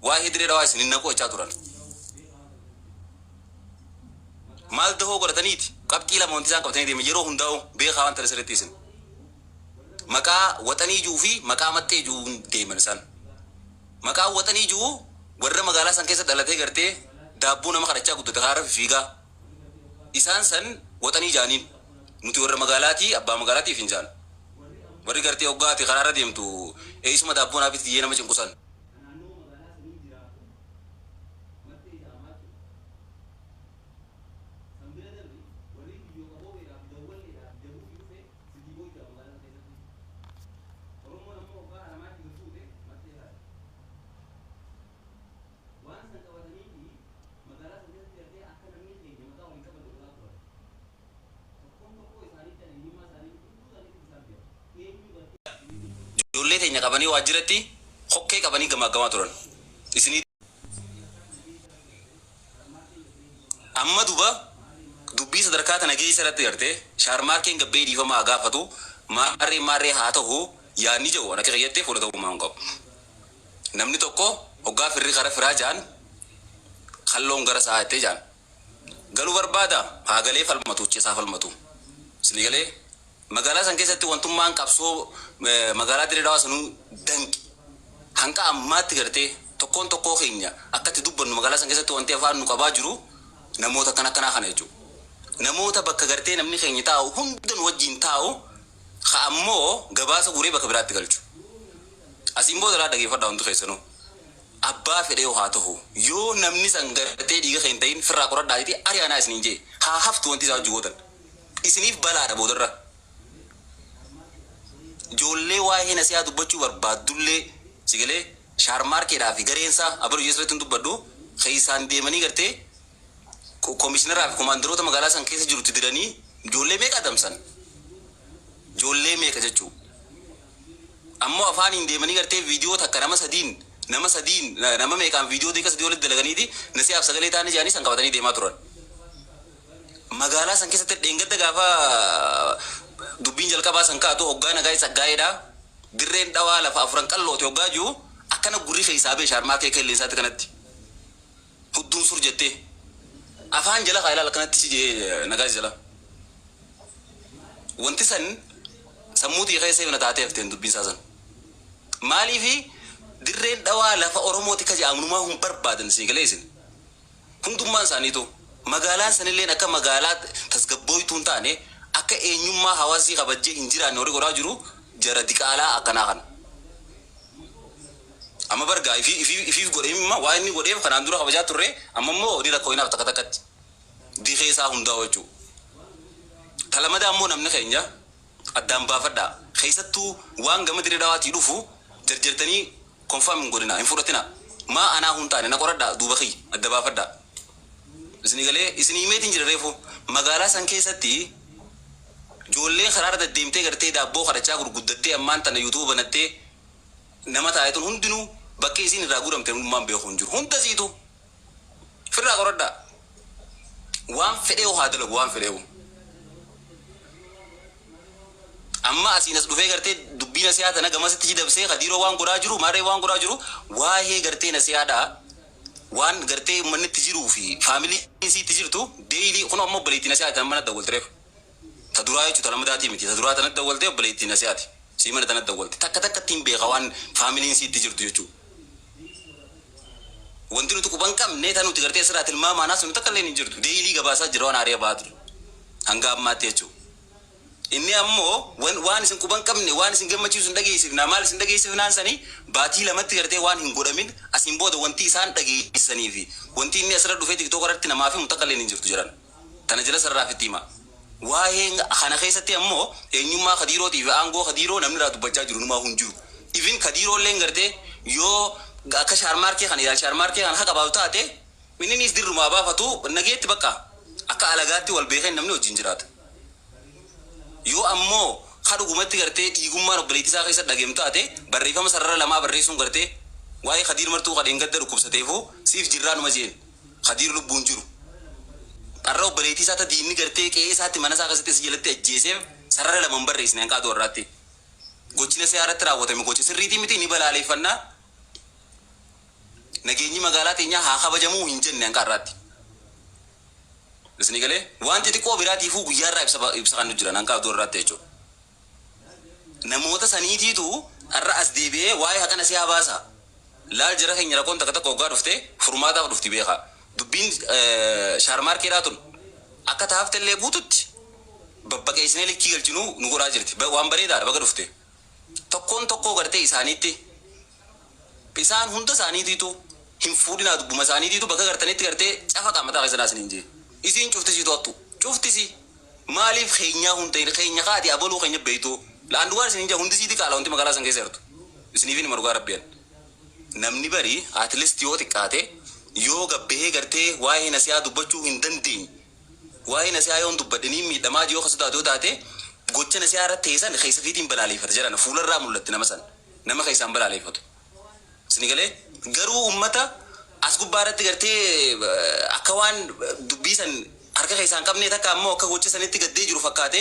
O: Waa'ee dirree dhawaa isin hin naqu jechaa turan. Maal dahoo godhataniiti qabxii lama wanti isaan qabatanii deeman yeroo hundaa'u beekaa waan tana sirriitti isin. Maqaa waxanii ji'uu fi maqaa maxxee ji'uun deeman isaan. Maqaan waxanii ji'u warra magaalaa san keessa dhalatee gartee daabboo nama kadhachaa guddate kaara fiigaa. Isaan san waxanii jaaniin. Nuti warra magaalaatii abbaa magaalaatiif hin jaan. Warri gartee hoggaa ati karaarra deemtu eessuma daabboo naaf itti nama cinqusan. Ijoollee teenya qabanii waajjiratti kokkee qabanii gamaaggamaa turan. Isinii amma duba dubbii sadarkaa tana geessa irratti gartee shaarmaarkeen gabbee dhiifamaa gaafatu maarree maarree haa ta'u yaadni jedhu ana kiyyattee fudhatamummaa hin qabu. Namni tokko hoggaa firri kara firaa ja'an kalloon gara sa'a jettee ja'an. Galuu barbaada haa galee falmatu uccisaa falmatu. Isin galee magaalaa san keessatti wantummaan qabsoo magaalaa Dirree Dhawaa sanuu danqi. Hanga ammaatti gartee tokkoon tokkoo keenya akkatti dubbannu magaalaa san keessatti wanti afaan nu qabaa jiru namoota akkana akkanaa kana jechuudha. Namoota bakka gartee namni keenya taa'u hunda nu wajjin taa'u ka ammoo gabaasa guuree bakka biraatti galchu. Asiin booda laa dhageeffadhaa hundi keessanuu. Abbaa fedhee haa ta'u yoo namni san gartee dhiiga keenya ta'in firraa qoradhaa jettee ari'anaa isiniin jee haa haftu wanti isaa hojii gootan. Isiniif balaadha boodarra. Ijoollee waa'ee nasihaa dubbachuu barbaaddullee sigalee shaarmaarkeedhaa fi gareensaa abaru jeesirratti hin dubbadhu keessaan deemanii gartee koomishinaraa fi komaandaroota magaalaa san keessa jirutti diranii ijoollee meeqa adamsan? Ijoollee meeqa jechuu? Ammoo afaaniin deemanii gartee viidiyoo takka nama sadiin nama meeqaan viidiyoo deeqa sadii walitti dalaganiiti nasihaaf sagalee taanii jedhanii san qabatanii deemaa turan. Magaalaa san keessatti dheengadda gaafa dubbiin jalqabaa san kaatu hoggaa nagaa isa gaa'eedha. Dirreen Dhawaa lafa afuran qalloote hoggaa jiru akkana gurri keessaa bee shaarmaa kee qilleensaatti kanatti. Hudduun sur jettee afaan jala kaa ilaala kanatti si jee nagaa jala. Wanti san sammuu xiyya keessa ifna taatee hafteen dubbiin isaa san. Maaliifi Dirreen Dhawaa lafa Oromooti ka jedhamunumaa hin barbaadan isin galee isin. Hundummaan isaaniitu magaalaan sanilleen akka magaalaa tasgabbooytuu hin taane akka eenyummaa hawaasii kabajjee hin jiraanne warri godhaa jiru jara diqaalaa akkanaa kana. Amma bargaa ifiif godhee imma waa inni godheef kanaan dura kabajaa turre, amma immoo ni rakkoo inaaf takka takkatti. Dikee isaa hundaa'u jechuudha. Talamadaa immoo namni keenya addaan baafadhaa. Keessattuu waan gama Dirree Dhawaatii dhufu jarjartanii confirm hin godhina, hin fudhatina. Maa anaa hun taane na qoradhaa, duuba kiyya adda baafadhaa. Isinii galee isinii himeetiin jira reefu magaalaa san keessatti ijoolleen karaarra deddeemtee gartee daabboo kadhachaa gurguddattee ammaan tana YouTube banattee nama taa'e tun hundinuu bakka isiin irraa guuramte hundummaan beeku hin jiru. Hunda siitu firraa qoradhaa. Waan fedhee haa dalagu waan fedhee. Amma asiin as dhufee gartee dubbii nasihaa tana gamasitti dabsee Kadiiroo waan godhaa jiru, maarree waan godhaa jiru, waa'ee gartee nasihaadhaa waan gartee uummanni itti jiruu fi faamiliin isii itti jirtu daily. Kun ammoo obboleettii nasihaa tan mana dawwaltereef. Ta duraa jechuudha, ta lamadaatii miti, ta duraa tanatti dawwaltee obboleettii nasihaati. Sii mana tanatti dawwalte takka takka ittiin beeka waan faamiliin isii itti jirtu jechuudha. Wanti nuti quban qabne tan nuti gartee asirraa tilmaamaanaas nuti takka illee hin jirtu. Daily gabaasaa jira waan aari'a ba'aa ture. Hanga ammaatti jechuudha. Inni ammoo waan isin quban qabne waan isin gammachiisu hin dhageessifnaa, maal isin dhageessifnaan sanii baatii 2tti gartee waan hin godhamin asiin booda wanti isaan dhageessanii fi wanti inni asirra dhufee TikTok irratti namaaf himu takka illee hin jirtu jedhan. Tana jala sararaaf itti hima. Waa'ee kana keessatti ammoo eenyummaa Kadiirootii fi aangoo Kadiiroo namni irraa dubbachaa jiru numaa hin jiru. Even Kadiiroo illee gartee yoo akka shaarmaarkee kana ilaal shaarmaarkee kana haqa baatu taate inninis dirrumaa baafatu nageetti bakka akka alagaatti wal beekeen namni wajjin jiraata. Yoo ammoo ka dhugumatti gartee dhiigummaan obboleettii isaa keessa dhageem taate barreeffama sarara lamaa barreessuun gartee waa'ee Kadiir martuu kadheen gadda dhukkubsateefuu siif jirraanuma jeen Kadiir lubbuun jiru. Har'a obboleettii isaa ta diinni gartee qe'ee isaatti mana isaa keessatti isa jalatti ajjeeseef sarara lama hin barreessine hanqaatu har'aatti. Gochi nasihaa irratti raawwatame gocha sirriitii miti, ni balaaleeffannaa. Nageenyi magaalaa teenyaa haa kabajamuu hin jenne hanqa har'aatti. Isinii galee waan xixiqqoo biraatiifuu guyyaarraa ibsa kan nu jiran hanqa aduu irraatti jechuudha. Namoota saniitiitu har'a as deebi'ee waa'ee haqa nasihaa baasa. Laal jara keenya, rakkoon takka takka waggaa dhufte furmaataaf dhufti beekaa. Dubbiin shaarmaarkeedhaa tun akka taaftellee guututti babbaqeessinee likkii galchinuu nu godhaa jirti. Waan bareedaadha baga dhufte. Tokkoon tokkoo gartee isaaniitti isaan hunda isaaniitiitu hin fuudhinaa, dubbuma isaaniitiitu bakka gartanitti gartee cafa qaamataa keessanaa isiniin jee. Isiin cuftisiitu hattu. Cuftisi. Maaliif keenyaa hun ta'in keenya kaati abaluu keenya beektu. Laan dhugaa isiniin jee hundi siiti qaala wanti magaalaa san keessa jirtu. Isiniifin hima dhugaa rabbiyaan. Namni bari at least yoo xiqqaate yoo gabbahee gartee waa'ee nasihaa dubbachuu hin dandeenye. Waa'ee nasihaa yoon dubbadhe niin miidhamaa yoo kasu taate yoo taate gocha nasihaa irratti teessan keessa fiitiin balaaleeffata jedhan fuularraa mul'atti nama san. Nama keessaan balaaleeffatu. Isin galee garuu ummata as gubbaa irratti gartee akka waan dubbii san harka keessaan qabnee takka ammoo akka gocha sanitti gaddee jiru fakkaate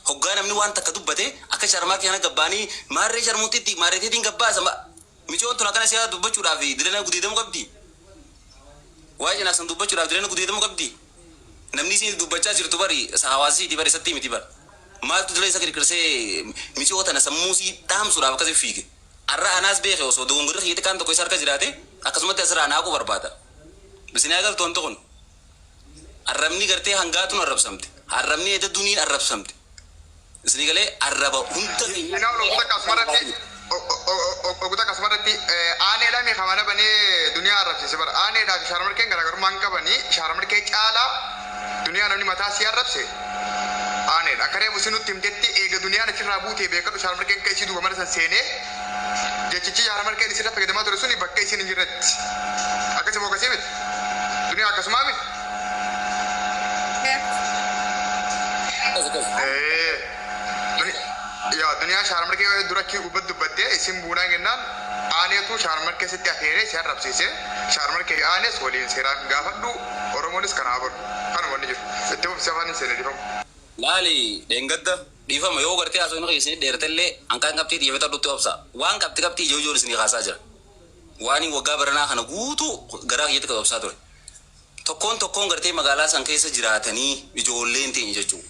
O: hoggaa namni waan takka dubbate akka sharmaakii kana gabbaanii maarree sharmuutitti maarreeteetiin gabbaasa micoon tun akkana siyaa dubbachuudhaaf dirana gudeedamuu qabdi. Waa'ee cinaa san dubbachuudhaaf dirana gudeedamuu qabdi. Namni isin dubbachaa jirtu bari hawaasisiiti bari isatti miti bara. Maaltu dila isa kirkirsee miciyoo tana sammuu sii dhaamsuudhaaf akkasi fiige. Arra anaas beeke osoo dogongorri kiyya xiqqaan tokko isa harka jiraate akkasumatti asirraa naa haquu barbaada. Isin haa galtu wanti kun. Arrabni gartee hangaatuun arrabsamte. Arrabni edda duniin arrabsamte. Isinii galee arraba hunda
A: Kanaaf obbo takka asumarratti obbo takka asumarratti aaneedhaa meeqa mana banee duniyaa arrabsiise bara aaneedhaa fi shaarmarkeen garaagarummaa hin qabanii shaarmarkee caalaa duniyaa namni mataa sii arrabse aaneedha. Akka reefu isin nutti himtetti eega duniyaan achirraa buutee beekadhu shaarmarkeen akka isii duuba mana san seenee jechichi shaarmarkeen isirra fayyadamaa ture suni bakka isiin hin jirretti. Akkasi moo akkasii miti? Duniyaa akkasumaa miti? Yaa duniyaa shaarmarkee dura achii gubbatti dubbattee isin buunaa jennaan aaneetu shaarmarkee sitti afeeree si arrabsiise shaarmarkee fi aanes waliin seeraan gaafadhu Oromoonis kana haa baru kanuma wanni jiru itti fufsi afaan hin seene dhiifama.
O: Laali dheengadda dhiifama yoo gartee haasofni kiyya isinii dheeratellee hanqaan qabxii xiyyeeffadhutti obsa. Waan qabxi qabxii ijoo ijoon isinii kaasaa jira. Waan waggaa baranaa kana guutuu garaa kiyyatti kan obsaa ture. Tokkoon tokkoon gartee magaalaa san keessa jiraatanii ijoolleen teenya jechuudha.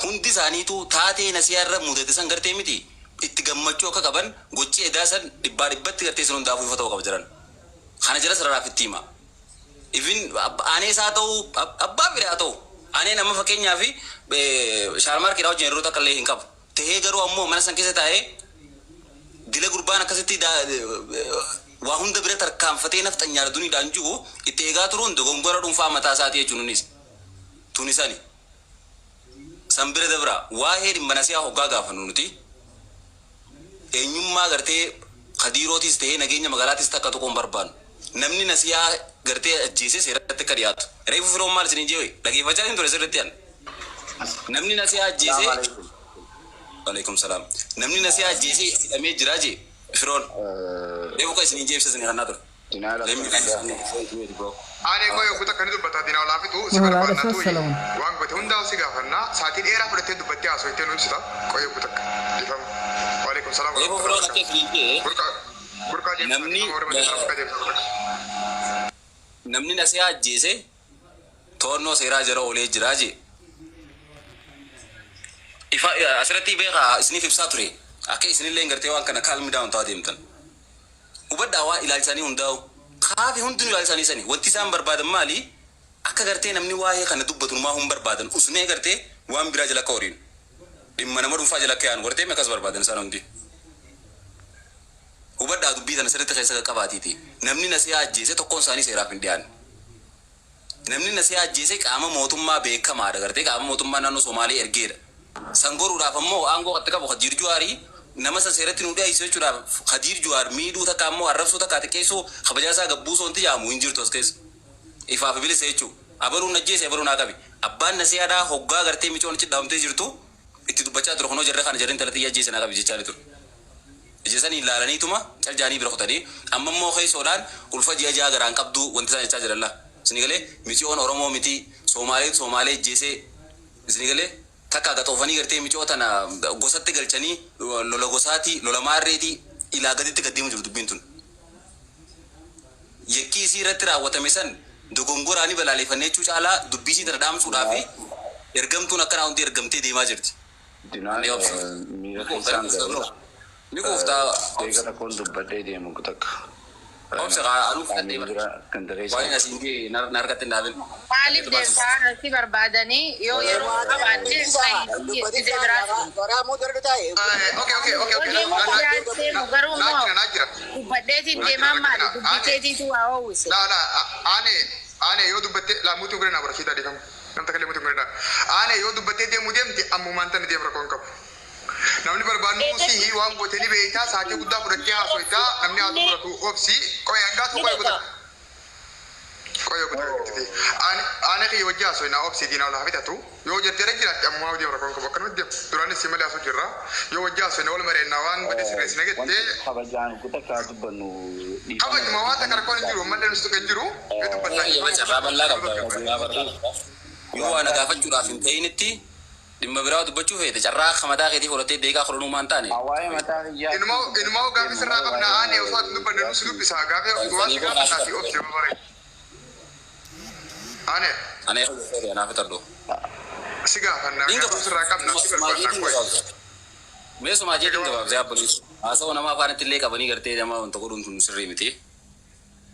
O: Hundi isaaniitu taatee nasiyaa irra mudate san gartee miti itti gammachuu akka qaban gochi edaa san dhibbaa dhibbatti gartee isin hundaafuu ifa ta'uu qaba jiran. Kana jala sararaaf itti hima. Even aanees haa ta'u abbaa fedhe haa ta'u aaneen amma fakkeenyaaf shaarmaarkiidhaa wajjin yeroo takka illee hin qabu. Tahee garuu ammoo mana san keessa taa'ee dila gurbaan akkasitti waa hunda bira tarkaanfatee nafxanyaadha duniidhaan jiru itti eegaa turuun dogongora dhuunfaa mataa isaatii jechuun innis tunisani. San bira dabra waa'ee dhimma nasiyaa hoggaa gaafannu nuti eenyummaa gartee kadiirootis ta'ee nageenya magaalaatis takka tokko hin barbaannu. Namni nasiyaa gartee ajjeese seeratti akka dhiyaatu. Reefu firoon maal isiniin jeewe dhageeffachaa hin ture sirriitti an. Namni nasiyaa ajjeese Alaikum salaam. Namni nasiyaa ajjeese hidhamee jira jee firoon. Reefu kan isiniin jeebisa isinii kannaa ture. Let me finish bro.
A: Aanee koo yogguu takka ni dubbata dinaa olaa fixu si
N: Wala
A: barbaadna
N: alaikum
A: tuyi
N: salam.
A: waan goote hundaa si gaafannaa sa'aatii dheeraa fudhattee dubbattee haasofitee nu ibsita qoy yogguu takka dhiifama. Waalaikum salaam
O: Reefu
A: warahmatullahi
O: firoon akka
A: wabarakatuh.
O: isiniin jee
A: Burqaa burqaa deemsaa
O: namni
A: dhiifama warra maddii burqaa deemsaa burqaa.
O: namni nasiyaa ajjeese to'annoo seeraa jala oolee jira jee. Ifa asirratti beekaa isiniif ibsaa ture. Akka isinillee gartee waan kana calm down ta'aa deemtan. Hubadhaa waan ilaalchisanii hundaa'u. Kaafi hundinuu ilaalchisanii sani. Wanti isaan barbaadan maali? Akka gartee namni waa'ee kana dubbatu numaa hin barbaadan. Usnee gartee waan biraa jala akka horiinu. Dhimma nama dhuunfaa jala akka yaanu gartee akkas barbaadan isaan hundi. Hubadhaa dubbii tana sirriitti keessa qaqqabaatiiti. Namni nasiyaa ajjeese tokkoon isaanii seeraaf hin dhiyaanne. Namni nasiyaa ajjeese qaama mootummaa beekamaadha gartee qaama mootummaa naannoo Somaalee ergeedha. San goruudhaaf ammoo aangoo qatti qabu Khadiir Juhaarii nama san seeratti nu dhiyeessu jechuudhaaf Khadiir Juhaar miidhuu takka ammoo arrabsuu takka xiqqeessuu kabajaa isaa gabbuusoo wanti jedhamu hin jirtu as keessa. Ifaaf bilisa jechuudha. Abaluun ajjeese abaluun haa qabi. Abbaan nasiyaadhaa hoggaa gartee micoon achi dhaabamtee jirtu itti dubbachaa ture kunoo jarra kana jarri intala xiyya ajjeese naa qabi jechaa ture. Ija sanii ilaalaniituma cal jaanii bira kutanii amma immoo keessoodhaan ulfa ji'a ja'a garaan qabdu wanti isaan jechaa jiran laa. Isinii galee miciyoon Oromoo miti Soomaalee Soomaalee ajjeesee isinii galee takka gaxoofanii gartee miciyoo tana gosatti galchanii lola gosaatii lola maarreetii ilaa gaditti gad deemu jiru dubbiin tun. Yakkii isii irratti raawwatame san dogongoraanii balaaleffannee jechuu caalaa dubbii isii tana dhaamsuudhaa fi ergamtuun akkanaa hundi ergamtee deemaa jirti.
B: Dinaa
O: Ani obsa.
B: miira
O: Ni quufta
B: keessaan
O: ni quufta
B: galee
O: bro. Ni quufta
B: deega rakkoon dubbadhee deemu takka.
O: Obsa kaa anuu fudhadhee bara.
B: Miira ganda
O: Waan
B: keessaan.
O: asiin ga'e na harkatti hin dhaabin.
P: Maaliif deemtaa si barbaadanii yoo yeroo qabaanne gisee biraa
A: Okay okay okay
P: Yoo
A: okay.
P: deemuu biraan deemu garuu
A: Naa
P: immoo
A: jira naa jira.
P: dubbadheetiin deemaan maali dubbiteetiitu waa oowwise.
A: La la ane ane yoo dubbatte la mutu gurena barsiisaa dhiifama. Namta kallee mutu gurena. Ane yoo dubbattee deemuu deemte ammumaan tana deem rakkoon qabu. Namni barbaadnu si waan goote ni beektaa sa'aatii guddaa fudhattee haasoftaa namni haa fudhatu obsi qoy hangaatu qoy guutaa. Qoy guutaa Ane kiyya wajji haasofnaa obsi diinaa olaa bitatu yoo jarjara jiraatte ammumaa deem rakkoon qabu akkanumatti deem duraanis si malee haasoo jirra yoo wajji haasofne wal mareennaa waan badee sirreessine
B: Wanti
A: jettee
B: kabajaan kutakkaa dubbannu
A: kabajuma waan takka rakkoon hin jiru ammallee nuti kan jiru yoo dubbattaa
O: Yoo carraa bal'aa qabda. Carraa bal'aa qabda. Yoo waa na gaafachuudhaaf hin ta'initti dhimma biraa dubbachuu feete carraa akka mataa keetii fudhattee deeqaa kudhanuu maan taane.
B: Waa'ee mataa kiyyaa.
A: Inumaa gaafii sirraa qabna aanee osoo ati dubbanne nu si dubbisa gaafii waan si gaafannaa si obsi bare. Aanee
O: Anee anaaf fixadhu.
A: Si gaafanna gaafuu sirraa qabna si barbaadna
O: Sumaa
A: qoy.
O: jeetiin gabaabsa. Mee sumaa jeetiin gabaabsa yaabboleessu. Haasawaa nama afaanitti illee qabanii gartee nama wanta godhuun tun sirrii miti.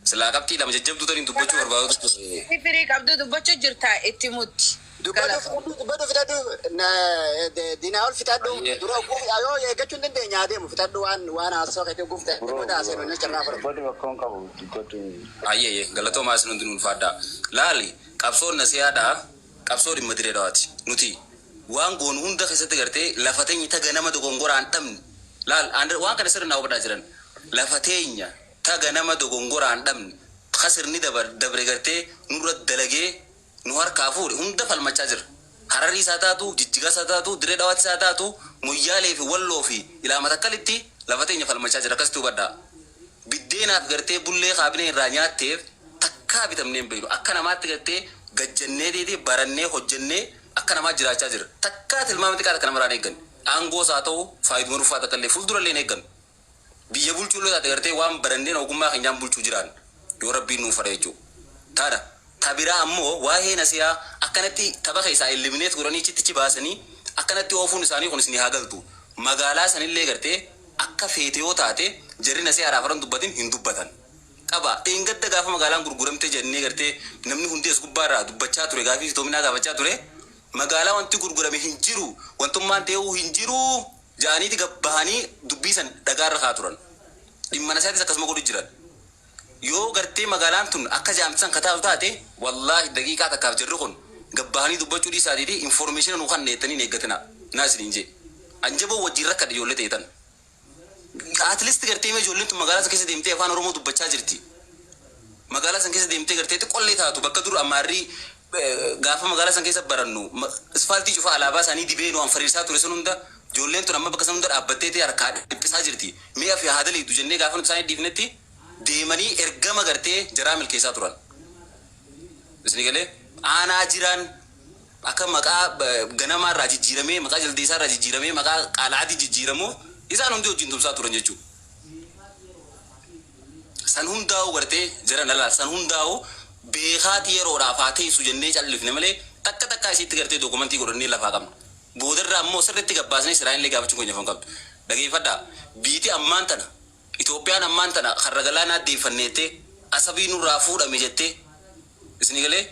O: Silaa qabxii lama jajjabduu taniin dubbachuu barbaadu ture.
P: Firii qabdu dubbachuu jirta itti mutti.
I: Dubbadhu fitadhu dinaa ol fitadhu dura yoo eeggachuu hin dandeenye adeemu fitadhu waan waan haasawaa keetii oguu fitadhu booda haasawaa inni carraa fudhatu.
Q: Dubbadhu bakka hin qabu dubbadhu.
O: Ayyee galatoomaa isin hundinuu ulfaadhaa. Laali qabsoon nasiyaadhaa qabsoo dhimma diree dhawaati. Nuti waan goonu hunda keessatti gartee lafa teenya taga nama dogongoraan dhabne. Laal waan kana sirna hubadhaa jiran. Lafa teenya taga nama dogongoraan dhabne. Kasirni dabre gartee nurra dalagee nu harkaa fuudhe hunda falmachaa jira. Hararii isaa taatu, jijjigaa isaa taatu, diree dhawaatti isaa taatu, muyyaalee fi walloo fi ilaama takkalitti lafa teenya falmachaa jira akkasitti hubadhaa. Biddeenaaf gartee bullee kaabinee irraa nyaatteef takkaa bitamnee hin beeknu. Akka namaatti gartee gajjannee deetee barannee hojjennee akka namaa jiraachaa jira. Takkaa tilmaama xiqqaa takka namarraa hin eegganne. Aangoos haa ta'u faayiduma dhuunfaa takka illee fuuldura illee hin eeggannu. Biyya bulchuu illee taate gartee waan baranneen ogummaa keenyaan bulchuu jiraan yoo rabbiin nuuf fedhe jechuudha. Taadha. Ta biraa ammoo waa'ee nasiyaa akkanatti tapha keessaa eliminate godhanii chittichi baasanii akkanatti oofuun isaanii kun isinii haa galtu. Magaalaa sanillee gartee akka feete yoo taate jarri nasiyaadhaaf haran dubbatin hin dubbatan. Qaba dheengadda gaafa magaalaan gurguramte jennee gartee namni hundi as gubbaarraa dubbachaa ture gaafii iftoominaa gaafachaa ture magaalaa wanti gurgurame hin jiru wantummaan ta'uu hin jiru ja'aniiti gabbahanii dubbii san dhagaarra kaa turan. Dhimma nasiyaatis akkasuma godhu jiran. Yoo gartee magaalaan tun akka jaamtisan kataatu taate wallaahi daqiiqaa takkaaf jirri kun gabbahanii dubbachuu dhiisaatiiti information nu kan neettanii hin eeggatina naa isiniin jee. Anjaboo wajjin rakkadhe ijoollee ta'etan. At least gartee mee ijoolleen tun magaalaa san keessa deemtee afaan Oromoo dubbachaa jirti. Magaalaa san keessa deemtee gartee xiqqollee taatu bakka dur ammaarrii gaafa magaalaa san keessa barannu isfaaltii cufaa alaabaa isaanii dibee nu anfariisaa ture sun hunda ijoolleen tun amma bakka san hunda dhaabbattee ta'e harkaa dhiphisaa jirti. Mi'a fi haada liitu jennee gaafa nuti isaanii dhiifnetti deemanii ergama gartee jaraa milkeessaa turan. Isin galee aanaa jiraan akka maqaa ganamaa irraa jijjiiramee maqaa jaldeessaa irraa jijjiiramee maqaa qaala'aatii jijjiiramuuf isaan hundi wajjin tumsaa turan jechuudha. San hundaa'u gartee jara na laal san hundaa'u beekaati yeroodhaaf haa teessu jennee callifne malee takka takkaa isiitti gartee dookumentii godhannee lafaa qabna. Boodarraa ammoo sirriitti gabbaasnee siraan illee gaafachuu keenya afaan qabdu. Dhageeffadhaa biiti ammaan tana Itoophiyaan ammaan tana karra galaanaa deeffanneettee asabii nurraa fuudhame jettee isinii galee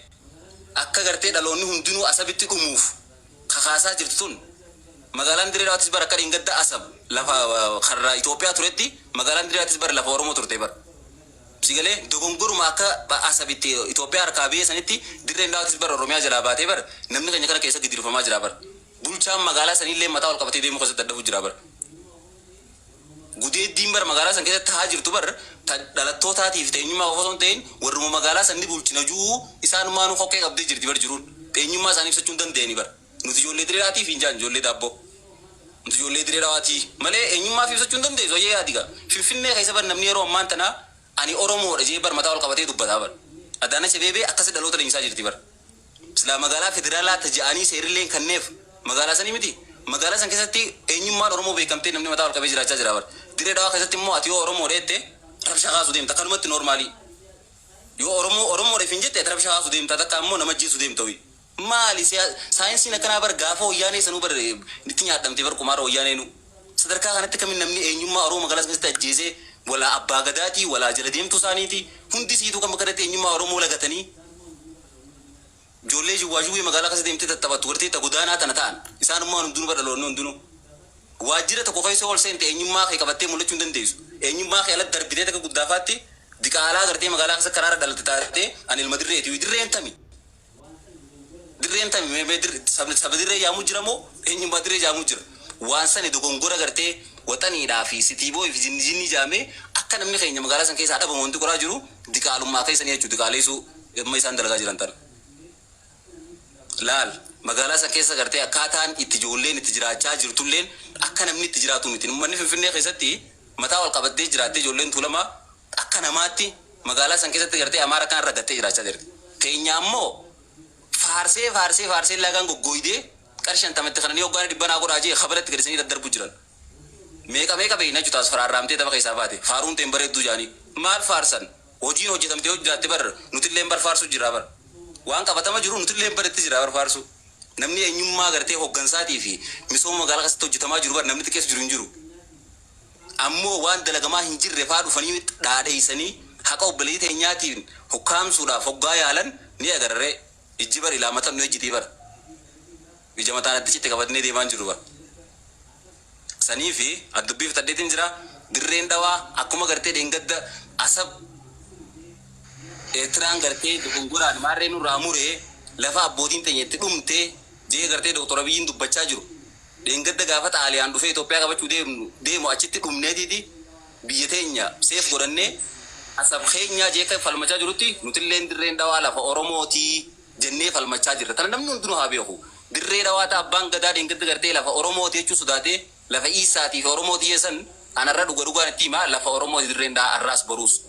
O: akka gartee dhaloonni hundinuu asabitti dhumuuf kakaasaa jirtu tun magaalaan Dirree Dhawaatis bara akka dheengadda asab lafa karra Itoophiyaa turetti magaalaan Dirree Dhawaatis bara lafa Oromoo turte bara. Si galee dogongoruma akka asabitti Itoophiyaa harkaa biyya sanitti Dirreen Dhawaatis bara Oromiyaa jalaa baatee bara namni keenya kana keessa gidirfamaa jira bara. Bulchaan magaalaa saniillee mataa ol qabatee deemuu keessatti dadhabuu jira bara. Gudeeddiin bara magaalaa san keessatti tahaa jirtu bar ta dhalattootaatiif ta eenyummaa qofa osoo hin ta'in warruma magaalaa san ni bulchina juu isaanumaanuu kokkee qabdee jirti bar jiruun. Eenyummaa isaanii ibsachuu hin danda'ani bar. Nuti ijoollee diree dhawaatiif hin jaan ijoollee daabboo. Nuti ijoollee diree dhawaatii malee eenyummaa fi ibsachuu hin dandeessu ayyee yaadi gaa. Finfinnee keessa bar namni yeroo ammaan tanaa ani Oromoodha jee bar mataa ol qabatee dubbataa bar. Adaanach Abeebee akkasi dhaloota leenjisaa jirti bar. Silaa magaalaa federaalaa ta ja'anii seerilleen kanneef magaalaa sanii miti. Magaalaa san keessatti eenyummaan Oromoo beekamtee namni mataa ol qabee jiraachaa jira bar. Dirree Dhawaa keessatti immoo ati yoo Oromoo dheette rabsha kaasuu deemta akkanumatti noormaalii. Yoo Oromoo Oromoodhaaf hin jette ati rabsha kaasuu deemta takka ammoo nama ajjeesuu deemta wi. Maali saayinsiin akkanaa bar gaafa wayyaanee sanuu bar itti nyaadhamte bar qumaara wayyaaneenu. Sadarkaa kanatti kamiin namni eenyummaa Oromoo magaalaa san keessatti ajjeesee walaa abbaa gadaatii walaa jala deemtuu isaaniiti hundi siituu kan bakka irratti eenyummaa Oromoo lagatanii ijoollee jiwwaajwwee magaalaa keessa deemtee tattaphattu gartee ta godaanaa tana ta'an isaanummaan hundinuu bara dhaloonni hundinuu waajjira tokko keessa ol seente eenyummaa kee qabattee mul'achuu hin dandeessu. Eenyummaa kee alatti darbitee takka guddaafaatti diqaalaa gartee magaalaa keessa karaarra dhalatte taatee ani ilma dirreeti dirreen tami. Dirreen tami mee mee saba dirree yaamuu jira moo eenyummaa dirree yaamuu jira. Waan sani dogongora gartee waxaniidhaa fi sitiiboo fi jinni jinni jaamee akka namni keenya magaalaa san keessaa dhabamu wanti qoraa jiru diqaalummaa keessanii jechuudha diqaaleessuu amma isaan dalagaa jiran tana. Laal magaalaa san keessa gartee akkaataan itti ijoolleen itti jiraachaa jirtulleen akka namni itti jiraatu miti. Uummanni Finfinnee keessatti mataa ol qabattee jiraattee ijoolleen tuulamaa akka namaatti magaalaa san keessatti gartee Amaara kan ragattee jiraachaa jirti. Keenya ammoo faarsee faarsee faarsee lagaan goggooydee qarshii shantamatti kananii hoggaan dhibba naa godhaa jee kabalatti gadisanii daddarbu jiran. Meeqa meeqa beekna jechuudha as faraarraamtee tapha keessaa baate faaruun ta'in bareedduu jaanii maal faarsan hojiin hojjetamtee yoo jiraatte bar nutillee bar faarsuu jira bar. Waan qabatama jiru nutillee bar itti jira bar faarsu. Namni eenyummaa gartee hooggansaatii fi misooma magaalaa keessatti hojjetamaa jiru bara namni xiqqeessu jiru hin jiru. Ammoo waan dalagamaa hin jirre faa dhufanii dhaadheessanii haqa obboleettii teenyaatiin hokkaamsuudhaaf hoggaa yaalan ni agarree. Ijji bar ilaa mataan nu ejjitii bara. Ija mataan addichitti qabatnee deemaa hin jiru bara. Sanii fi addubbii fitadheetiin jira. Dirreen Dhawaa akkuma gartee dheengadda Asab Eertiraan gartee dogongoraan maarree nurraa muree lafa abbootiin teenya itti dhumte jee gartee Dr. Abiyyiin dubbachaa jiru. Dheengadda gaafa Xaaliyaan dhufee Itoophiyaa qabachuu deemu achitti dhumneetiiti biyya teenya safe godhannee Asab keenyaa jee akka falmachaa jirutti nutilleen Dirreen Dhawaa lafa Oromootii jennee falmachaa jirra. Tana namni hundinuu haa beeku. Dirree Dhawaa ta abbaan gadaa dheengadda gartee lafa Oromooti jechuu sodaatee lafa Iisaatii fi Oromooti jee san anarra dhuga dhugaan itti himaa lafa Oromooti Dirreen Dhawaa arraas boruus.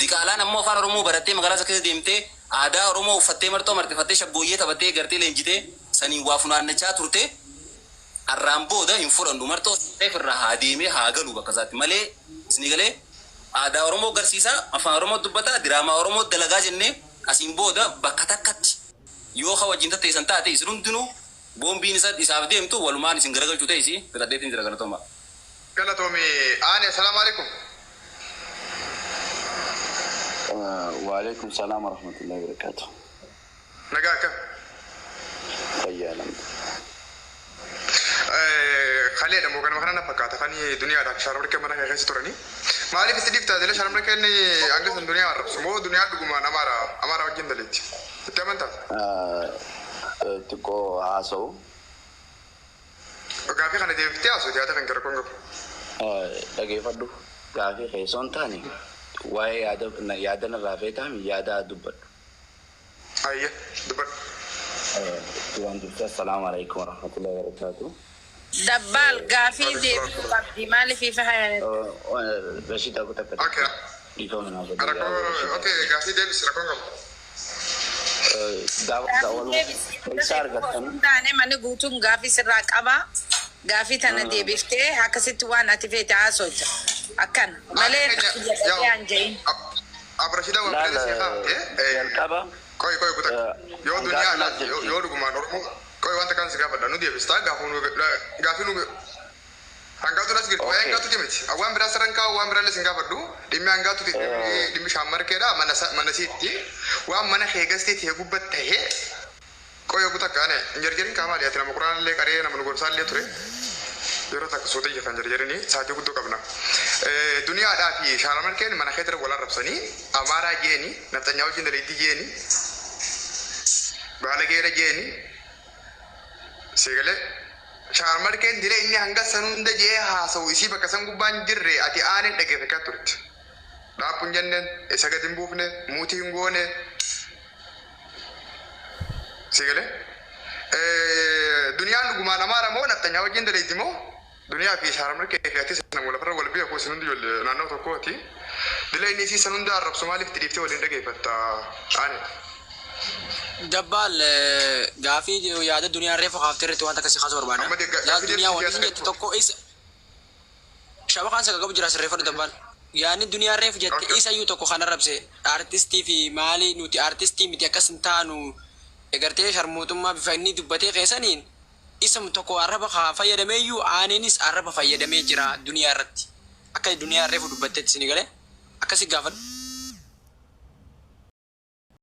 O: Diqaalaan ammoo afaan Oromoo barattee magaalaa isa keessa deemtee aadaa Oromoo uffattee marxoo marxifattee shaggooyyee taphattee gartee leenjitee saniin waa funaannachaa turte arraan booda hin fudhannu marxoo ta'eef irraa haa deemee haa galu bakka isaatti malee isinii galee aadaa Oromoo garsiisaa, afaan Oromoo dubbataa, diraamaa Oromoo dalagaa jennee asiin booda bakka takkatti yoo ka wajjin tatteessan taate isin hundinuu boombiin isa isaaf deemtu walumaan isin garagalchuu ta'isi fixadheetiin jira galatoomaa.
A: Galatoomi Aane. Assalaamu alaikum.
Q: Waalaikum salaam warahmatullahi wabarakatuh.
A: Nagaa akkam?
Q: Fayyaa alhamdulillah.
A: Kaleedha moo ganama kana na fakkaata kan duniyaadhaaf shaarmarkee mana kee keessa turanii. Maaliif itti dhiiftaa jala shaarmarkeen hanga san duniyaa arrabsu moo duniyaa dhugumaan Amaara Amaara wajjin daleetti? Itti amantaa?
Q: Xiqqoo haasa'u.
A: Gaafii kana deebiftee haasoo yaada kan gara koon qabu.
Q: Dhageeffadhu. Gaafii keessoo hin taane waa'ee yaada yaada narraa feetaami yaada dubbadhu.
A: Ayya dubbadhu.
Q: Duraan dursee assalaamu alaikum warahmatullahi wabarakatuh.
P: Dabbaal gaafii deebi'uu qabdi. Maaliif ifa hayan?
Q: Rashid aku takka takka. Dhiifama naa godhi.
A: Rakkoo okay gaafii deebisi rakkoon qabu.
P: Gaafii deebisi.
Q: Eessa argattan?
P: Hin taane manni guutuun gaafii sirraa qaba. Gaafii tana deebiftee akkasitti waan ati feete haasofta. Akkana malee xiyya dhagee han jedhin.
A: Abrashida waan
Q: Laal
A: fedhe si kaafte.
Q: Jalqaba.
A: Qoy qoy kuta. Yoo duniyaa laal yoo dhugumaan Oromoo qoy wanta kan si gaafadha nu deebistaa gaafuu nu gaafii nu hangaatu las girtu waa'ee hangaatuti miti. Waan biraa saran kaa'u waan biraallee sin gaafadhu dhimmi hangaatuti dhimmi shaammarkeedha mana mana siitti waan mana kee gastee ta'e gubbat tahee qoy ogu takka ane hin jarjarin qaamaa dhiyaate nama quraanallee qaree nama nu gorsaallee ture. Yeroo takka suuta iyya kan jarjarini sa'aatii guddoo qabna. Duniyaadhaa fi shaaramarkeen mana keetti wal arrabsanii Amaaraa jeeni nafxanyaa wajjin daleetti jeeni baalageera jeeni seegalee shaaramarkeen diree inni hanga san hunda jee haasa'u isii bakka san gubbaan jirre ati aaneen dhageeffachaa turte. Dhaabbuun jenneen isa gadi hin buufne muutii hin goone seegalee. Duniyaan dhugumaan Amaara moo nafxanyaa wajjin daleetti moo duniyaa fi shaaramarkee fi atis nama lafarra wal beeku isin hundi ijoollee naannoo tokkooti. Dila inni isii san hunda arrabsu maaliif itti dhiiftee waliin dhageeffatta aane?
R: Dabbaal gaafii yaada duniyaan reefu kaaftee irratti waan takka si kaasuu barbaada.
A: Amma
R: Laal
A: gaafii
R: duniyaa
A: deebisii
R: wanti isin
A: yaada
R: jettu tokko isa shabakaan saka qabu jira sirreeffadhu dabbaal. Yaadni duniyaan reefu jette isayyuu tokko kan arrabse artistii fi maali nuti artistii miti akkas hin taanu egartee sharmuuxummaa bifa inni dubbatee keessaniin isum tokko arraba kaa fayyadameeyyuu aaneenis arraba fayyadamee jira duniyaa irratti. Akka duniyaa reefu dubbatteetti isin galee akkasi gaafadhu.